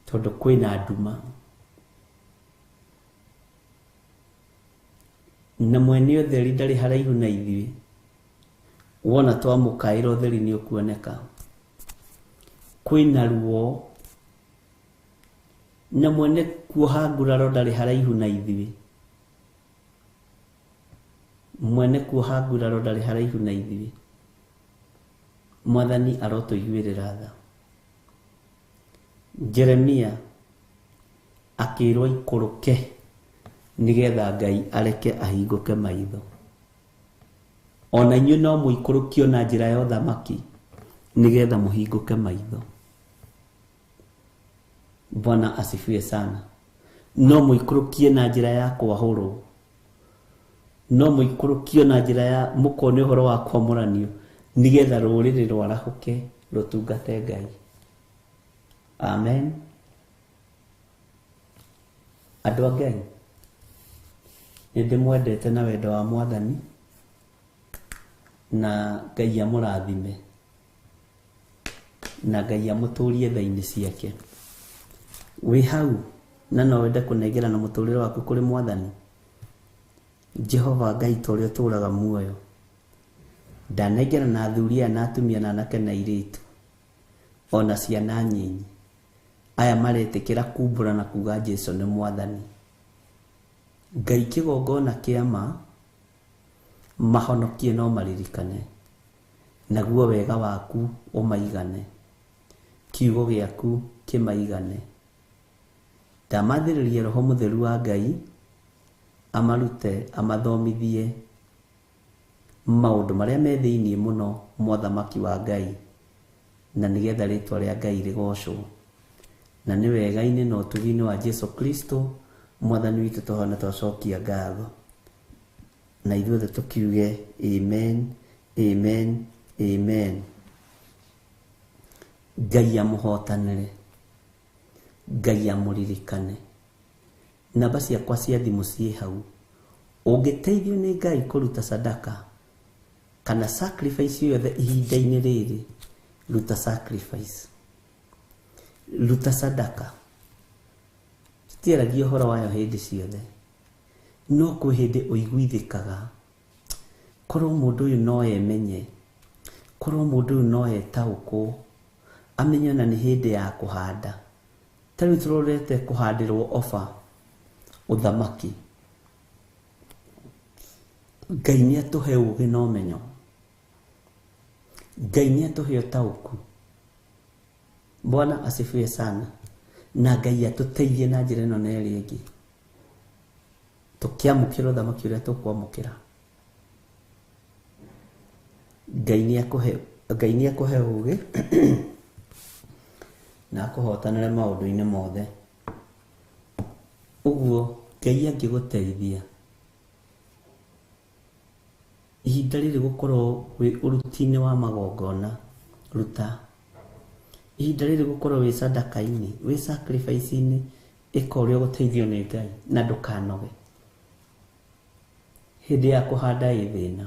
Tondũ kwĩna nduma. Na mwene ũtheri ndarĩ haraihu na ithuĩ. Wona twamũkaĩra ũtheri nĩ ũkuoneka. Kwĩna ruo. Na mwene kuoha nguraro ndarĩ haraihu na ithuĩ. Mwene kuoha nguraro ndarĩ haraihu na ithuĩ. Mwathani arotũiguĩrĩra tha. Jeremia akĩrwo ikũrũke nĩgetha Ngai areke ahingũke maitho. Ona inyuĩ no mũikũrũkio na njĩra ya ũthamaki nĩgetha mũhingũke maitho. Bwana asifiwe sana. No mũikũrũkie na njĩra ya kwahũrwo. No mũikũrũkio na njĩra ya mũkone ũhoro wa kwamũranio nĩgetha rũrĩrĩ rwarahũke rũtungate Ngai. Amen. Andũ a Ngai, nĩndĩmwendete na wendo wa Mwathani na Ngai amũrathime na Ngai amũtũrie tha-inĩ ciake. Wĩ hau na no wende kũnengerana mũtũrĩre waku kũrĩ Mwathani. Jehova Ngai ta ũrĩa ũtũũraga muoyo, ndanengerana athuri aya na atumia na anake na airĩtu ona ciana nyinyi aya maretĩkĩra kumbũra na kuga Jesu nĩ Mwathani. Ngai kĩgongona kĩa ma mahonokie no maririkane, naguo wega waku ũmaigane, kiugo gĩaku kĩmaigane. Ndamathĩrĩria Roho Mũtheru wa Ngai amarute amathomithie maũndũ marĩa me thĩinĩ mũno mothamaki wa Ngai, na nĩgetha rĩtwa rĩa Ngai rĩgocwo. Na nĩ wega-inĩ na ũtugi-inĩ wa Jesu Kristo Mwathani witũ tũhona twacokia ngatho. Na ithuothe tũkiuge amen, amen, amen. Ngai amũhotanĩre, Ngai amũririkane. Namba ciakwa cia thimũ ciĩ hau. Ũngĩteithio nĩ Ngai kũruta sadaka kana sacrifice yothe ihinda-inĩ rĩrĩ, ruta sacrifice, ruta sadaka. Tũtiaragia ũhoro wayo hĩndĩ ciothe, no kwĩ hĩndĩ ũiguithĩkaga korwo mũndũ ũyũ no emenye, korwo mũndũ ũyũ no etaũkwo, amenye ona nĩ hĩndĩ ya kũhanda. Ta rĩu tũrorete kũhandĩrwo oba ũthamaki. Ngai nĩ atũhe ũũgĩ na ũmenyo. Ngai nĩ atũhe ũtaũku. Bwana asifiwe sana. Na Ngai atũteithie na njĩra ĩno na ĩrĩa ĩngĩ, tũkĩamũkĩra ũthamaki ũrĩa tũkwamũkĩra. Ngai nĩ akũhe ũũgĩ na akũhotanĩre maũndũ-inĩ mothe. Ũguo Ngai angĩgũteithia ihinda rĩrĩ gũkorwo wĩ ũruti-inĩ wa magongona, ruta. Ihinda rĩrĩ gũkorwo wĩ sadaka-inĩ, wĩ sacrifice-inĩ, ĩka ũrĩa ũgũteithio nĩ Ngai na ndũkanoge. Hĩndĩ ya kũhanda ĩ thĩna,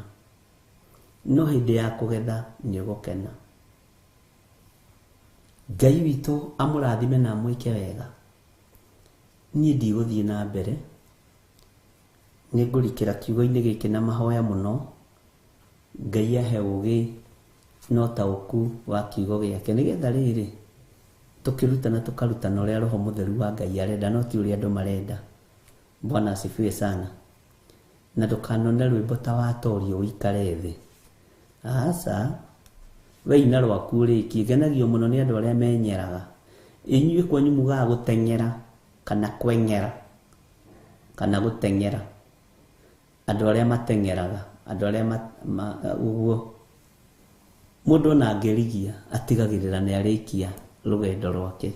no hĩndĩ ya kũgetha nĩ ũgũkena. Ngai witũ amũrathime na amwĩke wega. Niĩ ndigũthiĩ na mbere, nĩngũrikĩra kiugo-inĩ gĩkĩ na mahoya mũno. Ngai ahe ũũgĩ na ũtaũku wa kiugo gĩake, nĩgetha rĩrĩ tũkĩrutana tũkarutana ũrĩa Roho Mũtheru wa Ngai arenda, no ti ũrĩa andũ marenda. Bwana asifiwe sana. Na ndũkanone rwĩmbo ta watorio ũikare thĩ. Aca, we ina rwaku ũrĩkie. Ngenagio mũno nĩ andũ arĩa menyeraga. Inyuĩ kwanyu mugaga gũteng'era kana kweng'era kana gũteng'era. Andũ arĩa mateng'eraga, andũ arĩa ũguo mũndũ ona angĩrigia atigagĩrĩra nĩ arĩkia rũgendo rwake.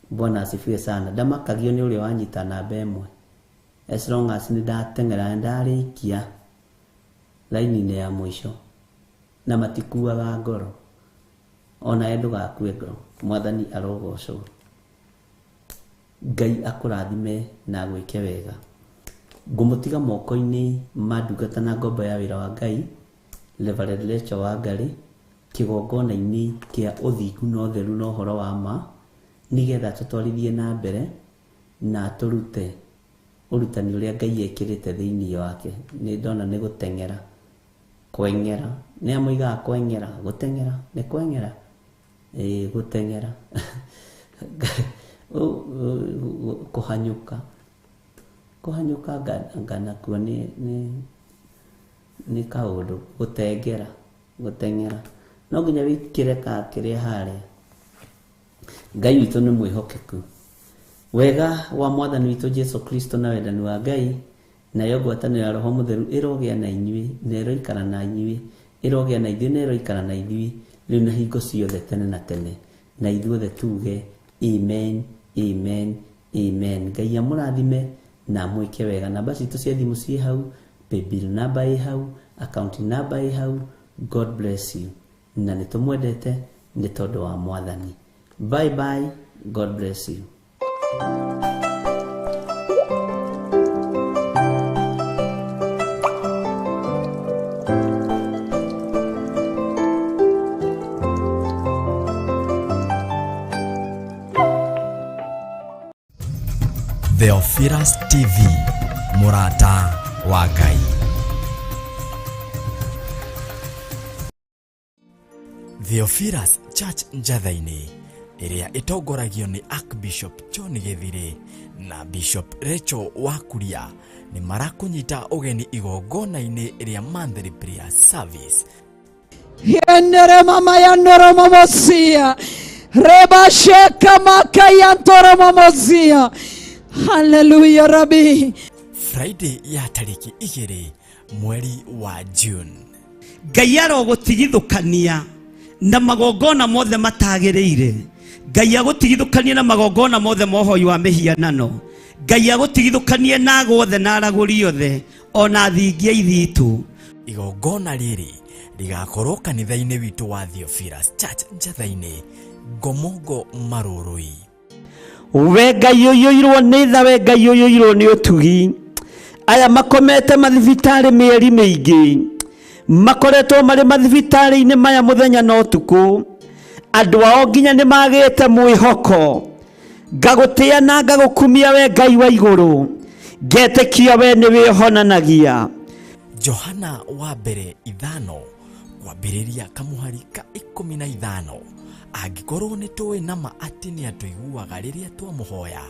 Bwana asifiwe sana. Ndamakagio nĩ ũrĩa wanyita namba ĩmwe. As long as nĩ ndateng'era nĩ ndarĩkia raini-inĩ ya mũico, na matikuaga ngoro. Onawe ndũgakue ngoro. Mwathani arogocwo. Ngai akũrathime na agwĩke wega. Ngũmũtiga moko-inĩ ma ndungata na ngombo ya wĩra wa Ngai, Reverend Rachel Wangari, kĩgongona-inĩ kĩa ũthingu na ũtheru na ũhoro wa ma, nĩgetha tũtwarithie na mbere na tũrute ũrutani ũrĩa Ngai ekĩrĩte thĩinĩ wake. Nĩ ndona nĩ gũteng'era, kweng'era, nĩ amoigaga kweng'era, gũteng'era, nĩ kweng'era, ĩĩ gũteng'era, kũhanyũka, kũhanyũka anga nakuo nĩ nĩ nĩ kaũndũ, gũteng'era, gũteng'era, no nginya wĩkĩre ka kĩrĩa harĩa. Ngai witũ nĩ mwĩhokeku. Wega wa Mwathani witũ Jesu Kristo na wendani wa Ngai nayo ngwatanĩro ya Roho Mũtheru ĩrogĩa na inyuĩ na ĩroikara na inyuĩ, ĩrogĩa na ithuĩ na ĩroikara na ithuĩ rĩu na hingo ciothe tene na tene. Na ithuothe tuge amen, amen, amen. Ngai amũrathime na amwĩke wega. Namba citũ cia thimũ ciĩ hau, paybill namba ĩ hau, account namba ĩ hau. God bless you. Na nĩ tũmwendete nĩ tondũ wa Mwathani. Bye bye. God bless you. Theophilus TV, mũrata wa Ngai. Theophilus Church Njatha-inĩ ĩrĩa ĩtongoragio nĩ Archbishop John Gĩthirĩ na Bishop Rachel Wakuria nĩ marakũnyita ũgeni igongona-inĩ rĩa monthly prayer service. Yenere mama yanoro mamosia. Reba sheka maka yantoro mamosia. Hallelujah Rabbi. Friday ya tarĩki 2 mweri wa June. Ngai arogũtigithũkania na magongona mothe matagĩrĩire. Ngai agũtigithũkanie na magongona mothe ma ũhoi wa mĩhianano. Ngai agũtigithũkanie na ago othe na aragũri othe ona thingi a ithitũ. Igongona rĩrĩ rĩgakorwo kanitha-inĩ witũ wa Theophilus Church Njatha-inĩ, Ngomongo Marũrũi. We Ngai ũiyũirwo nĩ tha, we Ngai ũiyũirwo nĩ ũtugi. Aya makomete mathibitarĩ mĩeri mĩingĩ, makoretwo marĩ mathibitarĩ-inĩ maya mũthenya na ũtukũ. Andũ ao nginya nĩ magĩte mwĩhoko. Ngagũtĩa na ngagũkumia we Ngai wa igũrũ, ngetĩkia we nĩwe ũhonanagia. Johana wa mbere 5 kwambĩrĩria kamũhari ka 15. Angĩkorwo nĩ tũĩ nama atĩ nĩ atũiguaga rĩrĩa twamũhoya,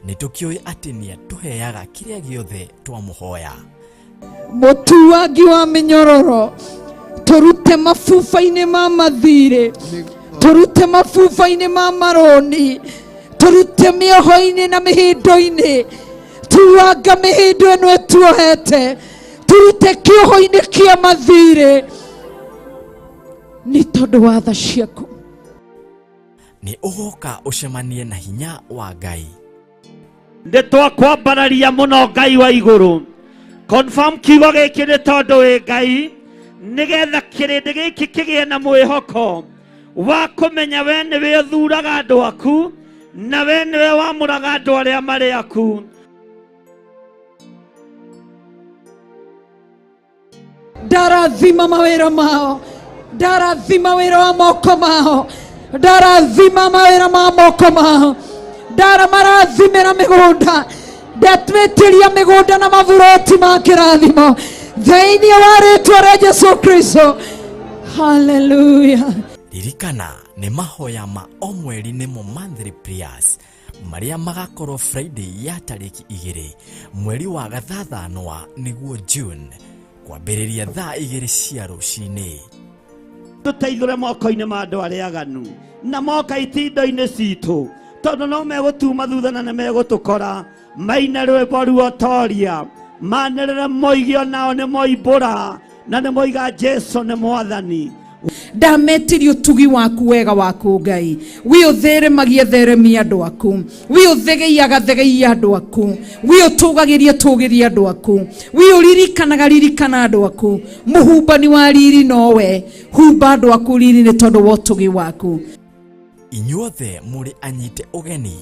nĩ tũkĩũĩ atĩ nĩ atũheaga kĩrĩa gĩothe twamũhoya. Mũtuangi wa mĩnyororo, tũrute mabuba-inĩ ma mathirĩ, tũrute mabuba-inĩ ma marũni, tũrute mĩoho-inĩ na mĩhĩndo-inĩ, tuanga mĩhĩndo ĩno ĩtuohete, tũrute kĩoho-inĩ kĩa mathirĩ nĩ tondũ wa tha ciaku. Nĩ ũgoka ũcemanie na hinya wa Ngai. Nĩ twakwambararia mũno Ngai wa igũrũ. Confirm kiugo gĩkĩ nĩ tondũ wĩ Ngai, nĩgetha kĩrĩndĩ gĩkĩ kĩgĩe na mwĩhoko wa kũmenya we nĩwe ũthuraga andũ aku na we nĩwe wamũraga andũ arĩa marĩ aku. Ndarathima mawĩra mao, ndarathima wĩra wa moko mao, ndarathima mawĩra ma moko mao, ndaramarathimĩra mĩgũnda, ndatwĩtĩria mĩgũnda na maburoti ma kĩrathimo thĩinĩ wa rĩtwa rĩa Jesu Kristo. Hallelujah. Ririkana nĩ mahoya ma o mweri nĩmo monthly prayers marĩa magakorwo Friday ya tarĩki 2 mweri wa gathathanwa nĩguo June kwambĩrĩria thaa 2 cia rũcinĩ. Tũteithũre moko-inĩ ma andũ arĩa aganu na moka itindo-inĩ citũ, tondũ no megũtuma thutha na nĩ megũtũkora. Maine rwĩmbo ruotoria, manĩrĩre moige onao nĩ moimbũra na nĩ moiga Jesu nĩ Mwathani. Ndametirie ũtugi waku wega waku Ngai. Wi ũtheremagia theremia andũ aku. Wi ũthegeiaga thegeia andũ aku. Wi ũtũgagĩria tũgĩria andũ aku. Wi ũririkanaga ririkana andũ aku. Mũhumbani wa riri nowe. Humba andũ aku riri nĩ tondũ wa ũtugi waku. Inyuothe mũrĩ anyite ũgeni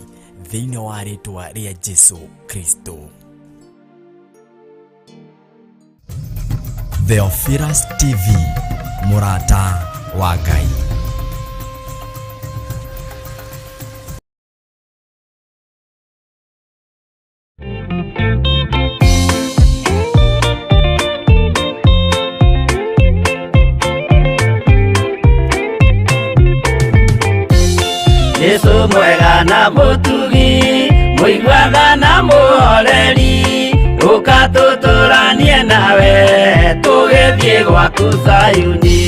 thĩinĩ wa rĩtwa rĩa Jesu Kristo. Theophilus TV, mũrata wa Ngai. Jesu mwega na mũtugi, mũiguaga na mũhoreri, ũka tũtũranie nawe, tũgĩthiĩ gwaku Zayuni.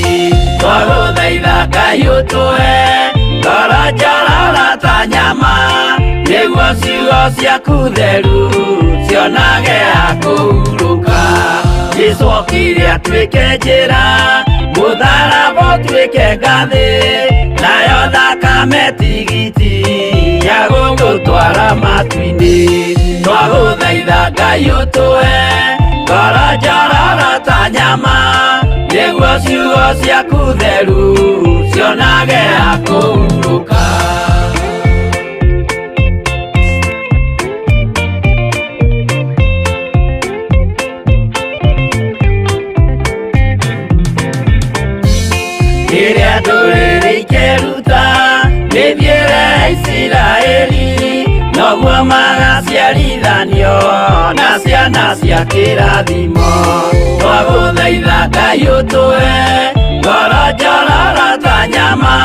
Twagũthaitha Ngai ũtũhe ngoro njororo ta nyama, nĩguo ciugo ciaku theru cionage ha kũhurũka. Jesu okire atuĩke njĩra, mũtharaba ũtuĩke ngathĩ, nayo thakame tigiti ya gũgũtwara matu-inĩ. Twagũthaitha Ngai ũtũhe ngoro njororo ta nyama, nĩguo ciugo ciaku theru cionage ha kũhurũka. Rĩrĩa ndũrĩrĩ ikeruta mĩthiĩre ya Isiraeli, noguo magaciarithanio na ciana cia kĩrathimo. Twagũthaitha Ngai ũtũhe ngoro njororo ta nyama,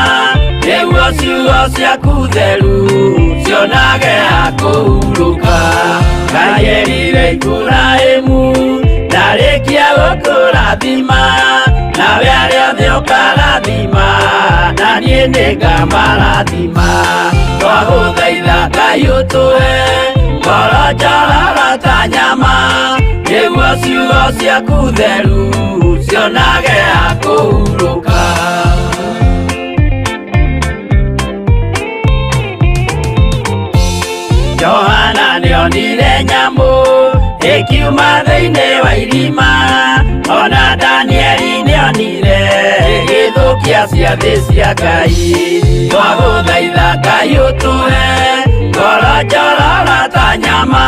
nĩguo ciugo ciaku theru cionage ha kũhurũka. Ngai erire Iburahĩmu ndarĩkia gũkũrathima, nawe arĩa othe ũkarathima, na niĩ nĩngamarathima. Twagũthaitha Ngai ũtũhe ngoro njororo ta nyama, nĩguo ciugo ciaku theru cionage ha kũhurũka. Johana nĩonire nyamũ ĩkiuma thĩinĩ wa irima, ona Danieli nĩonire ĩgĩthũkia ciathĩ cia Ngai. Twagũthaitha Ngai ũtũhe ngoro njororo ta nyama,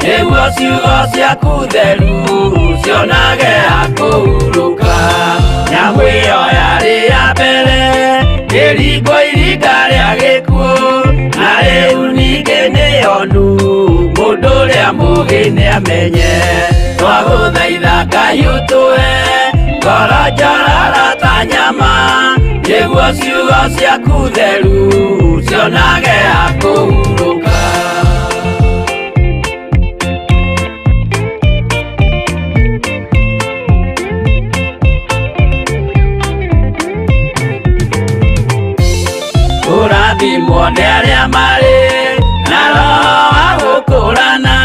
nĩguo ciugo ciaku theru cionage ha kũhurũka. Nyamũ ĩyo yarĩ ya mbere ĩringwo iringa rĩa gĩkuũ, na rĩu ningĩ nĩyonu mũndũ ũrĩa mũũgĩ nĩamenye. Twagũthaitha Ngai ũtũhe ngoro njororo ta nyama, nĩguo ciugo ciaku theru cionage ha kũhurũka. Kũrathimwo nĩ arĩa marĩ na roho wa gũkũrana,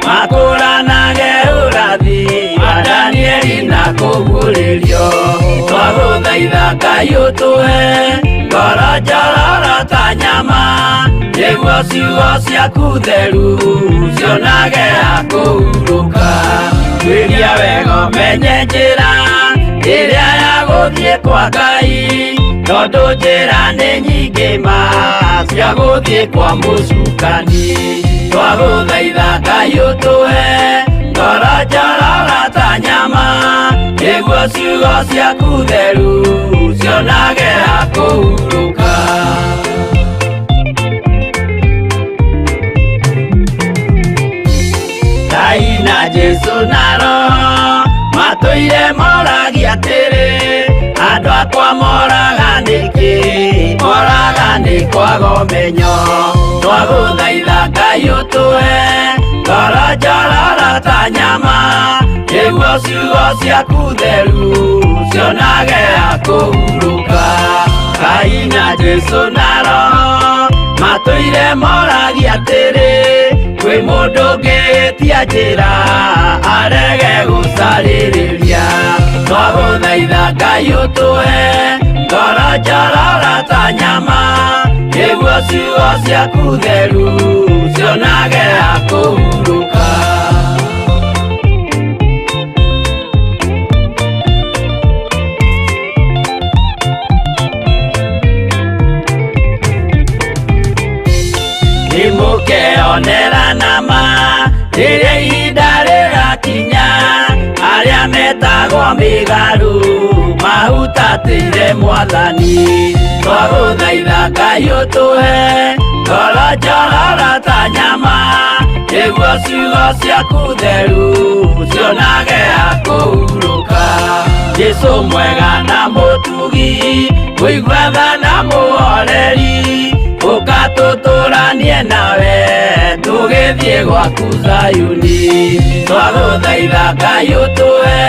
makũranage ũrathi wa Danieli na kũguũrĩrio. Twagũthaitha Ngai ũtũhe ngoro njororo ta nyama, nĩguo ciugo ciaku theru cionage ha kũhurũka. Tuĩria wega ũmenye njĩra ĩrĩa ya gũthiĩ kwa Ngai, tondũ njĩra nĩ nyingĩ ma cia gũthiĩ kwa mũcukani. Twagũthaitha Ngai ũtũhe ngoro njororo ta nyama, nĩguo ciugo ciaku theru cionage ha kũhurũka. Ngai na Jesu na Roho matũire moragia atĩrĩ, andũ akwa moraga nĩkĩ? Moraga nĩ kwaga ũmenyo. Twagũthaitha Ngai ũtũhe ngoro njororo ta nyama, nĩguo ciugo ciaku theru cionage ha kũhurũka. Ngai na Jesu na Roho matũire moragia atĩrĩ, kwĩ mũndũ ũngĩ Angĩhĩtia njĩra arege gũcarĩrĩria. Twagũthaitha Ngai ũtũhe ngoro njororo ta nyama, nĩguo ciugo ciaku theru cionage ha kũhurũka. Nĩmũkeonera nama rĩrĩa ihinda rĩgakinya, arĩa metagwo mĩgarũ mahutatĩire Mwathani. Twagũthaitha Ngai ũtũhe ngoro njororo ta nyama, nĩguo ciugo ciaku theru cionage ha kũhurũka. Jesũ mwega na mũtugi, mũigua tha na mũhoreri, ũka tũtũranie nawe tũgĩthiĩ gwaku Zayuni. Twagũthaitha Ngai ũtũhe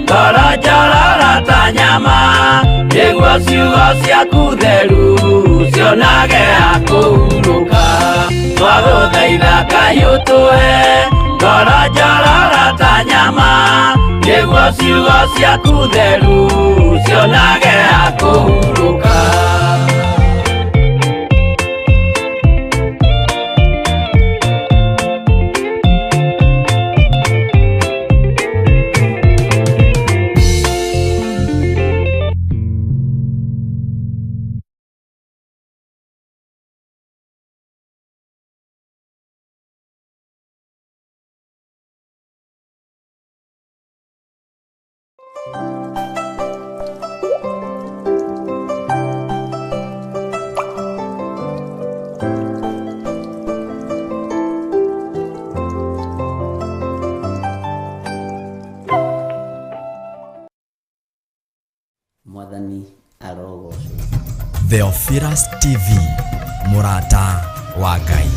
ngoro njororo ta nyama, nĩguo ciugo ciaku theru cionage ha kũhurũka. Twagũthaitha Ngai ũtũhe ngoro njororo ta nyama, nĩguo ciugo ciaku theru cionage ha kũhurũka. Mwathani arogocwo. Theophilus TV, mũrata wa Ngai.